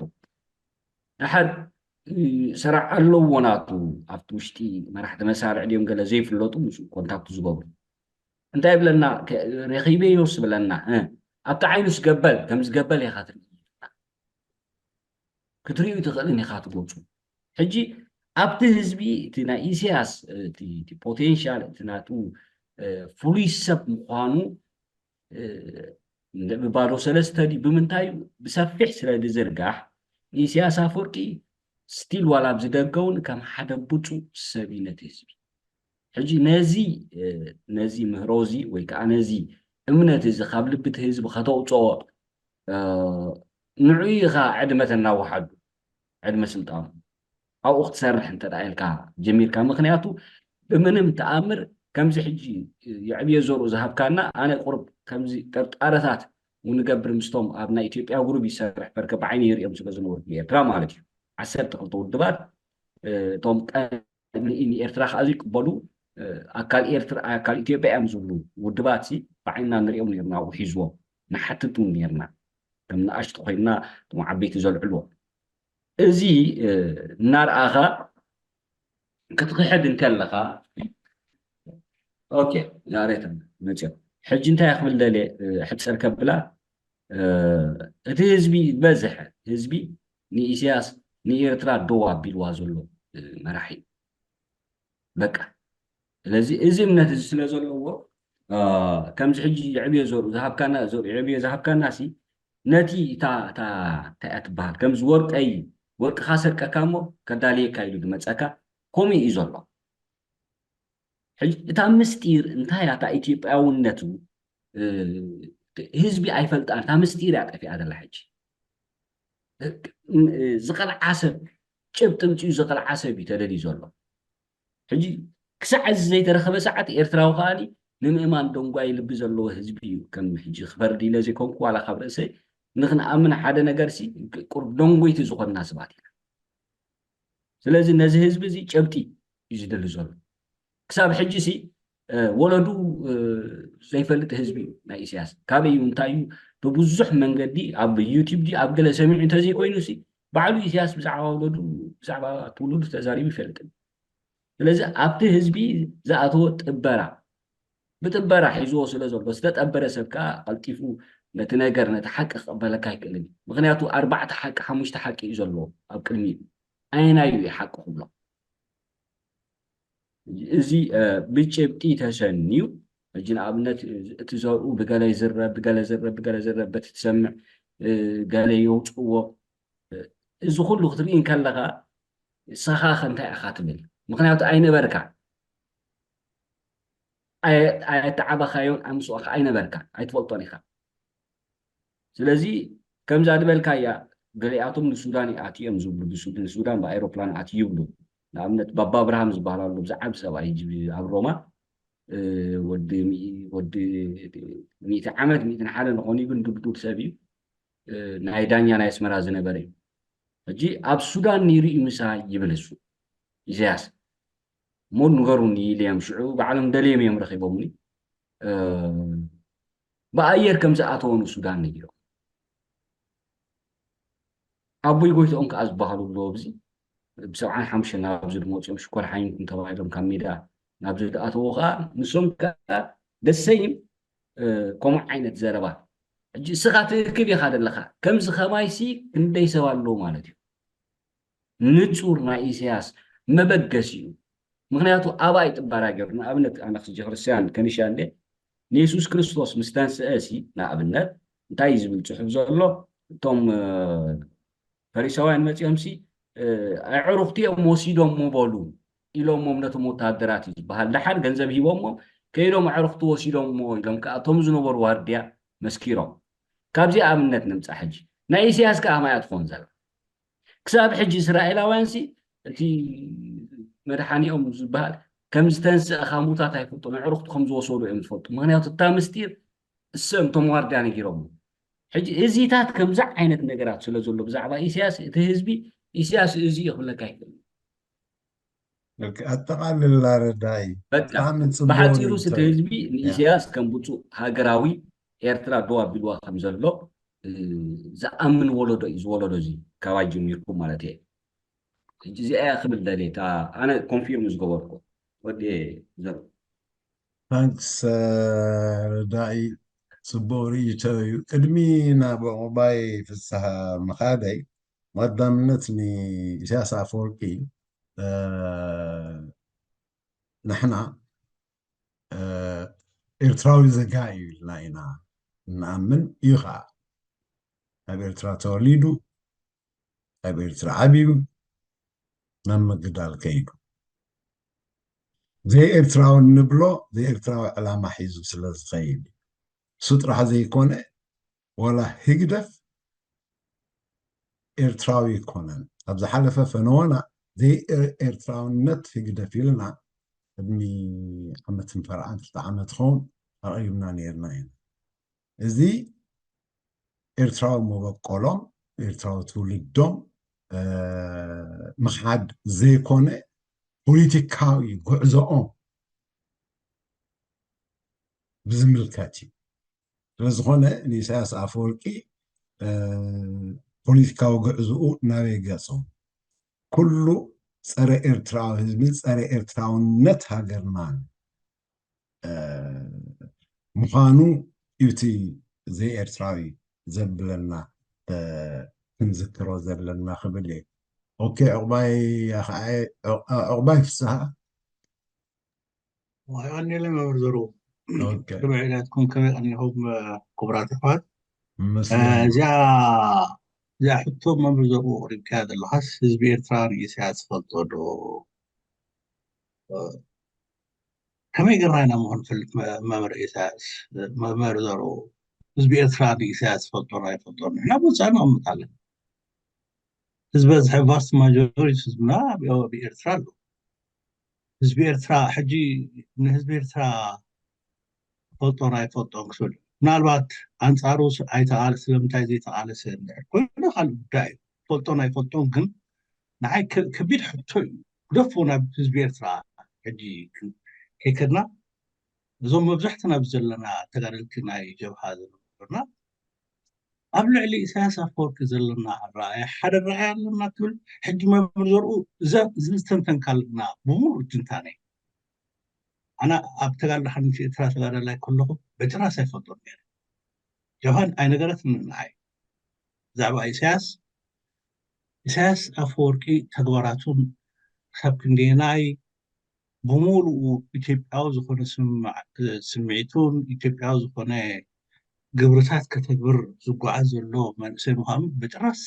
ድሓር፣ እ፣ ስራሕ ኣለዎ ናቱ፣ ኣብቲ ውሽጢ መራሕቲ መሳርዕ ድዮም ገለ ዘይፍለጡ ምስኡ ኮንታክት ዝገብሩ። እንታይ ይብለና? ከ-፣ ረኺበዮስ ይብለና። እ፣ ኣብቲ ዓይኑስ ገበል፣ ከምዚ ገበል ኢኻ ትርኢ። ክትርእዩ ትኽእልን ኢኻ ትገልጹ። ሕጂ ኣብቲ ህዝቢ እቲ ናይ ኢሳያስ፣ እቲ፣ እቲ ፖቴንሻል፣ እቲ ናቱ፣ እ፣ ፍሉይ ሰብ ምዃኑ፣ እ፣ ብባዶ ሰለስተ ድዩ ብምንታይ ብሰፊሕ ስለ ዝዝርጋሕ፣ ኢሳያስ ኣፈወርቂ ስቲል ዋላ ኣብዚ ደገ እውን ከም ሓደ ብፁዕ ሰብ እዩ ነቲ ህዝቢ። ሕጂ ነዚ፣ እ፣ ነዚ ምህሮ እዚ ወይ ከዓ ነዚ እምነት እዚ ካብ ልቢ እቲ ህዝቢ ከተውፅኦ፣ እ፣ ንዑ ኢኻ ዕድመ ተናውሓሉ፣ ዕድመ ስልጣኑ ኣብኡ ክትሰርሕ እንተ ደኣ ኢልካ ጀሚርካ። ምኽንያቱ ብምንም ተኣምር ከምዚ ሕጂ የዕብዮ ዘርኡ ዝሃብካና፣ ኣነ ቁሩብ ከምዚ ጥርጣረታት ንገብር ምስቶም ኣብ ናይ ኢትዮጵያ ጉሩብ ይሰርሕ በርከ ብዓይኒ ይርእዮም ስለ ዝነበርኩ ኤርትራ ማለት እዩ። ዓሰርተ ክልተ ውድባት፣ እ፣ እቶም ቀ-፣ ን-፣ ንኤርትራ ከኣ ዘይቅበሉ፣ እ፣ ኣካል ኤርትራ፣ ኣካል ኢትዮጵያ እዮም ዝብሉ ውድባት ሲ ብዓይንና ንርእዮም ነርና፣ ኣብኡ ሒዝዎም ንሓትት እውን ነርና። ከም ንኣሽቱ ኮይንና እቶም ዓበይቲ ዘልዕልዎ። እዚ፣ እ፣ እናርኣኻ ክትኽሕድ እንከለኻ፣ ኦኬ፣ ዛሬት መጽዮ። ሕጂ እንታይ ክብል ደልየ፣ እ፣ ሕጽር ከብላ፣ እ፣ እቲ ህዝቢ ዝበዝሐ ህዝቢ ንኢሳያስ ንኤርትራ ደው ኣቢልዋ ዘሎ፣ እ፣ መራሒ እዩ። በቃ። ስለዚ እዚ እምነት እዚ ስለ ዘለዎ፣ እ፣ ከምዚ ሕጂ የዕብዮ ዘርኡ ዝሃብካና፣ ዘርኡ የዕብዮ ዝሃብካና ሲ፣ ነቲ እታ፣ እታ፣ እንታይ እያ ትበሃል? ከምዚ ወርቀይ፣ ወርቅኻ ሰርቀካ እሞ ከዳልየካ ኢሉ ዝመጸካ፣ ከምኡ እዩ ዘሎ። ሕጂ እታ ምስጢር እንታይ እያ? እታ ኢትዮጵያውነቱ፣ እ፣ ህዝቢ ኣይፈልጣን። እታ ምስጢር እያ ጠፊኣ ዘላ ሕጂ። እ፣ ዝቐልዓ ሰብ፣ ጭብጢ ምጽኡ ዝቐልዓ ሰብ እዩ ተደልዩ ዘሎ። ሕጂ ክሳዕ እዚ ዘይተረኸበ ሰዓት ኤርትራዊ ከኣኒ ንምእማን ደንጓይ ልቢ ዘለዎ ህዝቢ እዩ። ከም ሕጂ ክፈርድ ኢለ ዘይኮንኩ ዋላ ካብ ርእሰይ ንኽንኣምን ሓደ ነገር ሲ ቁሩብ ደንጎይቲ ዝኾንና ሰባት ኢና። ስለዚ ነዚ ህዝቢ እዚ ጨብጢ እዩ ዝደሊ ዘሎ። ክሳብ ሕጂ ሲ፣ እ፣ ወለዱ፣ እ፣ ዘይፈልጥ ህዝቢ እዩ ናይ ኢሳያስ። ካበይ እዩ እንታይ እዩ ብብዙሕ መንገዲ ኣብ ዩቲዩብ ድዩ ኣብ ገለ ሰሚዑ እንተዘይኮይኑ ሲ ባዕሉ ኢሳያስ ብዛዕባ ወለዱ ብዛዕባ ትውልዱ ተዛሪቡ ይፈልጥን። ስለዚ ኣብቲ ህዝቢ ዝኣተወ ጥበራ፣ ብጥበራ ሒዝዎ ስለ ዘሎ ዝተጠበረ ሰብ ከኣ ቀልጢፉ ነቲ ነገር ነቲ ሓቂ ክቕበለካ ኣይክእልን እዩ። ምኽንያቱ ኣርባዕተ ሓቂ ሓሙሽተ ሓቂ እዩ ዘለዎ ኣብ ቅድሚኡ። ኣየናዩ እዩ ሓቂ ክብሎ? እዚ፣ እ፣ ብጭብጢ ተሰንዩ፣ ሕጂ ንኣብነት እቲ ዘርኡ ብገለ ይዝረብ፣ ብገለ ዝረብ፣ ብገለ ዝረብ፣ በቲ ትሰምዕ፣ እ፣ ገለ የውፅእዎ። እ፣ እዚ ኩሉ ክትርኢ እንከለኻ ንስኻ ከ እንታይ ኢኻ ትብል? ምኽንያቱ ኣይነበርካ፣ ኣየ-፣ ኣየተዓባኻዮን፣ ኣብ ምስኡ ከ ኣይነበርካ፣ ኣይትፈልጦን ኢኻ። ስለዚ ከምዛ ዝበልካያ ገሊኣቶም ንሱዳን ይኣትዮም ዝብሉ፣ ብሱ-፣ ንሱዳን ብኣይሮፕላን ኣትዩ ይብሉ። ንኣብነት ባባ ኣብርሃም ዝበሃል ኣሎ፣ ብዛዕባ ሰብኣይ ጅ-፣ ኣብ ሮማ፣ እ፣ ወዲ ሚ-፣ ወዲ ሚእቲ ዓመት፣ ሚእትን ሓደ ንኾኑ ግን ድልዱል ሰብ እዩ። እ፣ ናይ ዳኛ ናይ ኣስመራ ዝነበረ እዩ። ሕጂ ኣብ ሱዳን ነይሩ እዩ ምሳይ ይብል እሱ፣ ኢሳያስ። እሞ ንገሩኒ ኢለዮም፣ ሽዑ ባዕሎም ደልዮም እዮም ረኺቦምኒ። እ፣ ብኣየር ከም ዝኣተወ ንሱዳን ነጊሮም። ኣቦይ ጎይትኦም ከኣ ዝበሃሉ ኣለዉ ኣብዚ፣ ብሰብዓን ሓሙሽተን ናብዚ ድመፅኦም ሽኮር ሓይንኩም ተባሂሎም ካብ ሜዳ ናብዚ ዝኣተዉ ከኣ፣ ንሶም ከኣ ደሰይም፣ እ፣ ከምኡ ዓይነት ዘረባ ሕጂ እስኻ ትእክብ ኢኻ ዘለኻ። ከምዚ ከማይሲ ክንደይ ሰብ ኣለዉ ማለት እዩ። ንጹር ናይ ኢሳያስ መበገሲኡ። ምኽንያቱ ኣብኣ ይጥባራገሩ። ንኣብነት ኣነ ሕጂ ክርስትያን ከኒሻ እንደ ንየሱስ ክርስቶስ ምስ ተንስአ ሲ ንኣብነት እንታይ እዩ ዝብል ጽሑፍ ዘሎ? እቶም ፈሪሳውያን መጺኦም ሲ ኣዕሩኽቲ እዮም ወሲዶሞ በሉ ኢሎሞም ነቶም ወተሃደራት እዩ ዝበሃል። ደሓር ገንዘብ ሂቦሞ ከይዶም ኣዕሩኽቲ ወሲዶሞ ኢሎም ከዓ እቶም ዝነበሩ ዋርድያ መስኪሮም። ካብዚ ኣብነት ንምፃእ ሕጂ ናይ ኢሳያስ ከዓ ማያ ትኾን ዘላ ክሳብ ሕጂ እስራኤላውያን ሲ እቲ መድሓኒኦም ዝበሃል ከም ዝተንስአ ካብ ሙታት ኣይፈልጡ ኣዕሩኽቲ ከም ዝወሰዱ እዮም ዝፈልጡ። ምክንያቱ እታ ምስጢር እሰም እቶም ዋርድያ ነጊሮም። ሕጂ እዚታት ከምዚ ዓይነት ነገራት ስለ ዘሎ ብዛዕባ ኢሳያስ እቲ ህዝቢ ኢሳያስ እዚ እዩ ክብለካ ይክእል። ኣጠቃልላ ረዳኢ በቃ ብሓፂሩ እቲ ህዝቢ ንኢሳያስ ከም ብፁዕ ሃገራዊ ኤርትራ ደው ኣቢልዋ ከም ዘሎ ዝኣምን ወለዶ እዩ። ዝወለዶ እዚ ካባይ ጀሚርኩም ማለት እየ። ሕጂ እዚኣ እያ ክብል ደልየ እታ ኣነ ኮንፊርም ዝገበርኩ ወዲ ዘሩ ታንክስ ረዳኢ። ፅቡቅ ርእይቶ እዩ። ቅድሚ ናብ ዕቁባይ ፍስሃ ምኻደይ መቀዳምነት ንኢሳያስ ኣፈወርቂ ንሕና ኤርትራዊ ዘጋ እዩ ኢልና ኢና እንኣምን እዩ ከዓ ኣብ ኤርትራ ተወሊዱ ኣብ ኤርትራ ዓብዩ ናብ ምግዳል ከይዱ ዘይኤርትራዊ እንብሎ ዘይኤርትራዊ ዕላማ ሒዙ ስለ ዝኸይድ እዩ። እሱ ጥራሕ ዘይኮነ ዋላ ህግደፍ ኤርትራዊ ኣይኮነን። ኣብ ዝሓለፈ ፈነወና ዘይኤርትራውነት ህግደፍ ኢልና ቅድሚ ዓመትን ፈርዓን ክልተ ዓመት ኸውን ኣቕሪብና ነይርና ኢና። እዚ ኤርትራዊ መበቆሎም ኤርትራዊ ትውልዶም ምኽሓድ ዘይኮነ ፖለቲካዊ ጉዕዞኦም ብዝምልከት እዩ። ስለዝኾነ ንኢሳያስ ኣፈወርቂ ፖለቲካዊ ጉዕዝኡ ናበይ ገፁ? ኩሉ ፀረ ኤርትራዊ ህዝቢ ፀረ ኤርትራውነት ሃገርናን ምዃኑ እዩ እቲ ዘይኤርትራዊ ዘብለና ክንዝክሮ ዘለና ክብል እየ። ኦኬ ዕቁባይ ከዓ ዕቁባይ ፍስሃ ይቀኒለ መምህር ዘሩ ከመይ ዕላትኩም ከመይ ቀኒኹም ክቡራት ኣሕዋት? እዚኣ እዚኣ ሕቶ መምህር ዘሩ ቅሪብካያ ዘለኻስ ህዝቢ ኤርትራ ንኢሳያስ ዝፈልጦ ዶ? ከመይ ገርና ኢና ምኾን ፈልጥ መምህር ኢሳያስ መምህር ዘሩ ህዝቢ ኤርትራ ንኢሳያስ ዝፈልጦ ዶ ኣይፈልጦ ንሕና ብውፃእ ነቐምጥ ኣለና። ዝበዝሐ ቫስት ማጆሪቲ ህዝብና ኣብ ኤርትራ ኣሎ። ህዝቢ ኤርትራ ሕጂ ንህዝቢ ኤርትራ ፈልጦን ኣይፈልጦን ክስብል ምናልባት ኣንፃሩ ኣይተቃለ ስለምንታይ ዘይተቃለሰ እንድሕር ኮይኑ ካልእ ጉዳይ እዩ። ፈልጦን ኣይፈልጦን ግን ንዓይ ከቢድ ሕቶ እዩ። ግደፎ ናብ ህዝቢ ኤርትራ ሕጂ ከይከድና እዞም መብዛሕትና ኣብዚ ዘለና ተጋደልቲ ናይ ጀብሃ ዝነበርና ኣብ ልዕሊ ኢሳያስ ኣፈወርቂ ዘለና ኣረኣእያ ሓደ ኣረኣእያ ኣለና ትብል ሕጂ መምህር ዘርኡ ዝተንተንካልና ብምሉእ ትንታነ ኣና ኣብ ተጋድሎ ሓርነት ኤርትራ ተጋዳላይ ከለኹ በጭራሽ ኣይፈልጦን ነይረ። ጀብሃን ኣይነገረትንን ንዓይ ብዛዕባ ኢሳያስ ኢሳያስ ኣፈወርቂ ተግባራቱን ክሳብ ክንደየናይ ብምሉኡ ኢትዮጵያዊ ዝኾነ ስምዒቱን ኢትዮጵያዊ ዝኾነ ግብርታት ከተግብር ዝጓዓዝ ዘሎ መንእሰይ ምዃኑ በጭራሽ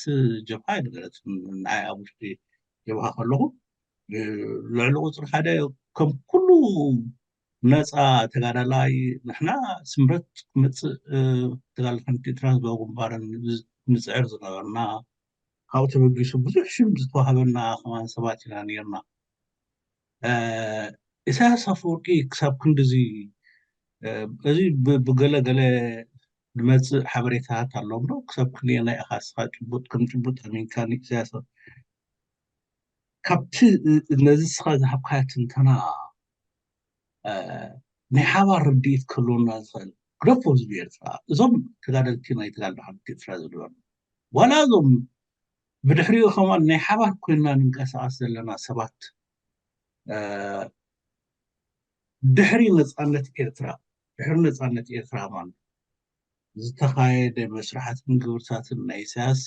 ጀብሃ ኣይነገረትን። ንዓይ ኣብ ውሽጢ ጀብሃ ከለኹ ልዕሊ ቁፅሪ ሓደ ከም ኩሉ ነፃ ተጋዳላይ ንሕና ስምረት ክመፅእ ተጋዳላይ ሓርነት ኤርትራ ህዝባዊ ግንባርን ንፅዕር ዝነበርና ካብኡ ተበጊሱ ብዙሕ ሽም ዝተዋህበና ከማን ሰባት ኢና ነርና። ኢሳያስ ኣፈወርቂ ክሳብ ክንድዚ እዚ ብገለ ገለ ዝመፅእ ሓበሬታታት ኣሎ እምበር ክሳብ ክንደየናይ ኢኻ ንስኻ ጭቡጥ ከም ጭቡጥ ኣሚንካ ንኢሳያስ ካብቲ ነዚ ንስኻ ዝሃብካዮ ትንተና ናይ ሓባር ርድኢት ክህልወና ዝኽእል ግደፎ ህዝቢ ኤርትራ እዞም ተጋደልቲ ናይ ተጋድሎ ሓርነት ኤርትራ ዝነበሩ ዋላ እዞም ብድሕሪኡ ከማን ናይ ሓባር ኮይንና ንንቀሳቐስ ዘለና ሰባት ድሕሪ ነፃነት ኤርትራ ድሕሪ ነፃነት ኤርትራ ማለት ዝተኻየደ መስራሓትን ግብርታትን ናይ ኢሳያስ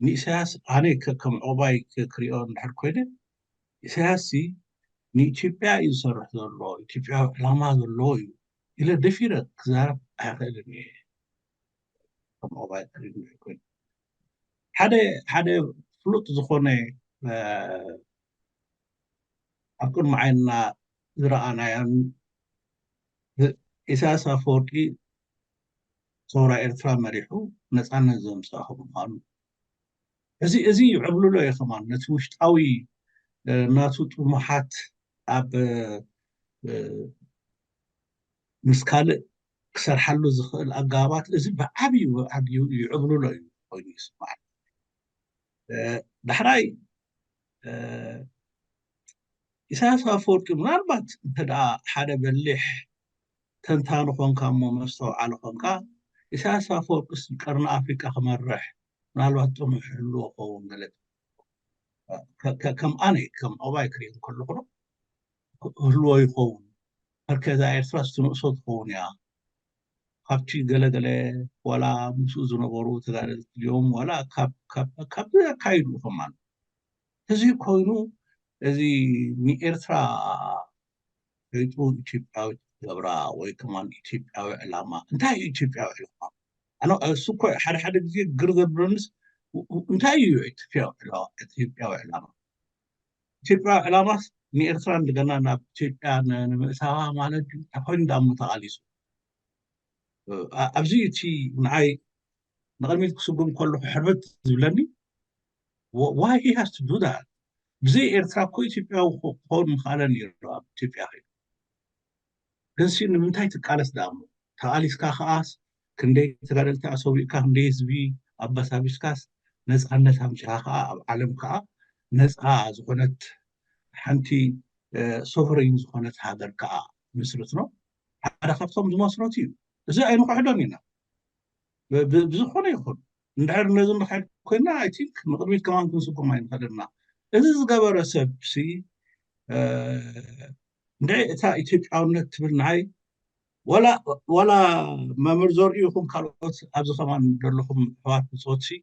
ንኢሳያስ ኣነ ከም ኦባይ ክሪኦ እንድሕር ኮይነ ኢሳያስ ንኢትዮጵያ እዩ ዝሰርሕ ዘሎ፣ ኢትዮጵያዊ ዕላማ ዘለዎ እዩ ኢለ ደፊረ ክዛረብ ኣይኽእልን እየ። ከም ኦባይ ክሪኦ እንድሕር ኮይነ ሓደ ሓደ ፍሉጥ ዝኾነ ኣብ ቅድሚ ዓይንና ዝረኣናዮን ኢሳያስ ኣፈወርቂ ሰውራ ኤርትራ መሪሑ ነፃነት ዘምፀኣ ምዃኑ እዚ እዚ ይዕብልሎ እዩ ከማን ነቲ ውሽጣዊ ናቱ ጥሙሓት ኣብ ምስ ካልእ ክሰርሓሉ ዝኽእል ኣጋባባት እዚ ብዓብዩ ብዓብዩ ይዕብልሎ እዩ ኮይኑ ይስማዕ። ዳሕራይ ኢሳያስ ኣፈወርቂ ምናልባት እንተ ሓደ በሊሕ ተንታኒ ኮንካ እሞ መስተውዓሊ ኮንካ ኢሳያስ ኣፈወርቂ ቀርኒ ኣፍሪቃ ክመርሕ ምናልባት ጥሙሕ ህልዎ ክኸውን ገለ ከም ኣነ ከም ኦባይ ክርኢ ከለኹ ህልዎ ይኸውን። መርከዛ ኤርትራ ስትንእሶ ትኸውን እያ። ካብቲ ገለገለ ዋላ ምስኡ ዝነበሩ ተጋደልቲ ድዮም ዋላ ካብ ኣካይዱ ከማን እዚ ኮይኑ እዚ ንኤርትራ ሸይጡ ኢትዮጵያዊት ገብራ ወይ ከማን ኢትዮጵያዊ ዕላማ እንታይ እዩ ኢትዮጵያዊ ዕላማ? ኣነ እሱ እኮ ሓደ ሓደ ግዜ ግር ዘብለንስ እንታይ እዩ ኢትዮጵያዊ ዕላማ? ኢትዮጵያዊ ዕላማስ ንኤርትራ እንደገና ናብ ኢትዮጵያ ንምእታዋ ማለት እዩ። እንታይ ኮይኑ ዳሞ ተቓሊሱ ኣብዚ እቲ ንዓይ ንቕድሚት ክስጉም ከለኹ ሕርብት ዝብለኒ why he has to do that ብዘይ ኤርትራ እኮ ኢትዮጵያዊ ክኸውን ምኽኣለ ነይሩ ኣብ ኢትዮጵያ ኸይዱ ግንሲ ንምንታይ ትቃለስ ደኣ እሞ ተቓሊስካ ከዓስ ክንደይ ተጋደልቲ ኣሰዊእካ ክንደይ ህዝቢ ኣባሳቢስካስ ነፃነት ኣምፂኻ ከዓ ኣብ ዓለም ከዓ ነፃ ዝኾነት ሓንቲ ሶቨሬን ዝኾነት ሃገር ከዓ ምስርት ነው ሓደ ካብቶም ዝመስረቱ እዩ እዚ ኣይንክሕዶን ኢና ብዝኾነ ይኹን እንድሕር ነዚ ንክሕድ ኮይና I think ንቅድሚት ከማን ክንስጉም ኣይንኽእልና እዚ ዝገበረ ሰብ ሲ እንደ እታ ኢትዮጵያውነት ትብል ንዓይ ዋላ መምህር ዘርኡ ይኹን ካልኦት ኣብዚ ከማን ዘለኹም ኣሕዋት ብፆት ሲ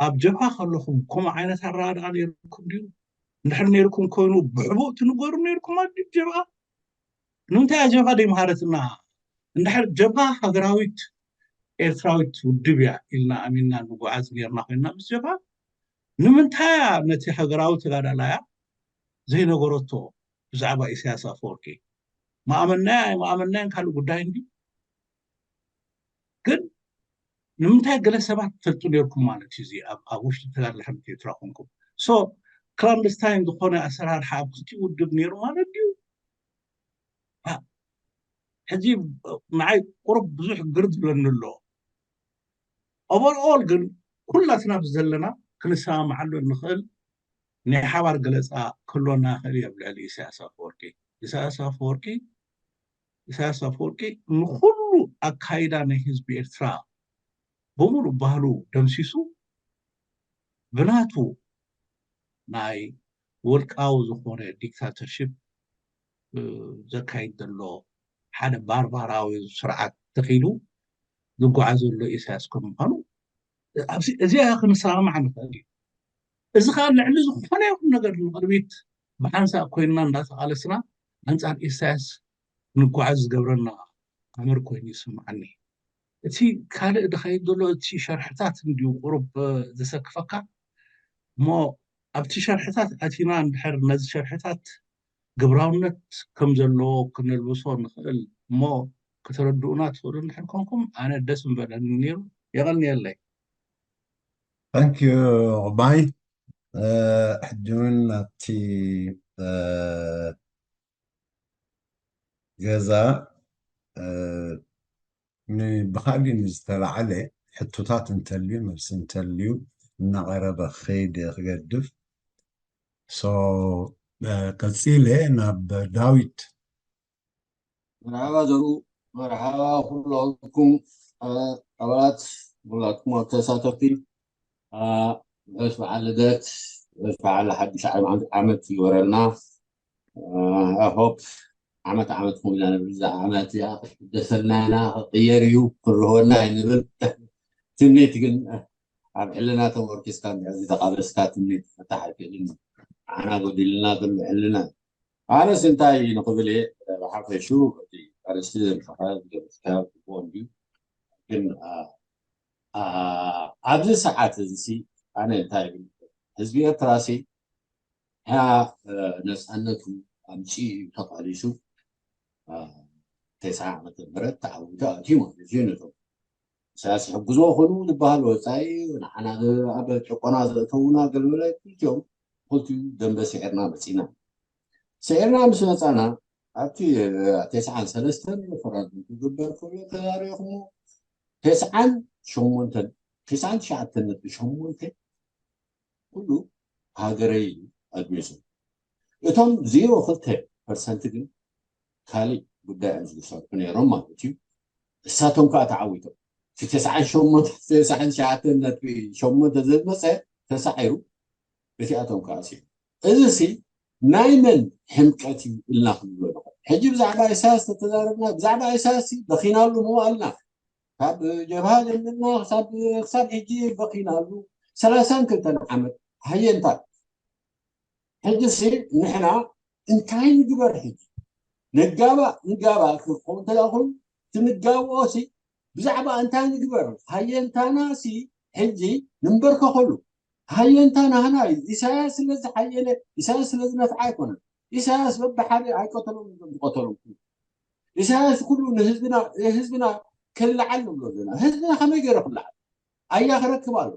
ኣብ ጀብሃ ከለኹም ከምኡ ዓይነት ኣረዳድኣ ነይርኩም ድዩ እንድሕር ነይርኩም ኮይኑ ብሕቡእ ትንገሩ ነይርኩም ኣብ ጀብሃ ንምንታይ እያ ጀብሃ ደይምሃረትና እንድሕር ጀብሃ ሃገራዊት ኤርትራዊት ውድብ እያ ኢልና ኣሚንና ንጉዓዝ ነይርና ኮይንና ምስ ጀብሃ ንምንታይ እያ ነቲ ሃገራዊ ተጋዳላያ ዘይነገረቶ ብዛዕባ ኢሳያስ ኣፈወርቂ መኣመናያ ኣይመኣመናያን ካልእ ጉዳይ እንዲ ግን ንምንታይ ገለ ሰባት ትፈልጡ ነርኩም ማለት እዩ እዚ ኣብ ውሽጢ ተጋድሎ ሓንቲ ኤርትራ ኮንኩም so ክላንደስታይን ዝኾነ ኣሰራርሓ ኣብ ክልቲኡ ውድብ ነይሩ ማለት ድዩ ሕጂ ንዓይ ቁሩብ ብዙሕ ግር ዝብለኒ ኣሎ overall ግን ኩላትና ብዘለና ክንሰማማዓሉ እንኽእል ናይ ሓባር ገለፃ ክህልወና ይኽእል እዩ ኣብ ልዕሊ ኢሳያስ ኣፈወርቂ ኢሳያስ ኣፈወርቂ ኢሳያስ ኣፈወርቂ ንኩሉ ኣካይዳ ናይ ህዝቢ ኤርትራ ብምሉእ ባህሉ ደምሲሱ ብናቱ ናይ ውልቃዊ ዝኾነ ዲክታተርሽፕ ዘካይድ ዘሎ ሓደ ባርባራዊ ስርዓት ተኺሉ ዝጓዓዝ ዘሎ ኢሳያስ ከም ምዃኑ ኣብዚ እዚኣ ክንሰማማዕ ንኽእል እዩ እዚ ከዓ ልዕሊ ዝኾነ ይኹን ነገር ንቕድሚት ብሓንሳእ ኮይንና እንዳተቓለስና ኣንፃር ኢሳያስ ንጓዓዝ ዝገብረና ኣምር ኮይኑ ይስምዓኒ እቲ ካልእ ዝኸይድ ዘሎ እቲ ሸርሕታት እንድዩ ቁሩብ ዘሰክፈካ እሞ ኣብቲ ሸርሕታት ኣቲና እንድሕር ነዚ ሸርሕታት ግብራውነት ከም ዘለዎ ክነልብሶ ንኽእል እሞ ከተረድኡና ትኽእሉ እንድሕር ኮንኩም ኣነ ደስ ምበለኒ ነይሩ የቐንየለይ Thank you ኦባይ ሕጂ እውን ናብቲ ገዛ ብካሊእ ንዝተላዓለ ሕቶታት እንተልዩ መልሲ እንተልዩ እናቐረበ ክኸይድ ክገድፍ so ቀፂለ ናብ ዳዊት መርሓባ ዘርኡ መርሓባ ኩላትኩም ኣባላት ኩላትኩም ኣብ ተሳተፍቲ ዑስ በዓል ልደት ዑስ በዓል ሓድሽ ዓመት ይወረልና ሆፕ ዓመት ዓመት ከምኡ ኢና ንብል። እዛ ዓመት እዚኣ ክትሕደሰልና ኢና፣ ክቕየር እዩ፣ ክርህወና እዩ ንብል። ትምኒት ግን ኣብ ሕልና ተመርኪስካ እንድሕር ዝተቓለስካ ትምኒት ክፍታሕ ኣይክእልን እዩ። ንዓና ጎዲሉና ዘሎ ሕልና እዩ። ኣነስ እንታይ ንኽብል እየ፣ ብሓፈሽኡ እቲ ኣርእስቲ ዘምጻእካ ዝገለጽካዮ ጽቡቕ እንድዩ። ግን፣ ኣ፣ ኣ፣ ኣብዚ ሰዓት እዚ ሲ ኣነ እንታይ ይብል? ህዝቢ ኤርትራ ሲ፣ ያ፣ እ፣ ነጻነቱ ኣምጺኡ እዩ ተቓሊሱ። እ፣ ተስዓ ዓመተ ምህረት ተዓዊቱ ኣትዩ ማለት እዩ። ነቶም ኢሳያስ ይሕግዝዎ ኾኑ ዝበሃል ወጻኢ፣ ንዓና ኣብ ጭቆና ዘእተዉና ገልበለ፣ ክልቲኦም፣ ክልቲኡ ደንበ ስዒርና መጺና። ስዒርና ምስ መጻና፣ ኣብቲ፣ እ፣ ተስዓን ሰለስተን ሪፈረንዱም ክግበር ከሎ ተዛሪኹሞ፣ ተስዓን ሸሞንተን፣ ተስዓን ትሽዓተን ነጥቢ ሸሞንተ ኩሉ ሃገረይ ኢሉ ኣድሚጹ። እቶም ዜሮ ክልተ ፐርሰንት ግን ካልእ ጉዳይ እዮም ዝሰርሑ ነይሮም ማለት እዩ። እሳቶም ከዓ ተዓዊቶም። እቲ ተስዓን ሸሞንተ፣ ተስዓን ትሽዓተን ነጥቢ ሸሞንተ ዘዝመጸ ተሳዒሩ፣ እቲኣቶም ከዓ ስዒሩ። እዚ ሲ ናይ መን ሕምቀት እዩ ኢልና ክንብሎ ንኽእል። ሕጂ ብዛዕባ ኢሳያስ ተተዛረብና፣ ብዛዕባ ኢሳያስ ሲ በኺናሉ ምዋልና። ካብ ጀብሃ ጀሚርና ክሳብ፣ ክሳብ ሕጂ በኺናሉ። ሰላሳን ክልተን ዓመት ሃየንታ። ሕጂ ሲ ንሕና እንታይ ንግበር? ሕጂ ንጋባእ፣ ንጋባእ ክኸውን እንተ ደኣ ኮይኑ፣ እቲ ንጋብኦ ሲ ብዛዕባ እንታይ ንግበር? ሃየንታና ሲ ሕጂ ንንበርከኸሉ። ሃየንታ ናህና እዩ። ኢሳያስ ስለ ዝሓየለ፣ ኢሳያስ ስለ ዝነፍዐ ኣይኮነን። ኢሳያስ በብሓደ ኣይቀተሎም፣ ዝቐተሎም። ኢሳያስ ኩሉ ንህዝብና፣ ህዝብና ከለዓል ንብሎ ዘለና። ህዝብና ከመይ ገይሩ ክለዓል? ኣያ ክረክብ ኣሎ።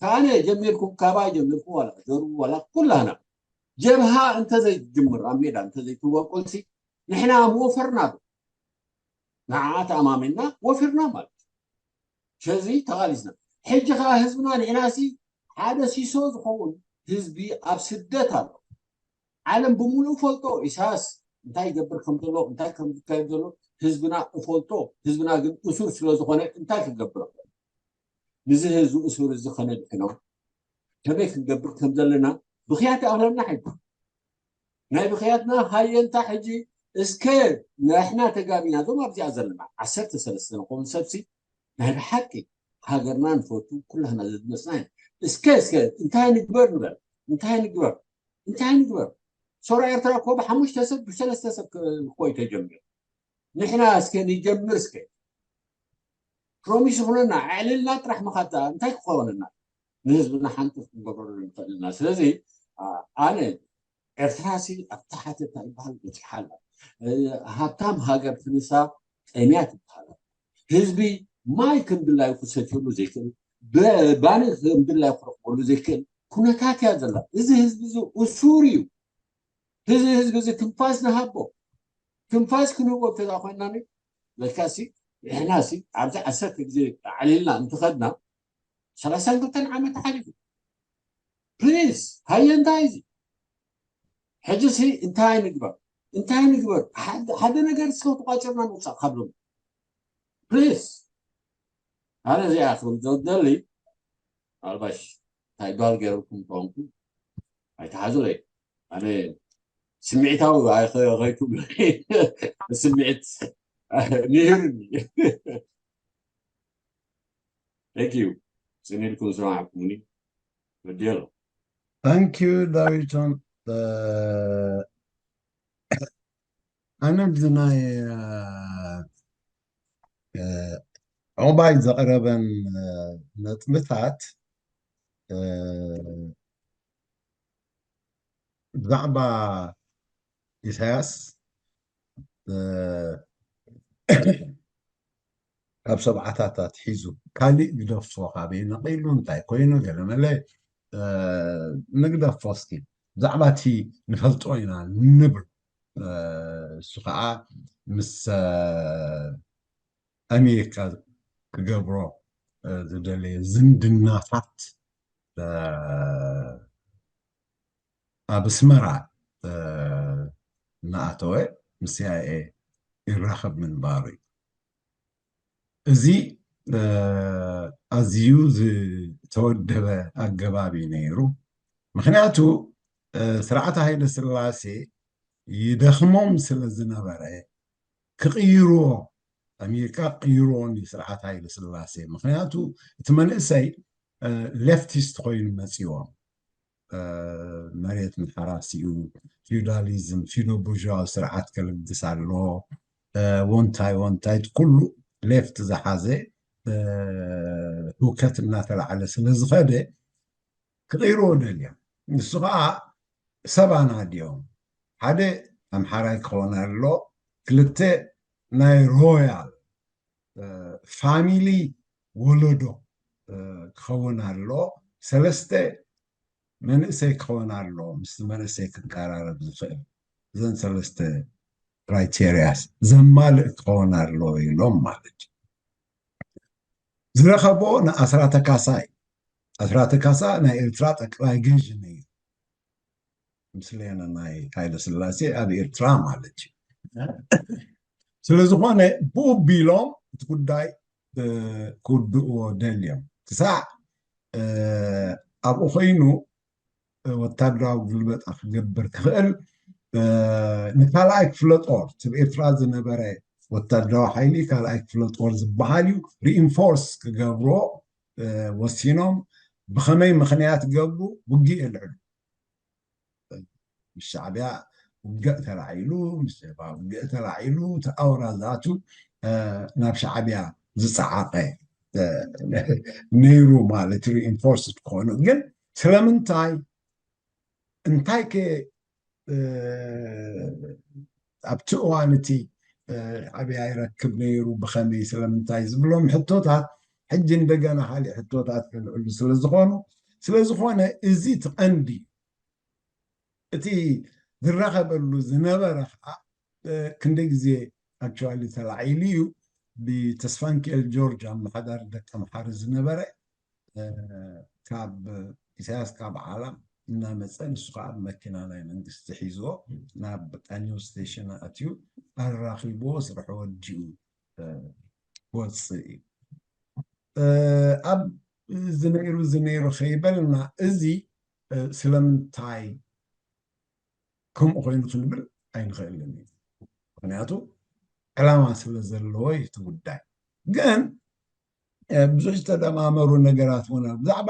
ካነ ጀሚርኩም፣ ካባይ ጀሚርኩም፣ ዋላ ዘሩ፣ ዋላ ኩላህና ጀብሃ እንተዘይትጅምር፣ ኣብ ሜዳ እንተዘይትወቁልሲ፣ ንሕና ምወፈርና ዶ? ንዓኣ ተኣማሚንና ወፊርና ማለት እዩ። ስለዚ ተቓሊስና። ሕጂ ኸዓ ህዝብና ንሕናሲ ሓደ ሲሶ ዝኸውን ህዝቢ ኣብ ስደት ኣሎ። ዓለም ብምሉእ ፈልጦ፣ ኢሳያስ እንታይ ይገብር ከም ዘሎ፣ እንታይ ከም ዝካየድ ዘሎ ህዝብና እፈልጦ። ህዝብና ግን እሱር ስለ ዝኾነ እንታይ ክገብር ኣሎ? ንዚ ህዝቢ እሱር እዚ ከነድሕኖ ከመይ ክንገብር ከም ዘለና ብኽያት ይኣኽለና ሕጂ። ናይ ብኽያትና ሃየንታ ሕጂ እስከ ንሕና ተጋቢና፣ እዞም ኣብዚኣ ዘለና ዓሰርተ ሰለስተ ንኸውን ሰብሲ ናይ ብሓቂ ሃገርና ንፈቱ ኩላህና ዘድመፅና ኢና። እስከ፣ እስከ እንታይ ንግበር ንበል፣ እንታይ ንግበር፣ እንታይ ንግበር? ሶራ ኤርትራ እኮ ብሓሙሽተ ሰብ ብሰለስተ ሰብ ክ-፣ እኮ እዩ ተጀሚሩ። ንሕና እስከ ንጀምር እስከ። ፕሮሚስ ይኹነና፣ ኣዕልልና ጥራሕ መኻታ እንታይ ክኾነና? ንህዝብና ሓንቲ ክንገብረሉ ንኽእል ኢና። ስለዚ፣ ኣ-፣ ኣነ ኤርትራ ሲ ኣብታ ሓተታ ይበሃል በጺሓ ኣላ። እ፣ ሃብታም ሃገር ክንሳ ጠምያ ትበሃል። ህዝቢ ማይ ከም ድላዩ ክሰትየሉ ዘይክእል፣ ብ-፣ ባኒ ከም ድላዩ ክረኽበሉ ዘይክእል ኩነታት እያ ዘላ። እዚ ህዝቢ እዚ እሱር እዩ። እዚ ህዝቢ እዚ ትንፋስ ንሃቦ። ትንፋስ ክንህቦ እንተ ደኣ ኮይንና ኒ-፣ በልካ ሲ፣ ንሕና ሲ፣ ኣብዚ ዓሰርተ ግዜ ኣዕሊልና እንትኸድና፣ ሰላሳን ክልተን ዓመት ሓሊፉ። ፕሊዝ፣ ሃየ እንታይ እዚ? ሕጂ ሲ እንታይ ንግበር? እንታይ ንግበር? ሓደ፣ ሓደ ነገር እስከ ተቋጺርና ንውጻእ ካብ ሎሚ። ፕሊዝ። ኣነ እዚኣ ክብል ዝደሊ፣ ኣልባሽ እንታይ ጓል ገይርኩም ከሆንኩ ኣይተሓዙለይ። ኣነ ስምዒታዊ ኣይኸ-፣ ኸይትብሉ። ስምዒት ንሂርኒ። Thank you። ጽን ኢልኩም ዝሰማዕኩምኒ። ወዲ ኣሎ። Thank you፣ ዳዊቶም። እ፣ ኣነ ኣብዚ ናይ፣ እ፣ እ፣ ዑቕባይ ዘቕረበን፣ እ፣ ነጥብታት፣ እ፣ ብዛዕባ ኢሳያስ፣ እ፣ ካብ ሰብዓታት ኣትሒዙ ካሊእ ግደፎ፣ ካበይ ነቒሉ፣ እንታይ ኮይኑ፣ ገለመለ፣ እ፣ ንግደፎ እስኪ። ብዛዕባ እቲ ንፈልጦ ኢና ንብል፣ እ፣ እሱ ኸዓ ምስ፣ እ፣ ኣሜሪካ ክገብሮ፣ እ፣ ዝደለየ ዝምድናታት፣ እ፣ ኣብ ኣስመራ፣ እ፣ እናኣተወ ምስ ሲ ኣይ ኤ ይራኸብ ምንባሩ እዩ። እዚ፣ እ፣ ኣዝዩ ዝተወደበ ኣገባብ እዩ ነይሩ። ምኽንያቱ፣ እ፣ ስርዓት ሃይለ ስላሴ ይደኽሞም ስለ ዝነበረ ክቕይርዎ፣ ኣሜሪካ ቅይርዎ ንስርዓት ሃይለ ስላሴ። ምክንያቱ እቲ መንእሰይ ሌፍቲስት ኮይኑ መፂዎም፣ መሬት ንሓራሲኡ፣ ፊውዳሊዝም፣ ፊዶ ቡርዥዋዊ ስርዓት ከልግስ ኣሎ፣ ወንታይ ወንታይ፣ ኩሉ ሌፍት ዝሓዘ ህውከት እናተላዓለ ስለ ዝኸደ ክቕይርዎ ደልዮም። ንሱ ከዓ ሰብ ኣናድዮም። ሓደ ኣምሓራይ ክኸውን ኣሎ፣ ክልተ ናይ ሮያል ፋሚሊ ወለዶ ክኸውን ኣሎ፣ ሰለስተ መንእሰይ ክኸውን ኣሎ፣ ምስቲ መንእሰይ ክቀራረብ ዝኽእል። እዘን ሰለስተ ክራይቴሪያስ ዘማልእ ክኸውን ኣሎ ኢሎም ማለት እዩ። ዝረኸቦ ንኣስራተ ካሳ እዩ። ኣስራተ ካሳ ናይ ኤርትራ ጠቅላይ ገዥ ነይሩ። ምስለነ ናይ ሃይለ ስላሴ ኣብ ኤርትራ ማለት እዩ። ስለዝኾነ ብኡ ቢሎም እቲ ጉዳይ ክውድእዎ ደልዮም ክሳዕ ኣብኡ ኮይኑ ወታደራዊ ግልበጣ ክገብር ክኽእል ንካልኣይ ክፍለ ጦር፣ ኣብ ኤርትራ ዝነበረ ወታደራዊ ሓይሊ ካልኣይ ክፍለ ጦር ዝበሃል እዩ፣ ሪኢንፎርስ ክገብሮ ወሲኖም። ብኸመይ ምኽንያት ገብሩ? ውግእ የልዕሉ። ምስ ሻዕቢያ ውግእ ተላዒሉ፣ ምስ ጀብሃ ውግእ ተላዒሉ፣ እቲ ኣውራዛቱ ናብ ሻዕቢያ ዝፀዓቐ ነይሩ ማለት ሪኢንፎርስድ ክኾኑ። ግን ስለምንታይ እንታይ ከ ኣብቲ እዋን እቲ ሻዕቢያ ይረክብ ነይሩ፣ ብኸመይ፣ ስለምንታይ ዝብሎም ሕቶታት ሕጂ እንደገና ካሊእ ሕቶታት ከልዕሉ ስለዝኾኑ፣ ስለዝኾነ እዚ እቲ ቀንዲ እቲ ዝራኸበሉ ዝነበረ ከዓ ክንደይ ግዜ ኣክቹዋሊ ተላዒሉ እዩ። ብተስፋንኪኤል ጆርጅ ኣመሓዳሪ ደቂ ኣምሓሩ ዝነበረ ካብ ኢሳያስ ካብ ዓላ እናመፀ ንሱ ከዓ ብመኪና ናይ መንግስቲ ሒዝዎ ናብ ቃኘው ስቴሽን ኣትዩ ኣራኺብዎ ስርሑ ወዲኡ ክወፅእ እዩ። ኣብ ዝነይሩ ዝነይሩ ከይበልና እዚ ስለምንታይ ከምኡ ኮይኑ ክንብል ኣይንኽእልን እዩ። ምክንያቱ ዕላማ ስለ ዘለዎ እዩ እቲ ጉዳይ። ግን ብዙሕ ዝተደማመሩ ነገራት እውን ኣሎ። ብዛዕባ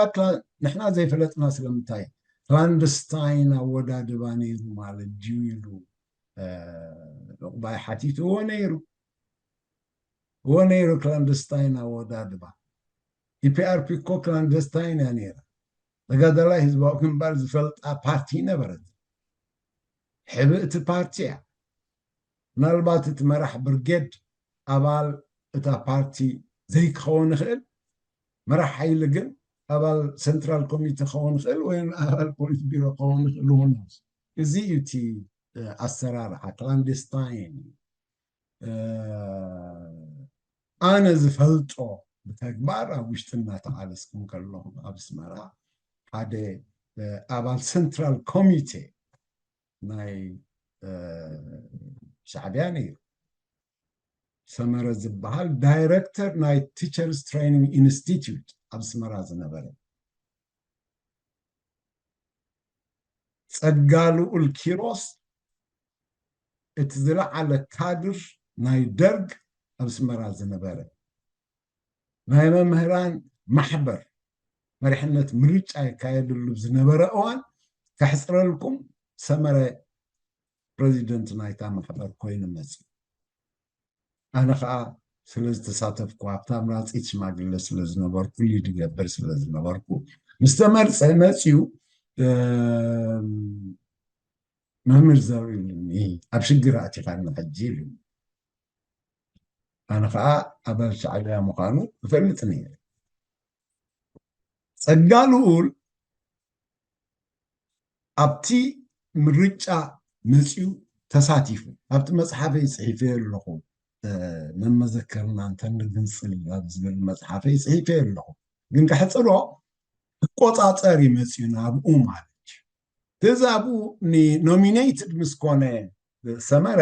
ንሕና ዘይፈለጥና ስለምንታይ ክላንደስታይን ኣወዳድባ ነይሩ ማለት ድዩ ኢሉ ዕቑባይ ሓቲትዎ ነይሩ። እዎ ነይሩ ክላንደስታይን ኣወዳድባ። ኢፒኣርፒ እኮ ክላንደስታይን እያ ነይራ። ተጋዳላይ ህዝባዊ ግንባር ዝፈልጣ ፓርቲ ነበረት። ሕብእቲ ፓርቲ እያ። ምናልባት እቲ መራሕ ብርጌድ ኣባል እታ ፓርቲ ዘይክኸውን ይኽእል፣ መራሕ ሓይሊ ግን ኣባል ሰንትራል ኮሚቴ ክኸውን ይኽእል ወይ ኣባል ፖሊት ቢሮ ክኸውን ይኽእል። ሆኖስ እዚ እዩ እቲ ኣሰራርሓ ክላንደስታይን። ኣነ ዝፈልጦ ብተግባር ኣብ ውሽጢ እናተቓለስኩ ከለኹ ኣብ ኣስመራ ሓደ ኣባል ሰንትራል ኮሚቴ ናይ ሻዕቢያ ነይሩ። ሰመረ ዝበሃል ዳይረክተር ናይ ቲቸርስ ትሬኒንግ ኢንስቲትዩት ኣብ ኣስመራ ዝነበረ ጸጋልኡል ኪሮስ እቲ ዝለዓለ ካድር ናይ ደርግ ኣብ ኣስመራ ዝነበረ ናይ መምህራን ማሕበር መሪሕነት ምርጫ ይካየደሉ ዝነበረ እዋን ከሕፅረልኩም ሰመረ ፕረዚደንት ናይታ ማሕበር ኮይኑ መፅኡ። ኣነ ከዓ ስለዝተሳተፍኩ ኣብታ ምራፂት ሽማግለ ስለዝነበርኩ ሊድ ገብር ስለዝነበርኩ ምስ ተመርፀ መፅኡ መምህር ዘሩ ኢሉኒ ኣብ ሽግር ኣቲኻና ሕጂ ኢሉኒ። ኣነ ከዓ ኣባል ሻዕቢያ ምዃኑ እፈልጥ ነይረ። ፀጋ ልኡል ኣብቲ ምርጫ መፅኡ ተሳቲፉ ኣብቲ መፅሓፈይ ፅሒፈ ኣለኹ። መመዘከርና እንተንግንፅል ኣብ ዝብል መፅሓፈይ ፅሒፈ ኣለኹ። ግን ከሕፅሮ ክቆፃፀር እዩ መፅኡ ናብኡ ማለት እዩ። ተዛቡ ንኖሚኔትድ ምስ ኮነ ሰመረ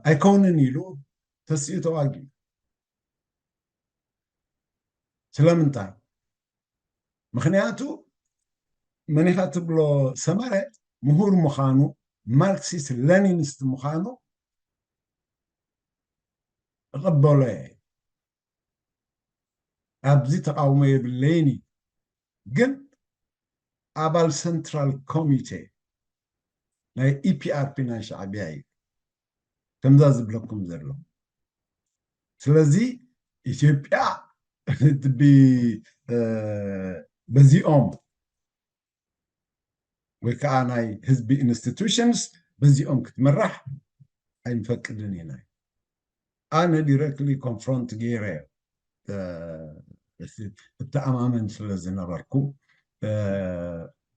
ኣይከውንን ኢሉ ተሲኡ ተዋጊኡ። ስለምንታይ? ምክንያቱ መን ኢኻ ትብሎ ሰመረ ምሁር ምዃኑ ማርክሲስት ሌኒኒስት ምዃኑ እቐበሎ እየ። ኣብዚ ተቓውሞ የብለይን እዩ። ግን ኣባል ሰንትራል ኮሚቴ ናይ ኢፒኣርፒ ናይ ሻዕቢያ እዩ። ከምዛ ዝብለኩም ዘሎ። ስለዚ ኢትዮጵያ ብ-፣ እ፣ በዚኦም ወይ ከዓ ናይ ህዝቢ ኢንስቲቱሽንስ በዚኦም ክትምራሕ ኣይንፈቅድን ኢና። ኣነ ዲረክትሊ ኮንፍሮንት ገይረ፣ እ፣ እተኣማመን ስለ ዝነበርኩ፣ እ፣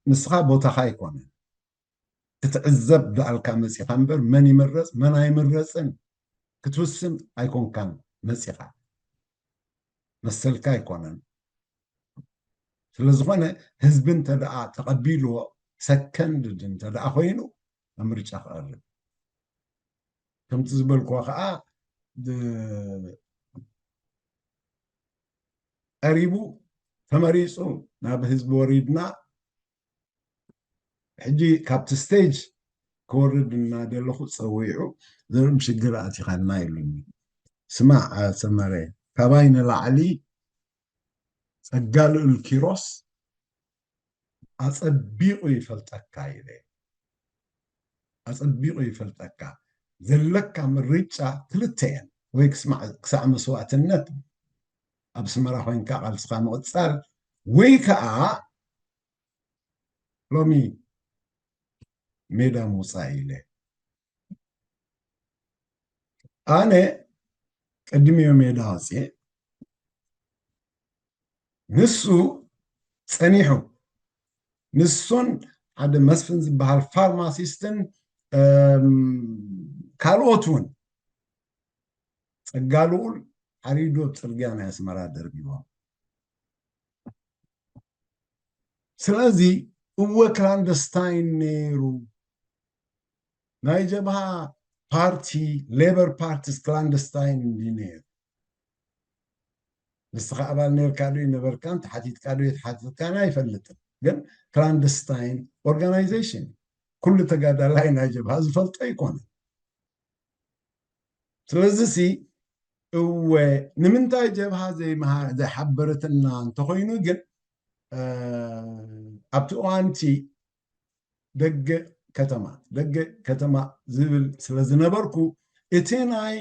ንስኻ ቦታኻ ኣይኮነን ክትዕዘብ ደኣልካ መፂኻ እምበር መን ይምረፅ መን ኣይምረፅን ክትውስን ኣይኮንካን መፂኻ። መሰልካ ኣይኮነን። ስለ ዝኾነ ህዝቢ እንተ ደኣ ተቐቢልዎ፣ ሰከንድ እንተ ደኣ ኮይኑ ኣብ ምርጫ ክቐርብ። ከምቲ ዝበልክዎ ከዓ ድ-፣ ቀሪቡ ተመሪፁ ናብ ህዝቢ ወሪድና፣ ሕጂ ካብቲ ስቴጅ ክወርድ እናደለኹ ፀዊዑ፣ ዘርም ሽግር ኣቲኻና ኢሉኒ። ስማዕ ሰመረ፣ ካባይ ንላዕሊ ጸጋ ልኡል ኪሮስ ኣጸቢቑ ይፈልጠካ ኢለ። ኣጸቢቑ ይፈልጠካ። ዘለካ ምርጫ ክልተ እየን። ወይ ክስማዕ-፣ ክሳዕ መስዋእትነት ኣብ ኣስመራ ኮይንካ ቃልስኻ ምቕጻል፣ ወይ ከኣ ሎሚ ሜዳ ምውጻእ ኢለ። ኣነ ቅድሚኡ ሜዳ ወፅየ። ንሱ ጸኒሑ፣ ንሱን ሓደ መስፍን ዝበሃል ፋርማሲስትን፣ እም፣ ካልኦት እውን ጸጋ ልኡል ሓሪዱ ኣብ ጽርግያ ናይ ኣስመራ ደርቢቦም። ስለዚ እወ ክላንደስታይን ነይሩ። ናይ ጀብሃ ፓርቲ፣ ሌበር ፓርቲስ ክላንደስታይን እንዲ ነይሩ። ንስኻ ኣባል ነርካ ዶ ይነበርካን ተሓቲትካ ዶ የተሓቲትካን ኣይፈልጥን። ግን ክላንደስታይን ኦርጋናይዜሽን ኩሉ ተጋዳላይ ናይ ጀብሃ ዝፈልጦ ኣይኮነን። ስለዚ ሲ እወ ንምንታይ ጀብሃ ዘይመሃ-፣ ዘይሓበረትና እንተኾይኑ ግን፣ እ፣ ኣብቲ እዋንቲ ደገ ከተማ፣ ደገ ከተማ ዝብል ስለ ዝነበርኩ፣ እቲ ናይ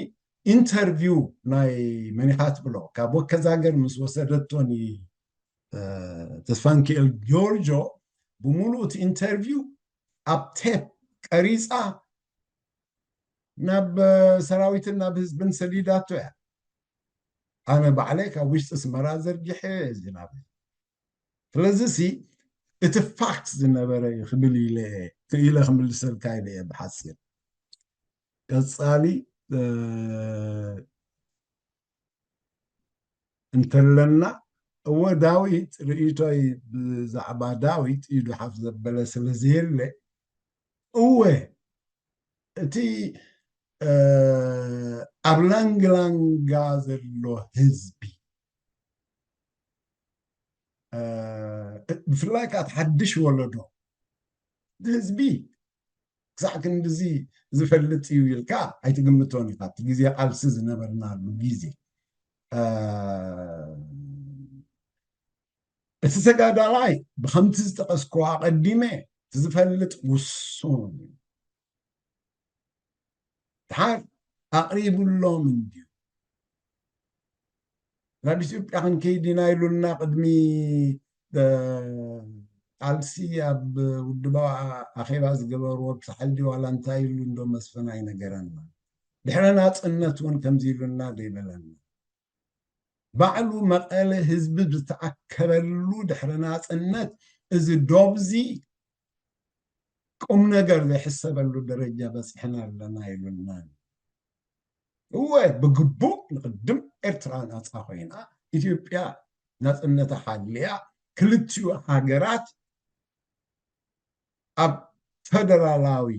ኢንተርቪው ናይ መን ኢኻ ትብሎ፣ ካብ ወከዛገር ምስ ወሰደቶኒ፣ እ፣ ተስፋንኪኤል ጆርጆ፣ ብምሉእ እቲ ኢንተርቪው ኣብ ቴፕ ቀሪጻ ናብ ሰራዊትን ናብ ህዝብን ሰዲዳቶ እያ። ኣነ ባዕለይ ካብ ውሽጢ ኣስመራ ዘርጊሐ እዚ ናብ፣ ስለዚ ሲ እቲ ፋክት ዝነበረ እዩ ክብል ኢለ፣ ክኢለ ክምልሰልካ ኢለ እየ ብሓፂር። ቀፃሊ፣ እ፣ እንተለና፣ እወ ዳዊት፣ ርእይቶይ ብዛዕባ ዳዊት ኢዱ ሓፍ ዘበለ ስለ ዘየለ፣ እወ እቲ፣ እ፣ ኣብ ላንግላንጋ ዘሎ ህዝቢ፣ እ፣ ብፍላይ ከዓ እቲ ሓድሽ ወለዶ፣ እቲ ህዝቢ ክሳዕ ክንድዚ ዝፈልጥ እዩ ኢልካ ኣይትግምቶን ኢኻ። እቲ ግዜ ቃልሲ ዝነበርናሉ ግዜ፣ እ፣ እቲ ተጋዳላይ ብኸምቲ ዝጠቐስኩዎ ኣቐዲመ እቲ ዝፈልጥ ውሱን እዩ። ድሓር ኣቕሪብሎም እንድዩ። ናብ ኢትዮጵያ ክንከይድ ኢና ኢሉና ቅድሚ፣ እ፣ ቃልሲ ኣብ ውድባዊ ኣኼባ ዝገበርዎ ብሳሕል ድዩ ዋላ እንታይ ኢሉ እንዶ መስፍን ኣይነገረና። ድሕረ ናጽነት እውን ከምዚ ኢሉና ዘይበለና። ባዕሉ መቐለ ህዝቢ ዝተኣከበሉ ድሕረ ናጽነት እዚ ዶብዚ ቁም ነገር ዘይሕሰበሉ ደረጃ በጺሕና ኣለና ኢሉና። እወ፣ ብግቡእ ንቅድም ኤርትራ ናጻ ኮይና፣ ኢትዮጵያ ናጽነታ ሓልያ፣ ክልቲኡ ሃገራት ኣብ ፈደራላዊ፣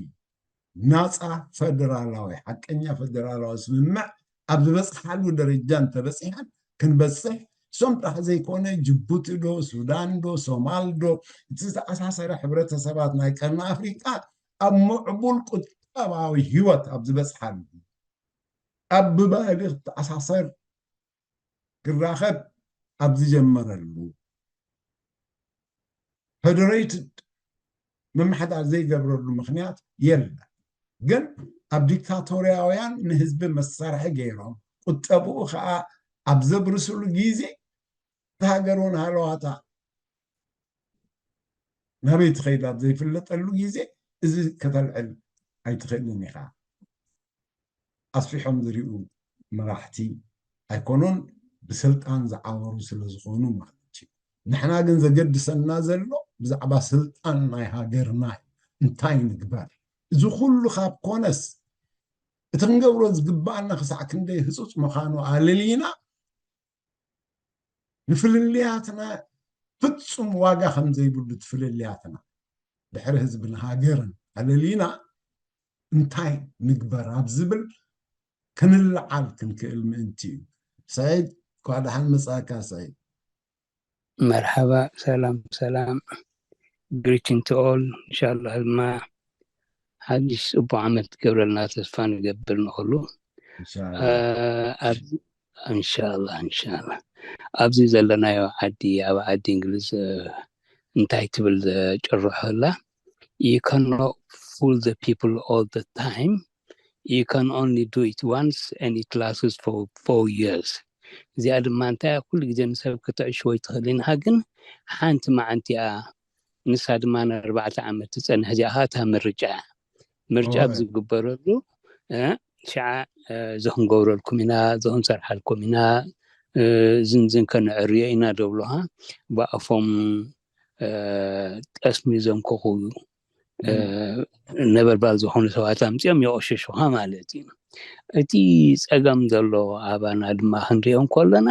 ናጻ ፈደራላዊ፣ ሓቀኛ ፈደራላዊ ስምምዕ ኣብ ዝበጽሓሉ ደረጃ እንተበጺሐን ክንበጽሕ፣ እሶም ጥራሕ ዘይኮነ፣ ጅቡቲ ዶ፣ ሱዳን ዶ፣ ሶማል ዶ፣ እቲ ዝተኣሳሰረ ሕብረተሰባት ናይ ቀርኒ ኣፍሪቃ ኣብ ምዕቡል ቁጠባዊ ህይወት ኣብ ዝበፅሓሉ፣ ኣብ ብባህሊ ክተኣሳሰር ክራኸብ ኣብ ዝጀመረሉ፣ ፌደሬትድ ምምሕዳር ዘይገብረሉ ምኽንያት የለን። ግን ኣብ ዲክታቶርያውያን ንህዝቢ መሳርሒ ገይሮም፣ ቁጠብኡ ከዓ ኣብ ዘብርስሉ ግዜ፣ እታ ሃገር እውን ሃለዋታ ናበይ ትኸይድ ኣብ ዘይፍለጠሉ ግዜ፣ እዚ ከተልዕል ኣይትኽእልን ኢኻ። ኣስፊሖም ዝሪኡ መራሕቲ ኣይኮኑን፣ ብስልጣን ዝዓወሩ ስለ ዝኾኑ ማለት እዩ። ንሕና ግን ዘገድሰና ዘሎ ብዛዕባ ስልጣን ናይ ሃገርና እዩ። እንታይ ንግበር? እዚ ኩሉ ካብ ኮነስ፣ እቲ ክንገብሮ ዝግባኣና ክሳዕ ክንደይ ህጹጽ ምዃኑ ኣለሊና፣ ንፍልልያትና ፍጹም ዋጋ ከም ዘይብሉ፣ እቲ ፍልልያትና ድሕሪ ህዝብን ሃገርን ኣለሊና እንታይ ንግበር ኣብ ዝብል ክንለዓል ክንክእል ምእንቲ እዩ። ሰዒድ፣ እንኳዕ ደሓን መጻእካ ሰዒድ። መርሓባ፣ ሰላም ሰላም፣ greeting to all። እንሻላ ድማ ሓድሽ ጽቡቕ ዓመት ክገብረልና ተስፋ ንገብር ንኹሉ። እንሻላ። እ፣ ኣብ- እንሻላ እንሻላ ኣብዚ ዘለናዮ ዓዲ፣ ኣብ ዓዲ እንግሊዝ፣ እ፣ እንታይ ትብል ጭርሖ ኣላ? You cannot fool the people all the time, you can only do it once and it lasts for four years። እዚኣ ድማ እንታይ እያ? ኩሉ ግዜ ንሰብ ክትዕሽዎ ኣይትኽእልን ኢኻ፣ ግን ሓንቲ መዓንቲ እያ፣ ንሳ ድማ ንኣርባዕተ ዓመት ትጸንሕ። እዚኣ ኸኣ እታ ምርጫ እያ። ምርጫ ኣብ ኦይ። ዝግበረሉ፣ እ፣ ሽዓ፣ እ፣ እዚ ክንገብረልኩም ኢና፣ እዚ ክንሰርሓልኩም ኢና፣ እ፣ ዝንዝን ከነዕርዮ ኢና ደብሉኻ፣ ብኣፎም፣ እ፣ ጠስሚ ዘንከኹ፣ እ፣ ነበልባል ዝኾኑ ሰባት ኣምጺኦም የቆሸሹኻ ማለት እዩ። እቲ ጸገም ዘሎ ኣባና ድማ ክንሪኦ እንከለና፣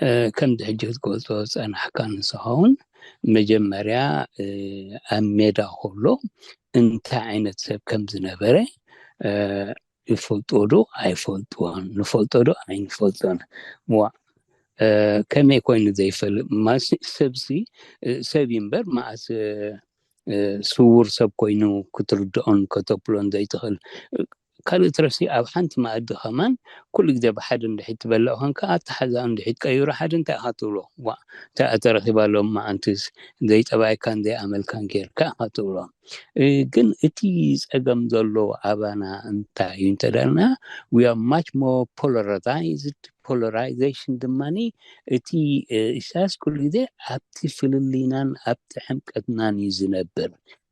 እ፣ ከምዚ ሕጂ ክትገልጾ ዝጸናሕካ ንስኻ እውን መጀመርያ፣ እ፣ ኣብ ሜዳ ከሎ እንታይ ዓይነት ሰብ ከም ዝነበረ፣ እ፣ ይፈልጥዎ ዶ ኣይፈልጥዎን? ንፈልጦ ዶ ኣይንፈልጦን? ዋእ፣ እ፣ ከመይ ኮይኑ ዘይፈልጥ? ማስ-፣ ሰብሲ፣ እ፣ ሰብ እዩ እምበር መኣስ፣ እ፣ እ፣ ስዉር ሰብ ኮይኑ ክትርድኦን ከተብሎን ዘይትኽእል። ካልእ ትረሲ ኣብ ሓንቲ መኣዲ ከማን ኩሉ ግዜ ብሓደ እንድሕር ትበልዕ ኮንካ፣ ኣተሓዛኡ እንድሕር ትቀይሮ ሓደ እንታይ ኢኻ ትብሎ? ዋእ፣ እንታይ እያ ተረኺባ ሎም መዓንትስ ዘይጠባይካን ዘይኣመልካን ጌርካ ኢኻ ትብሎ። እ፣ ግን እቲ ጸገም ዘሎ ኣባና እንታይ እዩ እንተደልና፣ we are much more polarized። Polarization ድማኒ እቲ፣ እ፣ ኢሳያስ ኩሉ ግዜ ኣብቲ ፍልልይናን ኣብቲ ሕምቀትናን እዩ ዝነብር።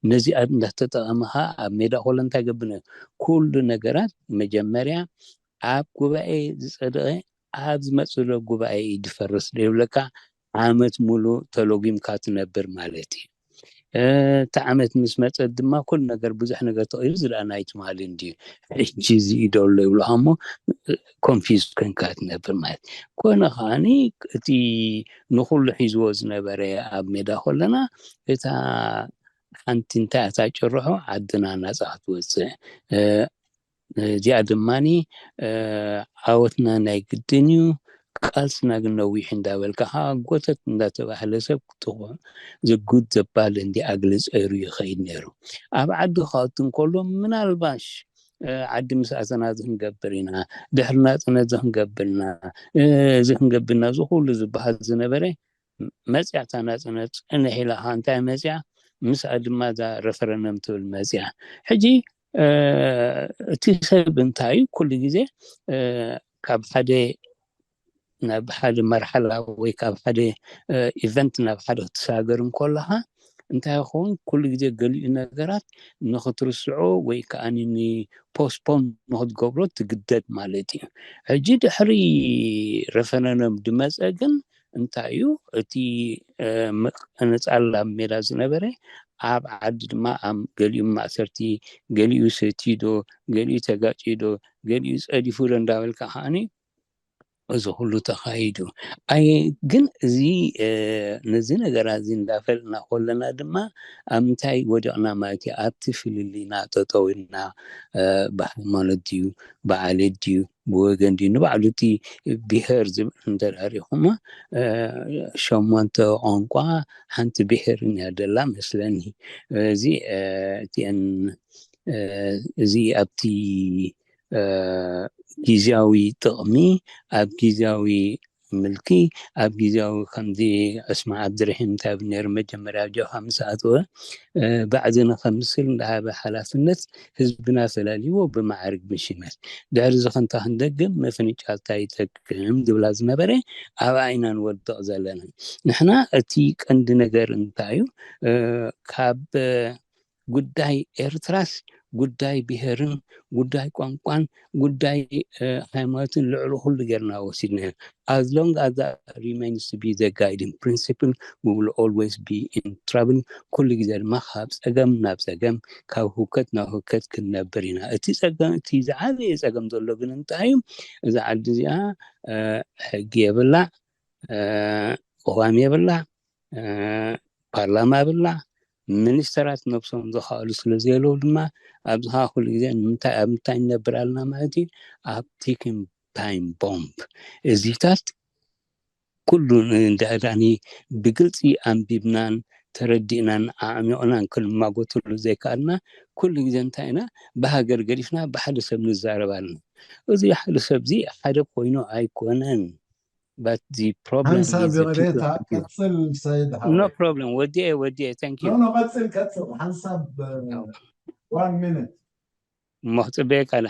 ነዚኣ እንዳተጠቐመ ኸዓ ኣብ ሜዳ ኮሎ እንታይ ገብር? ኩሉ ነገራት መጀመርያ ኣብ ጉባኤ ዝጸደቐ ኣብ ዝመጽእ ዘሎ ጉባኤ እዩ ዝፈርስ ዘይብለካ፣ ዓመት ሙሉእ ተሎጊምካ ትነብር ማለት እዩ። እ፣ እቲ ዓመት ምስ መጸት ድማ ኩሉ ነገር፣ ብዙሕ ነገር ተቐይሩ፣ እዚ ደኣ ናይ ትማሊ እንድዩ፣ ሕጂ እዚ እዩ ደሎ ይብሉኻ እሞ፣ ኮንፊውዝ ኮንካ ትነብር ማለት። ኮነ ከዓኒ እቲ ንኹሉ ሒዝዎ ዝነበረ ኣብ ሜዳ ከለና፣ እታ ሓንቲ እንታይ እታ ጭርሖ ዓድና ናጻ ክትወጽእ፣ እ፣ እዚኣ ድማኒ፣ እ፣ ዓወትና ናይ ግድን እዩ፣ ቃልስና ግን ነዊሕ እንዳበልካ ኸዓ ጎተት እንዳተባህለ ሰብ ጥቑዕ፣ the good the bad እንዲ ኣግሊ ጸይሩ ይኸይድ ነይሩ። ኣብ ዓዲ ክኣቱ እንከሎ ምናልባሽ፣ እ፣ ዓዲ ምስ ኣተና እዚ ክንገብር ኢና፣ ድሕሪ ናጽነት እዚ ክንገብር ኢና፣ እ፣ እዚ ክንገብር ኢና፣ እዚ ኩሉ ዝበሃል ዝነበረ መጽያ እታ ናጽነት ጽንሕ ኢላ ኸዓ እንታይ መጽያ? ምስኣ ድማ እዛ ረፈረንደም ትብል መጽያ። ሕጂ፣ እ፣ እቲ ሰብ እንታይ እዩ? ኩሉ ግዜ፣ እ፣ ካብ ሓደ ናብ ሓደ መርሓላ ወይ ካብ ሓደ፣ እ፣ ኢቨንት ናብ ሓደ ክትሰጋገር እንከለኻ እንታይ ይኸውን? ኩሉ ግዜ ገሊኡ ነገራት ንኽትርስዖ ወይ ከኣ ንፖስትፖን ንኽትገብሮ ትግደድ ማለት እዩ። ሕጂ ድሕሪ ረፈረንደም ዝመጸ ግን እንታይ እዩ? እቲ፣ እ፣ ምቕንጻል ኣብ ሜዳ ዝነበረ ኣብ ዓዲ ድማ ኣብ ገሊኡ ማእሰርቲ፣ ገሊኡ ሰትዩ ዶ፣ ገሊኡ ተጋጭዩ ዶ፣ ገሊኡ ጸዲፉ ዶ እንዳበልካ ከዓኒ እዚ ኩሉ ተኻይዱ ኣይ ግን እዚ ነዚ ነገራት እዚ እንዳፈለጥና ከለና ድማ ኣብ ምንታይ ወዲቕና ማለት እዩ ኣብቲ ፍልልይና ጠጠው ኢልና ብሃይማኖት ድዩ ብዓሌት ድዩ ብወገን ድዩ ንባዕሉ እቲ ብሄር ዝብል እንተዳሪኹሞ ሸሞንተ ቋንቋ ሓንቲ ብሄር እያ ደላ መስለኒ እዚ እቲአን እዚ ኣብቲ ግዝያዊ ጥቕሚ ኣብ ግዝያዊ ምልኪ ኣብ ግዝያዊ ከምዚ ዕስማ ዓብድርሒም እንታይ ነይሩ መጀመርያ ጆሃ ምስ ኣተወ ባዕዲ ንኸምስል እንዳሃበ ሓላፍነት ህዝብና ፈላልይዎ ብመዓርግ ብሽመት ድሕሪ እዚ ከንታ ክንደግም ምፍንጫልታ ይጠቅም ዝብላ ዝነበረ ኣብኣ ኢና ንወድቕ ዘለና ንሕና እቲ ቀንዲ ነገር እንታይ እዩ ካብ ጉዳይ ኤርትራስ ጉዳይ ብሄርን ጉዳይ ቋንቋን ጉዳይ ሃይማኖትን ልዕሊ ኩሉ ጌርና ወሲድናዮ as long as that remains to be the guiding principle we will always be in trouble ኩሉ ግዜ ድማ ካብ ፀገም ናብ ፀገም ካብ ህውከት ናብ ህውከት ክንነብር ኢና እቲ ፀገም እቲ ዝዓበየ ፀገም ዘሎ ግን እንታይ እዩ እዛ ዓዲ እዚኣ ሕጊ የብላ ቅዋም የብላ ፓርላማ የብላ ሚኒስተራት ነብሶም ዝኸኣሉ ስለ ዘየለዉ ድማ ኣብዚ ከዓ ኩሉ ግዜ ንምንታይ ኣብ ምንታይ ንነብር ኣለና ማለት እዩ ኣብ ቲኪን ታይም ቦምብ እዚታት ኩሉ እንዳዳኒ ብግልፂ ኣንቢብናን ተረዲእናን ኣዕሚቕናን ክንማጎትሉ ዘይከኣልና ኩሉ ግዜ እንታይ ኢና ብሃገር ገዲፍና ብሓደ ሰብ ንዛረብ ኣለና እዚ ሓደ ሰብ እዚ ሓደ ኮይኑ ኣይኮነን but the problem ሓንሳብ is the people ይቕሬታ that do. ቀፅል ሰይድ No ሓወይ problem ወዲኤ ወዲኤ thank you ኖ ቀፅል ቀፅል ሓንሳብ one minute እሞ ክፅበየ ቃላ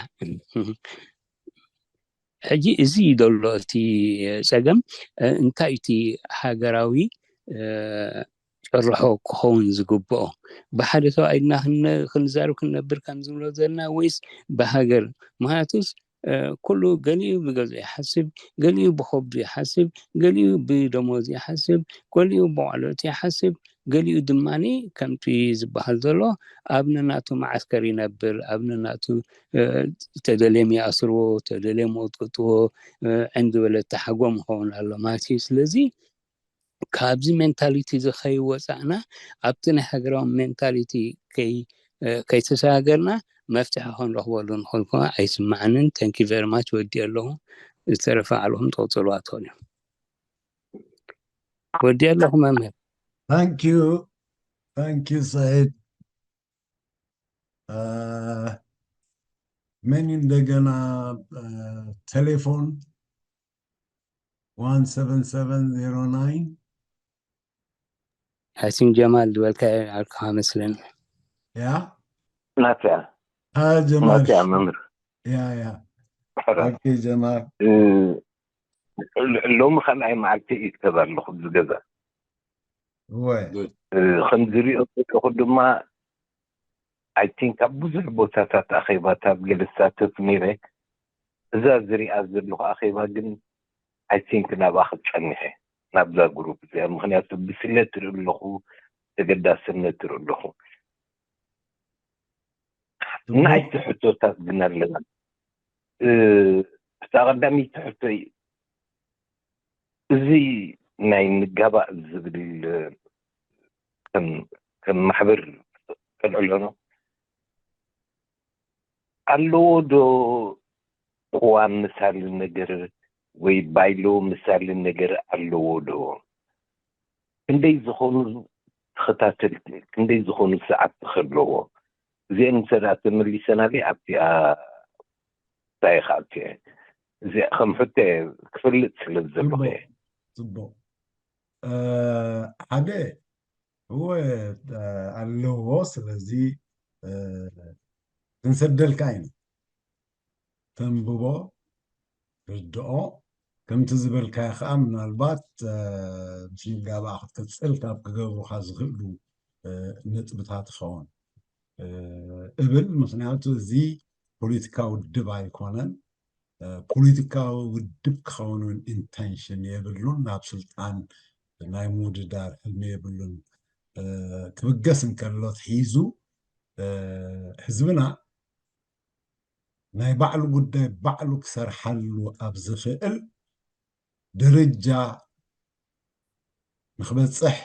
ሕጂ እዚ ዘሎ እቲ ፀገም እንታይ እቲ ሃገራዊ ጭርሖ ክኸውን ዝግብኦ ብሓደ ተባኢልና ክንዛርብ ክንነብር ከም ዝብሎ ዘለና ወይስ ብሃገር ምክንያቱስ ኩሉ ገሊኡ ብገዝኡ ይሓስብ ገሊኡ ብኸብዱ ይሓስብ ገሊኡ ብደሞዝ ይሓስብ ገሊኡ ብቆልዑት ይሓስብ ገሊኡ ድማ ከምቲ ዝበሃል ዘሎ ኣብ ነናቱ መዓስከር ይነብር ኣብ ነናቱ ተደልዮም ይኣስርዎ ተደልዮም ይቕጥቅጥዎ ዕንዲ በለ ተሓጎም ይኸውን ኣሎ ማለት እዩ ስለዚ ካብዚ ሜንታሊቲ እዚ ከይወፃእና ኣብቲ ናይ ሃገራዊ ሜንታሊቲ ከይተሰጋገርና መፍትሒ ክንረኽበሉ ንኽእል ከ ኣይስማዓንን thank you very much ወዲእ ኣለኹ ዝተረፈ ዓልኹም ትቕፅልዋ ትኽእሉ ወዲእ ኣለኹ መምህር thank you thank you ሰይድ መን እንደገና ቴሌፎን one seven seven zero nine I think ጀማል ዝበልካ ኣልካ መስለን ያ ናትያ ጀማል ናትያ መምህር ያ ያ ሕራ ኦኬ ጀማል ሎሚ ካልኣይ መዓልቲ እዩ ክተብ ኣለኹ ኣብዚ ገዛ ወይ ከም ዝሪኦ ዘለኹ ድማ I think ኣብ ብዙሕ ቦታታት ኣኼባታት ገለ ዝሳተፍ ነይረ እዛ ዝሪኣ ዘለኹ ኣኼባ ግን I think ናብኣ ክትፀንሐ ናብዛ ግሩፕ እዚኣ ምክንያቱ ብስለት ርኢ ኣለኹ ተገዳስነት ርኢ ኣለኹ ናይቲ ሕቶታት ግን ኣለና እታ ቀዳመይቲ ሕቶይ እዚ ናይ ንጋባእ ዝብል ከም ማሕበር ተልዕሎ ነው ኣለዎ ዶ ቅዋም ምሳሊ ነገር ወይ ባይሎ ምሳሊ ነገር ኣለዎ ዶ ክንደይ ዝኾኑ ተኸታተልቲ ክንደይ ዝኾኑ ሰዓብቲ ከለዎ እዚአን እንተ ተመሊሰናለይ ኣብቲኣ እንታይ ክኣቱ እየ እዚኣ ከም ሕቶ ክፈልጥ ስለ ዘለኹ እየ ፅቡቅ ሓደ እወ ኣለዎ ስለዚ ክንሰደልካ ኢና ተንብቦ ርድኦ ከምቲ ዝበልካዮ ከዓ ምናልባት ምስ ምጋባእ ክትቅፅል ካብ ክገብሩካ ዝኽእሉ ነጥብታት ይኸውን እብል ምክንያቱ እዚ ፖለቲካ ውድብ ኣይኮነን ፖለቲካዊ ውድብ ክኸውን እውን ኢንቴንሽን የብሉን ናብ ስልጣን ናይ ምውድዳር ሕልሚ የብሉን ክብገስ እንከሎ ሒዙ ህዝብና ናይ ባዕሉ ጉዳይ ባዕሉ ክሰርሓሉ ኣብ ዝኽእል ደረጃ ንክበፅሕ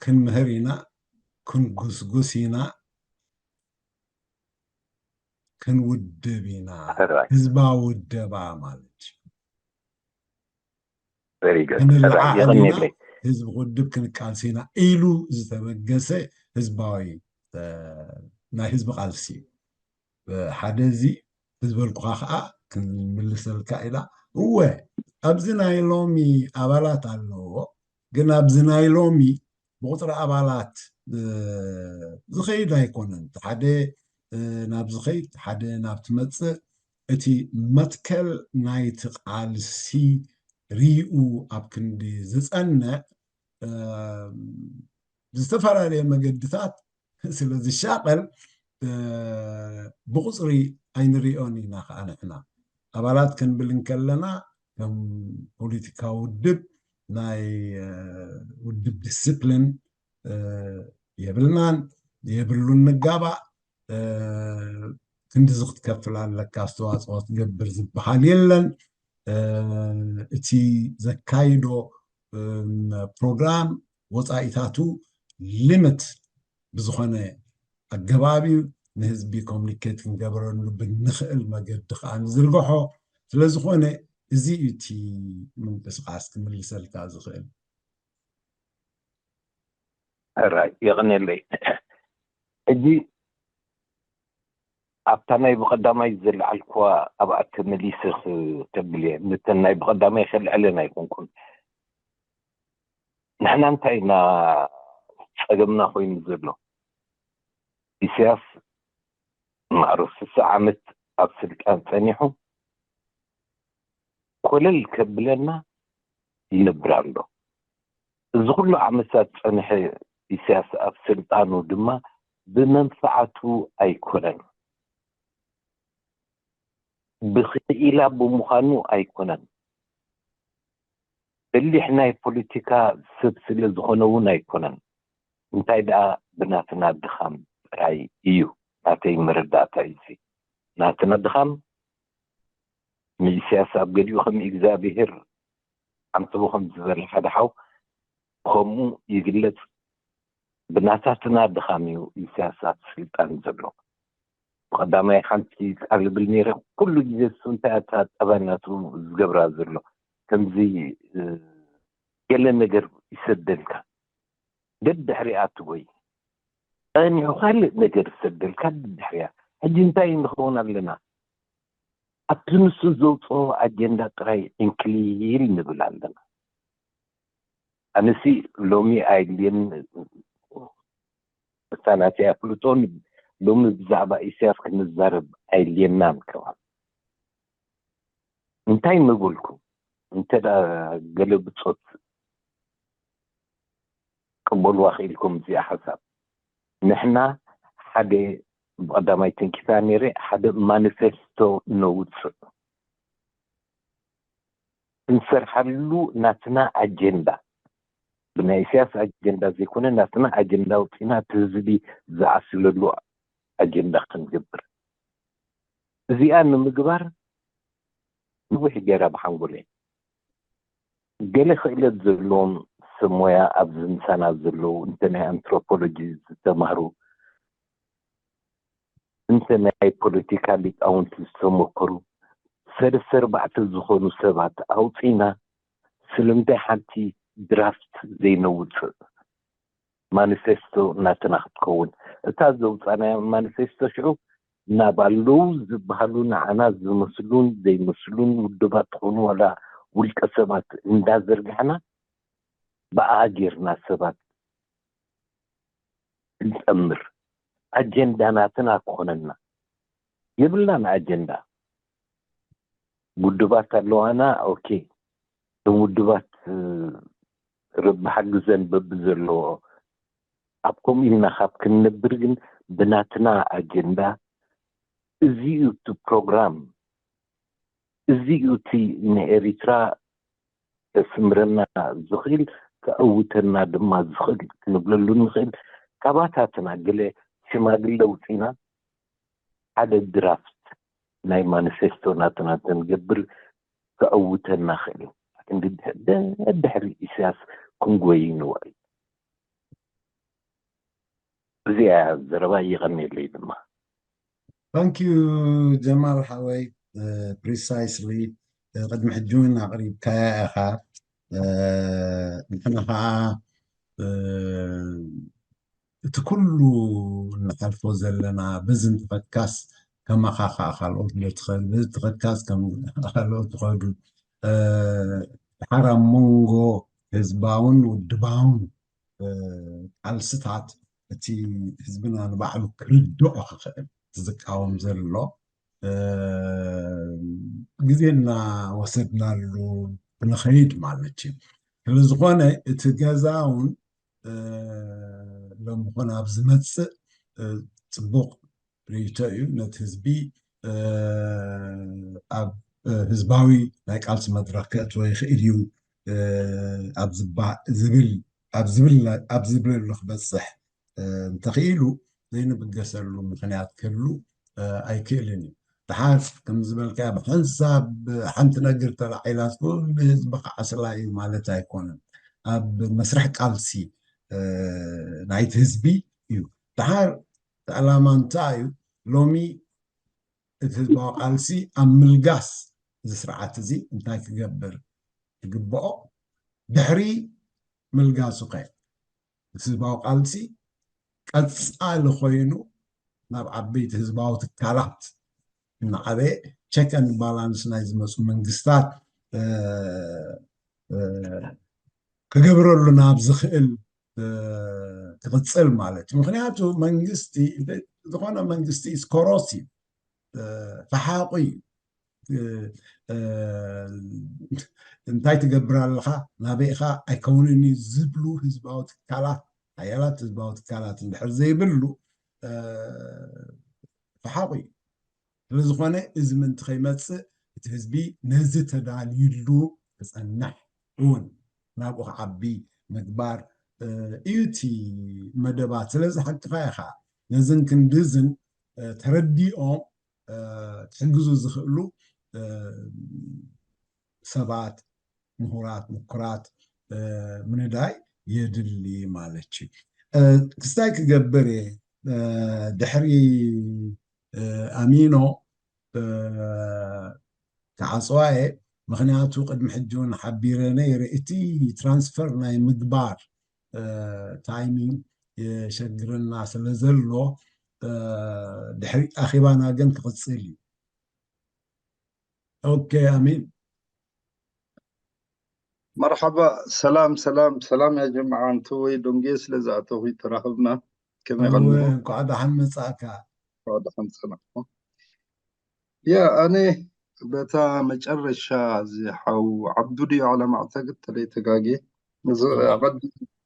ክንምህር ኢና፣ ክንጉስጉስ ኢና፣ ክንውድብ ኢና። ሕራይ። ህዝባዊ ውደባ ማለት እዩ። Very good። ከነለዓዕል ኢና፣ የቐንየለይ። ህዝቢ ክውድብ ክንቃልስ ኢና ኢሉ ዝተበገሰ ህዝባዊ ናይ ህዝቢ ቃልሲ እዩ። ሓደ እዚ ዝበልኩኻ ከዓ ክንምልሰልካ ኢና። እወ፣ ኣብዚ ናይ ሎሚ ኣባላት ኣለዎ፣ ግን ኣብዚ ናይ ሎሚ ብቁፅሪ ኣባላት ዝኸይድ ኣይኮነን። ሓደ ናብ ዝኸይድ፣ ሓደ ናብ ትመፅእ፣ እቲ መትከል ናይቲ ቃልሲ ሪኡ ኣብ ክንዲ ዝፀንዕ ብዝተፈላለየ መገድታት ስለ ዝሻቐል ብቁፅሪ ኣይንሪኦን ኢና። ከዓ ንሕና ኣባላት ክንብል እንከለና ከም ፖለቲካዊ ውድብ ናይ ውድብ ዲስፕሊን የብልናን፣ የብሉን ንጋባእ። ክንድዚ ክትከፍል ኣለካ ኣስተዋፅኦ ትገብር ዝበሃል የለን። እቲ ዘካይዶ ፕሮግራም ወፃኢታቱ ሊምት ብዝኾነ ኣገባብ እዩ። ንህዝቢ ኮሚኒኬት ክንገብረሉ ብንኽእል መገዲ ከዓ ንዝርግሖ። ስለዝኾነ እዚ እዩ እቲ ምንቅስቃስ ክምልሰልካ ዝኽእል። ሕራይ የቐንየለይ። ሕጂ ኣብታ ናይ ብቐዳማይ ዘለዓልኩዋ ኣብኣ ተመሊሰ ክብል እየ። ነተን ናይ ብቐዳማይ ከልዕለን ኣይኮንኩን። ንሕና እንታይ ኢና ጸገምና ኮይኑ ዘሎ? ኢሳያስ ማዕረ ስሳ ዓመት ኣብ ስልጣን ጸኒሑ ኮለል ከብለና ይነብር ኣሎ። እዚ ኩሉ ዓመታት ጸንሐ ኢሳያስ ኣብ ስልጣኑ ድማ ብመንፈዓቱ ኣይኮነን፣ ብኽኢላ ብምዃኑ ኣይኮነን፣ በሊሕ ናይ ፖለቲካ ሰብ ስለ ዝኾነ እውን ኣይኮነን። እንታይ ደኣ ብናትና ድኻም ጥራይ እዩ። ናተይ መረዳእታ እዩ እዚ። ናትና ድኻም ንኢሳያስ ኣብ ገሊኡ ከም እግዚኣብሔር ኣምጽኡ ከም ዝበለ ሓደ ሓው ከምኡ ይግለጽ። ብናታትና ድኻም እዩ ኢሳያስ ኣብ ስልጣን ዘሎ። ብቐዳማይ ሓንቲ ቃል እብል ነይረ፣ ኩሉ ግዜ እሱ እንታይ ኣታ ጠባይ ናቱ ዝገብራ ዘሎ ከምዚ ገለ ነገር ይሰደልካ ደድሕሪኣ ትጎይ፣ ጸኒሑ ካልእ ነገር ይሰደልካ ደድሕሪኣ። ሕጂ እንታይ ንኸውን ኣለና? ኣብቲ ንሱ ዘውፅኦ ኣጀንዳ ጥራይ ዕንክሊል ንብል ኣለና። ኣነሲ ሎሚ ኣይድልየን፣ እታ ናተይ ኣፍልጦ ሎሚ ብዛዕባ ኢሳያስ ክንዛረብ ኣይድልየናን። ከማን እንታይ ምብልኩ እንተ ገለ ብፆት ቅበልዋ ክኢልኩም እዚኣ ሓሳብ። ንሕና ሓደ ብቐዳማይ ትንኪታ ነይረ ሓደ ማኒፌስቶ ነውፅእ እንሰርሓሉ ናትና ኣጀንዳ ብናይ ኢሳያስ ኣጀንዳ ዘይኮነ ናትና ኣጀንዳ ውፅና እቲ ህዝቢ ዝዓስለሉ ኣጀንዳ ክንገብር እዚኣ ንምግባር ንዊሕ ገይራ ብሓንጎለ ገለ ክእለት ዘለዎም ሰብ ሞያ ኣብዚ ምሳና ዘለዉ እንተ ናይ ኣንትሮፖሎጂ ዝተማህሩ እንተ ናይ ፖለቲካ ሊቃውንቲ ዝተመከሩ ሰለስተ ኣርባዕተ ዝኾኑ ሰባት ኣውፂና ስለምንታይ ሓንቲ ድራፍት ዘይነውፅእ ማኒፌስቶ እናተና ክትከውን እታ ዘውፃናያ ማኒፌስቶ ሽዑ ናብ ኣለዉ ዝበሃሉ ንዓና ዝመስሉን ዘይመስሉን ውድባት ትኾኑ ዋላ ውልቀ ሰባት እንዳዘርጋሕና ብኣ ጌርና ሰባት ክንጠምር ኣጀንዳ ናትና ክኾነና የብልናን ኣጀንዳ ውድባት ኣለዋና ኦኬ እቶም ውድባት ረቢ ሓግዘን በብዘለዎ ኣብ ከምኡ ኢልና ካብ ክንነብር ግን ብናትና ኣጀንዳ እዚ እዩ እቲ ፕሮግራም እዚ እዩ እቲ ንኤሪትራ ከስምረና ዝኽእል ከእውተና ድማ ዝኽእል ክንብለሉ ንኽእል ካባታትና ገለ ሽማግለ ውፅኢና ሓደ ድራፍት ናይ ማኒፌስቶ ናትና ተንገብር ክዕውተና ክእል እዩ። ክንዲ ድሕሪ ኢሳያስ ክንጎይንዋ እዩ። እዚኣ ዘረባ ይቐንየለይ ድማ። Thank you ጀማል ሓወይ። Precisely ቅድሚ ሕጂ እውን ኣቕሪብካያ ኢኻ። ንሕና ከዓ እቲ ኩሉ እንሓልፎ ዘለና በዚ እንተኸድካስ ከማኻ ከዓ ካልኦት ዶ ትኸዱ፣ በዚ ትኸድካስ ከም ካልኦት ትኸዱ። ድሓር ኣብ መንጎ ህዝባውን ውድባውን ቃልስታት እቲ ህዝብና ንባዕሉ ክርድኦ ክኽእል፣ እቲ ዝቃወም ዘሎ ግዜ እናወሰድናሉ ክንኸይድ ማለት እዩ። ስለዝኾነ እቲ ገዛ እውን ሎሚ ኮነ ኣብ ዝመፅእ ፅቡቕ ርእይቶ እዩ። ነቲ ህዝቢ ኣብ ህዝባዊ ናይ ቃልሲ መድረኽ ከእትዎ ይኽእል እዩ ኣብ ዝብል ኣብ ዝብለሉ ክበፅሕ እንተኽኢሉ ዘይንብገሰሉ ምኽንያት ክህሉ ኣይክእልን እዩ። ድሓር ከም ዝበልካ ብሓንሳብ ሓንቲ ነገር ተላዒላስ ኩሉ ህዝቢ ክዓስላ እዩ ማለት ኣይኮነን። ኣብ መስርሕ ቃልሲ ናይቲ ህዝቢ እዩ። ድሓር እቲ ዕላማ እንታይ እዩ? ሎሚ እቲ ህዝባዊ ቃልሲ ኣብ ምልጋስ እዚ ስርዓት እዚ እንታይ ክገብር ይግብኦ? ድሕሪ ምልጋሱ ከ እቲ ህዝባዊ ቃልሲ ቀፃሊ ኮይኑ ናብ ዓበይቲ ህዝባዊ ትካላት እናዓበየ check and balance ናይ ዝመፁ መንግስታት ክገብረሉ ናብ ዝኽእል ክቕፅል ማለት እዩ። ምክንያቱ መንግስቲ ዝኾነ መንግስቲ is corrosive፣ ፈሓቑ እዩ። እንታይ ትገብር ኣለኻ፣ ናበይ ኢኻ፣ ኣይከውንን እዩ ዝብሉ ህዝባዊ ትካላት፣ ሓያላት ህዝባዊ ትካላት እንድሕር ዘይብሉ ፈሓቑ እዩ። ስለዝኾነ እዚ ምእንቲ ከይመፅእ እቲ ህዝቢ ነዚ ተዳልዩሉ ክፀንሕ እውን ናብኡ ክዓቢ ምግባር እዩ እቲ መደባት። ስለዚ ሓቅኻ ኢኻ፣ ነዝን ክንድዝን ተረዲኦም ክሕግዙ ዝኽእሉ ሰባት፣ ምሁራት፣ ምኩራት ምንዳይ የድሊ ማለት እዩ። ክስታይ ክገብር እየ ድሕሪ ኣሚኖ ክዓፅዋ እየ። ምክንያቱ ቅድሚ ሕጂ እውን ሓቢረ ነይረ፣ እቲ ትራንስፈር ናይ ምግባር ታይሚንግ የሸግረና ስለ ዘሎ ድሕሪ ኣኼባና ግን ክቕፅል እዩ። ኦኬ ኣሚን። መርሓባ። ሰላም ሰላም ሰላም ያ ጀማዓ። እንተ ወይ ዶንጌ ስለ ዝኣተኹ ተራኽብና። ከመይ ቀኒኹም? እንኳዕ ደሓን መጻእካ። እንኳዕ ደሓን ጸናሕኩም። ያ ኣነ በታ መጨረሻ እዚ ሓው ዓብዱ ድዩ ዓለማ ኣዕተግድ ተለይ ተጋጌ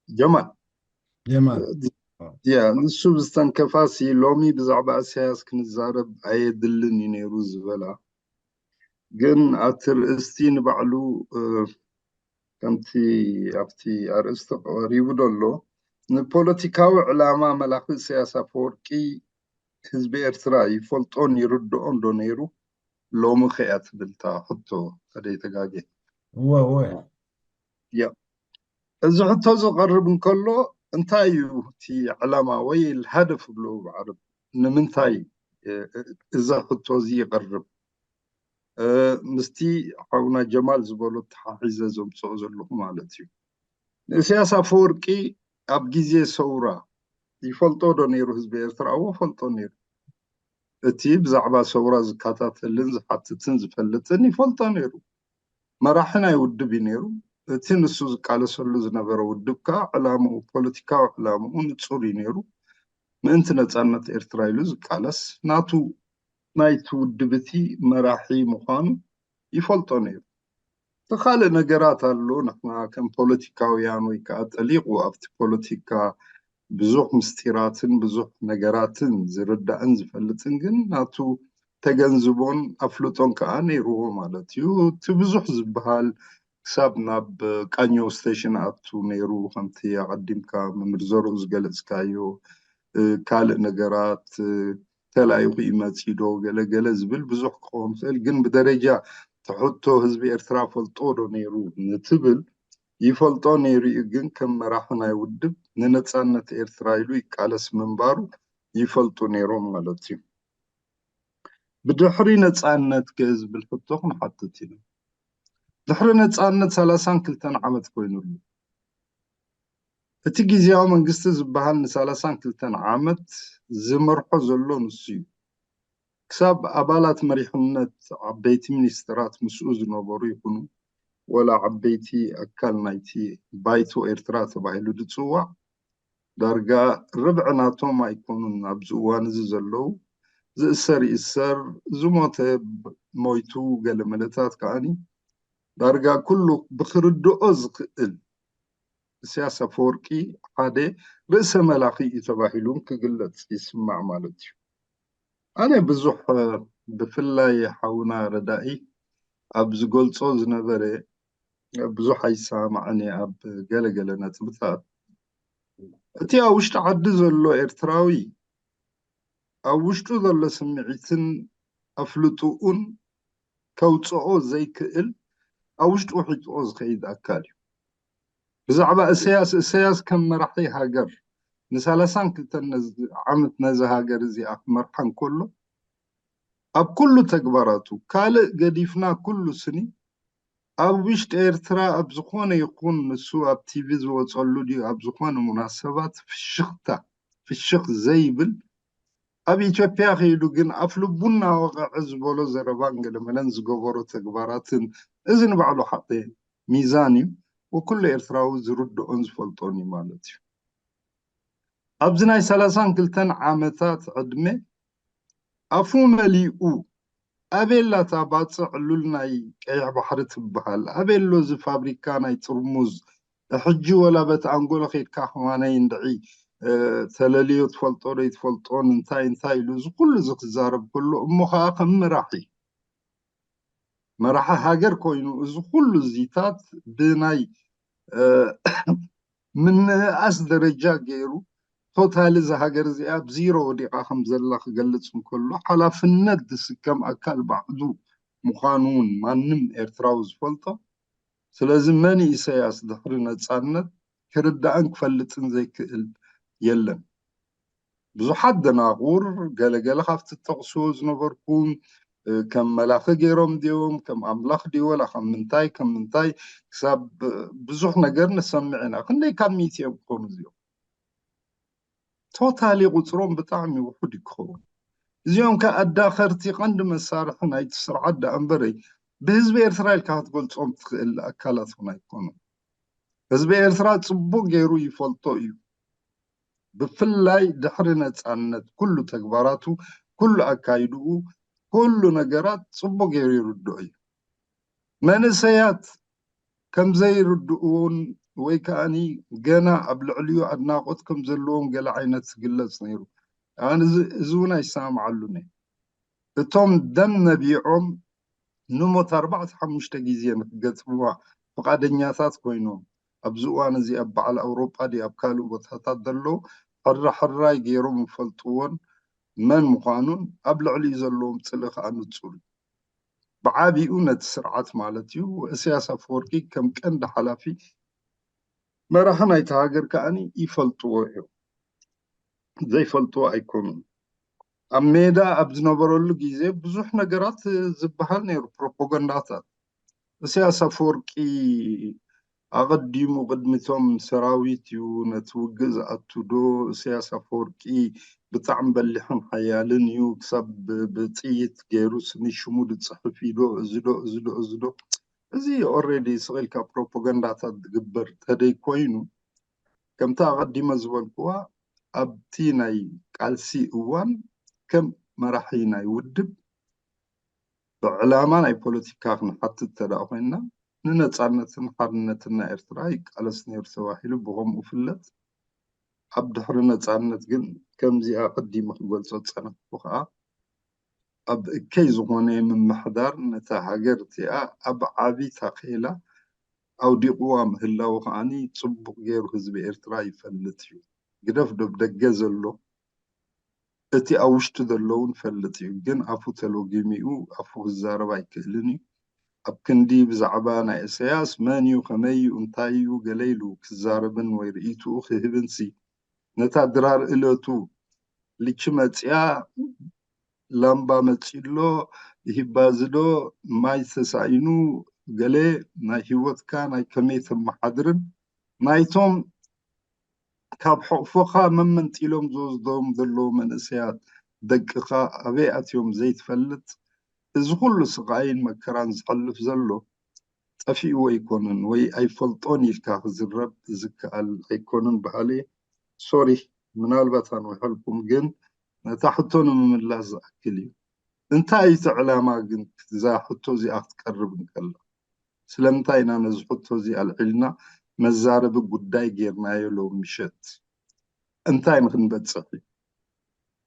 ጀማል ጀማል ያ ንሱ ብዝተንከፋሲ ሎሚ ብዛዕባ እሳያስ ክንዛረብ ኣየድልን እዩ ነይሩ ዝበላ። ግን ኣቲ ርእስቲ ንባዕሉ ከምቲ ኣብቲ ኣርእስቲ ቀሪቡ ዘሎ ንፖለቲካዊ ዕላማ መላኺ እሳያስ ኣፈወርቂ ህዝቢ ኤርትራ ይፈልጦን ይርድኦን ዶ ነይሩ? ሎሚ ከያ ትብል እታ ሕቶ ተደይተጋጌ። እወ እወ ያ እዚ ሕቶ ዝቐርብ እንከሎ እንታይ እዩ እቲ ዕላማ ወይ الهدف ብሎ ብዓረብ ንምንታይ እዛ ሕቶ እዚ ይቐርብ? ምስቲ ሓውና ጀማል ዝበሎ ተሓሒዘ ዘምፅኦ ዘለኹ ማለት እዩ። ንእስያስ ኣፈወርቂ ኣብ ግዜ ሰውራ ይፈልጦ ዶ ነይሩ ህዝቢ ኤርትራ? እዎ ፈልጦ ነይሩ። እቲ ብዛዕባ ሰውራ ዝከታተልን ዝሓትትን ዝፈልጥን ይፈልጦ ነይሩ። መራሒ ናይ ውድብ እዩ ነይሩ። እቲ ንሱ ዝቃለሰሉ ዝነበረ ውድብ ከዓ ዕላምኡ፣ ፖለቲካዊ ዕላምኡ ንጹር እዩ ነይሩ። ምእንቲ ነጻነት ኤርትራ ኢሉ ዝቃለስ ናቱ ናይቲ ውድብ እቲ መራሒ ምዃኑ ይፈልጦ ነይሩ። እቲ ካልእ ነገራት ኣሎ። ንሕና ከም ፖለቲካውያን ወይ ከዓ ጠሊቑ ኣብቲ ፖለቲካ ብዙሕ ምስጢራትን ብዙሕ ነገራትን ዝርዳእን ዝፈልጥን ግን ናቱ ተገንዝቦን ኣፍልጦን ከዓ ነይርዎ ማለት እዩ። እቲ ብዙሕ ዝበሃል ክሳብ ናብ ቃኘው ስቴሽን ኣቱ ነይሩ። ከምቲ ኣቐዲምካ መምህር ዘርኡ ዝገለጽካዮ ካልእ ነገራት ተላኢኹ ይመጽእ ዶ ገለ ገለ ዝብል ብዙሕ ክኸውን ይኽእል። ግን ብደረጃ ትሕቶ ህዝቢ ኤርትራ ፈልጦ ዶ ነይሩ ንትብል፣ ይፈልጦ ነይሩ እዩ፣ ግን ከም መራሒ ናይ ውድብ ንነጻነት ኤርትራ ኢሉ ይቃለስ ምንባሩ ይፈልጡ ነይሮም ማለት እዩ። ብድሕሪ ነጻነት ከ ዝብል ሕቶ ክንሓትት ኢና። ድሕሪ ነጻነት ሰላሳን ክልተን ዓመት ኮይኑሉ። እቲ ግዜያዊ መንግስቲ ዝበሃል ንሰላሳን ክልተን ዓመት ዝመርሖ ዘሎ ንሱ እዩ። ክሳብ ኣባላት መሪሕነት፣ ዓበይቲ ሚኒስትራት ምስኡ ዝነበሩ ይኹኑ፣ ወላ ዓበይቲ ኣካል ናይቲ ባይቶ ኤርትራ ተባሂሉ ዝጽዋዕ፣ ዳርጋ ርብዒ ናቶም ኣይኮኑን ኣብዚ እዋን እዚ ዘለዉ። ዝእሰር ይእሰር፣ ዝሞተ ሞይቱ፣ ገለ መለታት ከኣኒ ዳርጋ ኩሉ ብክርድኦ ዝኽእል ኢሳያስ ኣፈወርቂ ሓደ ርእሰ መላኺ እዩ ተባሂሉ ክግለጽ ይስማዕ ማለት እዩ። ኣነ ብዙሕ፣ ብፍላይ ሓውና ረዳኢ ኣብ ዝገልጾ ዝነበረ ብዙሕ ኣይሰማማዕን እየ ኣብ ገለገለ ነጥብታት። እቲ ኣብ ውሽጢ ዓዲ ዘሎ ኤርትራዊ ኣብ ውሽጡ ዘሎ ስምዒትን ኣፍልጥኡን ከውፅኦ ዘይክእል ኣብ ውሽጡ ውሒጥኦ ዝኸይድ ኣካል እዩ። ብዛዕባ እሰያስ፣ እሰያስ ከም መራሒ ሃገር ንሰላሳን ክልተን ነዚ ዓመት ነዚ ሃገር እዚኣ ክመርሓ እንከሎ ኣብ ኩሉ ተግባራቱ ካልእ ገዲፍና ኩሉ ስኒ ኣብ ውሽጢ ኤርትራ ኣብ ዝኾነ ይኹን ንሱ ኣብ ቲቪ ዝወፀሉ ድዩ ኣብ ዝኾነ ሙናሰባት ፍሽኽታ ፍሽኽ ዘይብል ኣብ ኢትዮጵያ ከይዱ ግን ኣፍ ልቡ እናወቐዐ ዝበሎ ዘረባን ገለመለን ዝገበሮ ተግባራትን እዚ ንባዕሉ ሓደ ሚዛን እዩ። ወኩሉ ኤርትራዊ ዝርድኦን ዝፈልጦን እዩ ማለት እዩ። ኣብዚ ናይ ሰላሳን ክልተን ዓመታት ዕድመ ኣፉ መሊኡ ኣበየላ እታ ባጽዕ ሉል ናይ ቀይሕ ባሕሪ ትበሃል? ኣበየሎ እዚ ፋብሪካ ናይ ጥርሙዝ? ሕጂ ወላ በቲ ኣንጎሎ ኬድካ ከማነይ እንድዒ ተለልዮ ትፈልጦ ዶ ይትፈልጦን እንታይ እንታይ ኢሉ እዚ ኩሉ እዚ ክዛረብ ከሎ እሞ ከዓ ከም መራሒ መራሒ ሃገር ኮይኑ እዚ ኩሉ እዚታት ብናይ ምንእኣስ ደረጃ ገይሩ ቶታሊ እዛ ሃገር እዚኣ ኣብ ዚሮ ወዲቓ ከም ዘላ ክገልጽ እንከሎ ሓላፍነት ዝስከም ኣካል ባዕዱ ምዃኑ እውን ማንም ኤርትራዊ ዝፈልጦ። ስለዚ መን ኢሳያስ ድሕሪ ነጻነት ክርዳእን ክፈልጥን ዘይክእል የለን። ብዙሓት ደናቑር ገለገለ ካብቲ ትጠቕስዎ ዝነበርኩም ከም መላኺ ገይሮም ድዮም ከም ኣምላኽ ድዩ ወላ ከም ምንታይ ከም ምንታይ ክሳብ ብዙሕ ነገር ንሰምዕ ኢና። ክንደይ ካብ ሚእቲ እዮም ክኾኑ እዚኦም? ቶታሊ ቁፅሮም ብጣዕሚ ውሑድ እዩ ክኸውን። እዚኦም ከ ኣዳኸርቲ ቀንዲ መሳርሒ ናይቲ ስርዓት ደኣ እምበረይ ብህዝቢ ኤርትራ ኢልካ ክትገልፆም ትኽእል ኣካላት እውን ኣይኮኑን። ህዝቢ ኤርትራ ፅቡቅ ገይሩ ይፈልጦ እዩ። ብፍላይ ድሕሪ ነፃነት ኩሉ ተግባራቱ፣ ኩሉ ኣካይድኡ፣ ኩሉ ነገራት ፅቡቅ ገይሩ ይርድኦ እዩ። መንእሰያት ከም ዘይርድኡን ወይ ከኣኒ ገና ኣብ ልዕሊኡ ኣድናቆት ከም ዘለዎም ገለ ዓይነት ዝግለጽ ነይሩ። ኣነ እዚ እውን ኣይሰማምዓሉን እየ። እቶም ደም ነቢዖም ንሞት ኣርባዕተ ሓሙሽተ ግዜ ንክገጥምዋ ፍቓደኛታት ኮይኖም ኣብዚ እዋን እዚ ኣብ በዓል ኣውሮጳ ድዩ ኣብ ካልእ ቦታታት ዘለዉ ሕራሕራይ ገይሮም ዝፈልጥዎን መን ምዃኑን ኣብ ልዕሊኡ ዘለዎም ጽልኢ ከኣ ንጹር እዩ። ብዓቢኡ ነቲ ስርዓት ማለት እዩ። እሰያስ ኣፈወርቂ ከም ቀንዲ ሓላፊ መራሒ ናይቲ ሃገር ከኣ ይፈልጥዎ እዮም። ዘይፈልጥዎ ኣይኮኑን። ኣብ ሜዳ ኣብ ዝነበረሉ ግዜ ብዙሕ ነገራት ዝበሃል ነይሩ፣ ፕሮፓጋንዳታት። እሰያስ ኣፈወርቂ ኣቐዲሙ ቅድሚቶም ሰራዊት እዩ ነቲ ውግእ ዝኣቱ ዶ? እሰያስ ኣፈወርቂ ብጣዕሚ በሊሕን ሓያልን እዩ፣ ክሳብ ብጥይት ገይሩ ስኒ ሽሙ ዝፅሕፍ እዩ ዶ? እዚ ዶ? እዚ ዶ? እዚ ዶ? እዚ ኦሬዲ ስቕ ኢልካ ፕሮፓጋንዳታት ዝግበር ተደይ ኮይኑ፣ ከምቲ ኣቐዲመ ዝበልክዋ ኣብቲ ናይ ቃልሲ እዋን ከም መራሒ ናይ ውድብ ብዕላማ ናይ ፖለቲካ ክንሓትት ተደኣ ኮይንና ንነፃነትን ሓርነትን ናይ ኤርትራ ይቃለስ ነይሩ ተባሂሉ ብኸምኡ ፍለጥ። ኣብ ድሕሪ ነፃነት ግን ከምዚ ኣቐዲመ ክገልፆ ዝፀናሕኩ ከዓ ኣብ እከይ ዝኾነ ምምሕዳር ነታ ሃገር እቲኣ ኣብ ዓቢ ታኼላ ኣውዲቕዋ ምህላዉ ከዓኒ ጽቡቕ ገይሩ ህዝቢ ኤርትራ ይፈልጥ እዩ። ግደፍ ዶ ብደገ ዘሎ እቲ ኣብ ውሽጢ ዘሎ እውን ይፈልጥ እዩ። ግን ኣፉ ተሎጊሙ እዩ፣ ኣፉ ክዛረብ ኣይክእልን እዩ። ኣብ ክንዲ ብዛዕባ ናይ ኢሳያስ መን እዩ፣ ከመይ እዩ፣ እንታይ እዩ፣ ገለ ኢሉ ክዛረብን ወይ ርእይትኡ ክህብንሲ፣ ነታ ድራር እለቱ ልቺ መጽያ፣ ላምባ መጺሎ፣ ይህባዝዶ፣ ማይ ተሳኢኑ፣ ገለ ናይ ህይወትካ ናይ ከመይ ተመሓድርን ናይቶም ካብ ሕቕፎኻ መመንጢሎም ዝወስዶም ዘለዉ መንእሰያት ደቅኻ ኣበይ ኣትዮም ዘይትፈልጥ፣ እዚ ኩሉ ስቓይን መከራን ዝሓልፍ ዘሎ ጠፊእዎ ኣይኮነን ወይ ኣይፈልጦን ኢልካ ክዝረብ ዝከኣል ኣይኮነን በሃሊ። ሶሪ፣ ምናልባት ኣንዊሐልኩም፣ ግን ነታ ሕቶ ንምምላስ ዝኣክል እዩ። እንታይ እዩ እቲ ዕላማ ግን እዛ ሕቶ እዚኣ ክትቀርብ እንከላ? ስለምንታይ ኢና ነዚ ሕቶ እዚ ኣልዒልና መዛረቢ ጉዳይ ጌርናዮ ሎም ምሸት? እንታይ ንክንበጽሕ እዩ?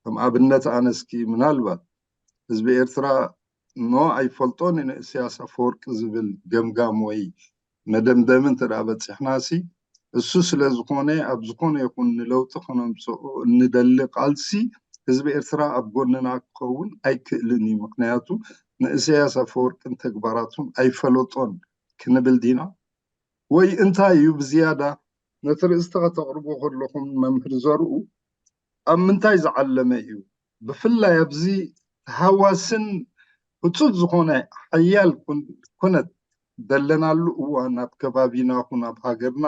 ከም ኣብነት ኣነስኪ ምናልባት ህዝቢ ኤርትራ ኖ ኣይፈልጦን ንእስያስ ኣፈወርቂ ዝብል ገምጋም ወይ መደምደሚ እንተ ደኣ በጺሕናሲ፣ እሱ ስለ ዝኾነ ኣብ ዝኾነ ይኹን ንለውጢ ከነምጽኦ እንደሊ ቃልሲ ህዝቢ ኤርትራ ኣብ ጎንና ክኸውን ኣይክእልን እዩ። ምኽንያቱ ንእስያስ ኣፈወርቅን ተግባራቱን ኣይፈለጦን ክንብል ዲና? ወይ እንታይ እዩ ብዝያዳ ነቲ ርእስቲ ከተቕርቡ ከለኹም መምህር ዘርኡ ኣብ ምንታይ ዝዓለመ እዩ? ብፍላይ ኣብዚ ተሃዋስን ህጹጽ ዝኾነ ሓያል ኩን-፣ ኩነት ዘለናሉ እዋን ኣብ ከባቢና ኹን ኣብ ሃገርና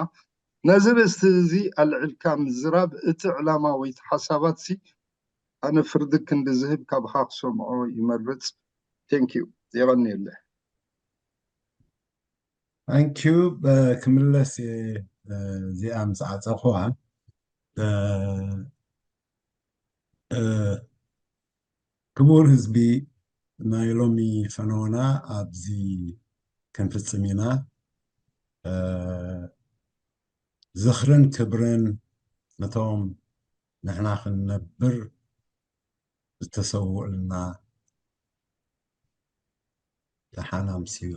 ነዚ ርእስቲ እዚ ኣልዒልካ ምዝራብ እቲ ዕላማ ወይ እቲ ሓሳባትሲ ኣነ ፍርዲ ክንዲ ዝህብ ካብኻ ክሰምዖ ይመርጽ። Thank you። የቐንየለይ። Thank you። ክምለስ እየ፣ እዚኣ ምስ ዓጸኹዋ። ክቡር ህዝቢ፣ ናይ ሎሚ ፈነወና ኣብዚ ክንፍጽም ኢና። ዝኽርን ክብርን ነቶም ንሕና ክንነብር ዝተሰውኡልና። ደሓን ኣምስዩ።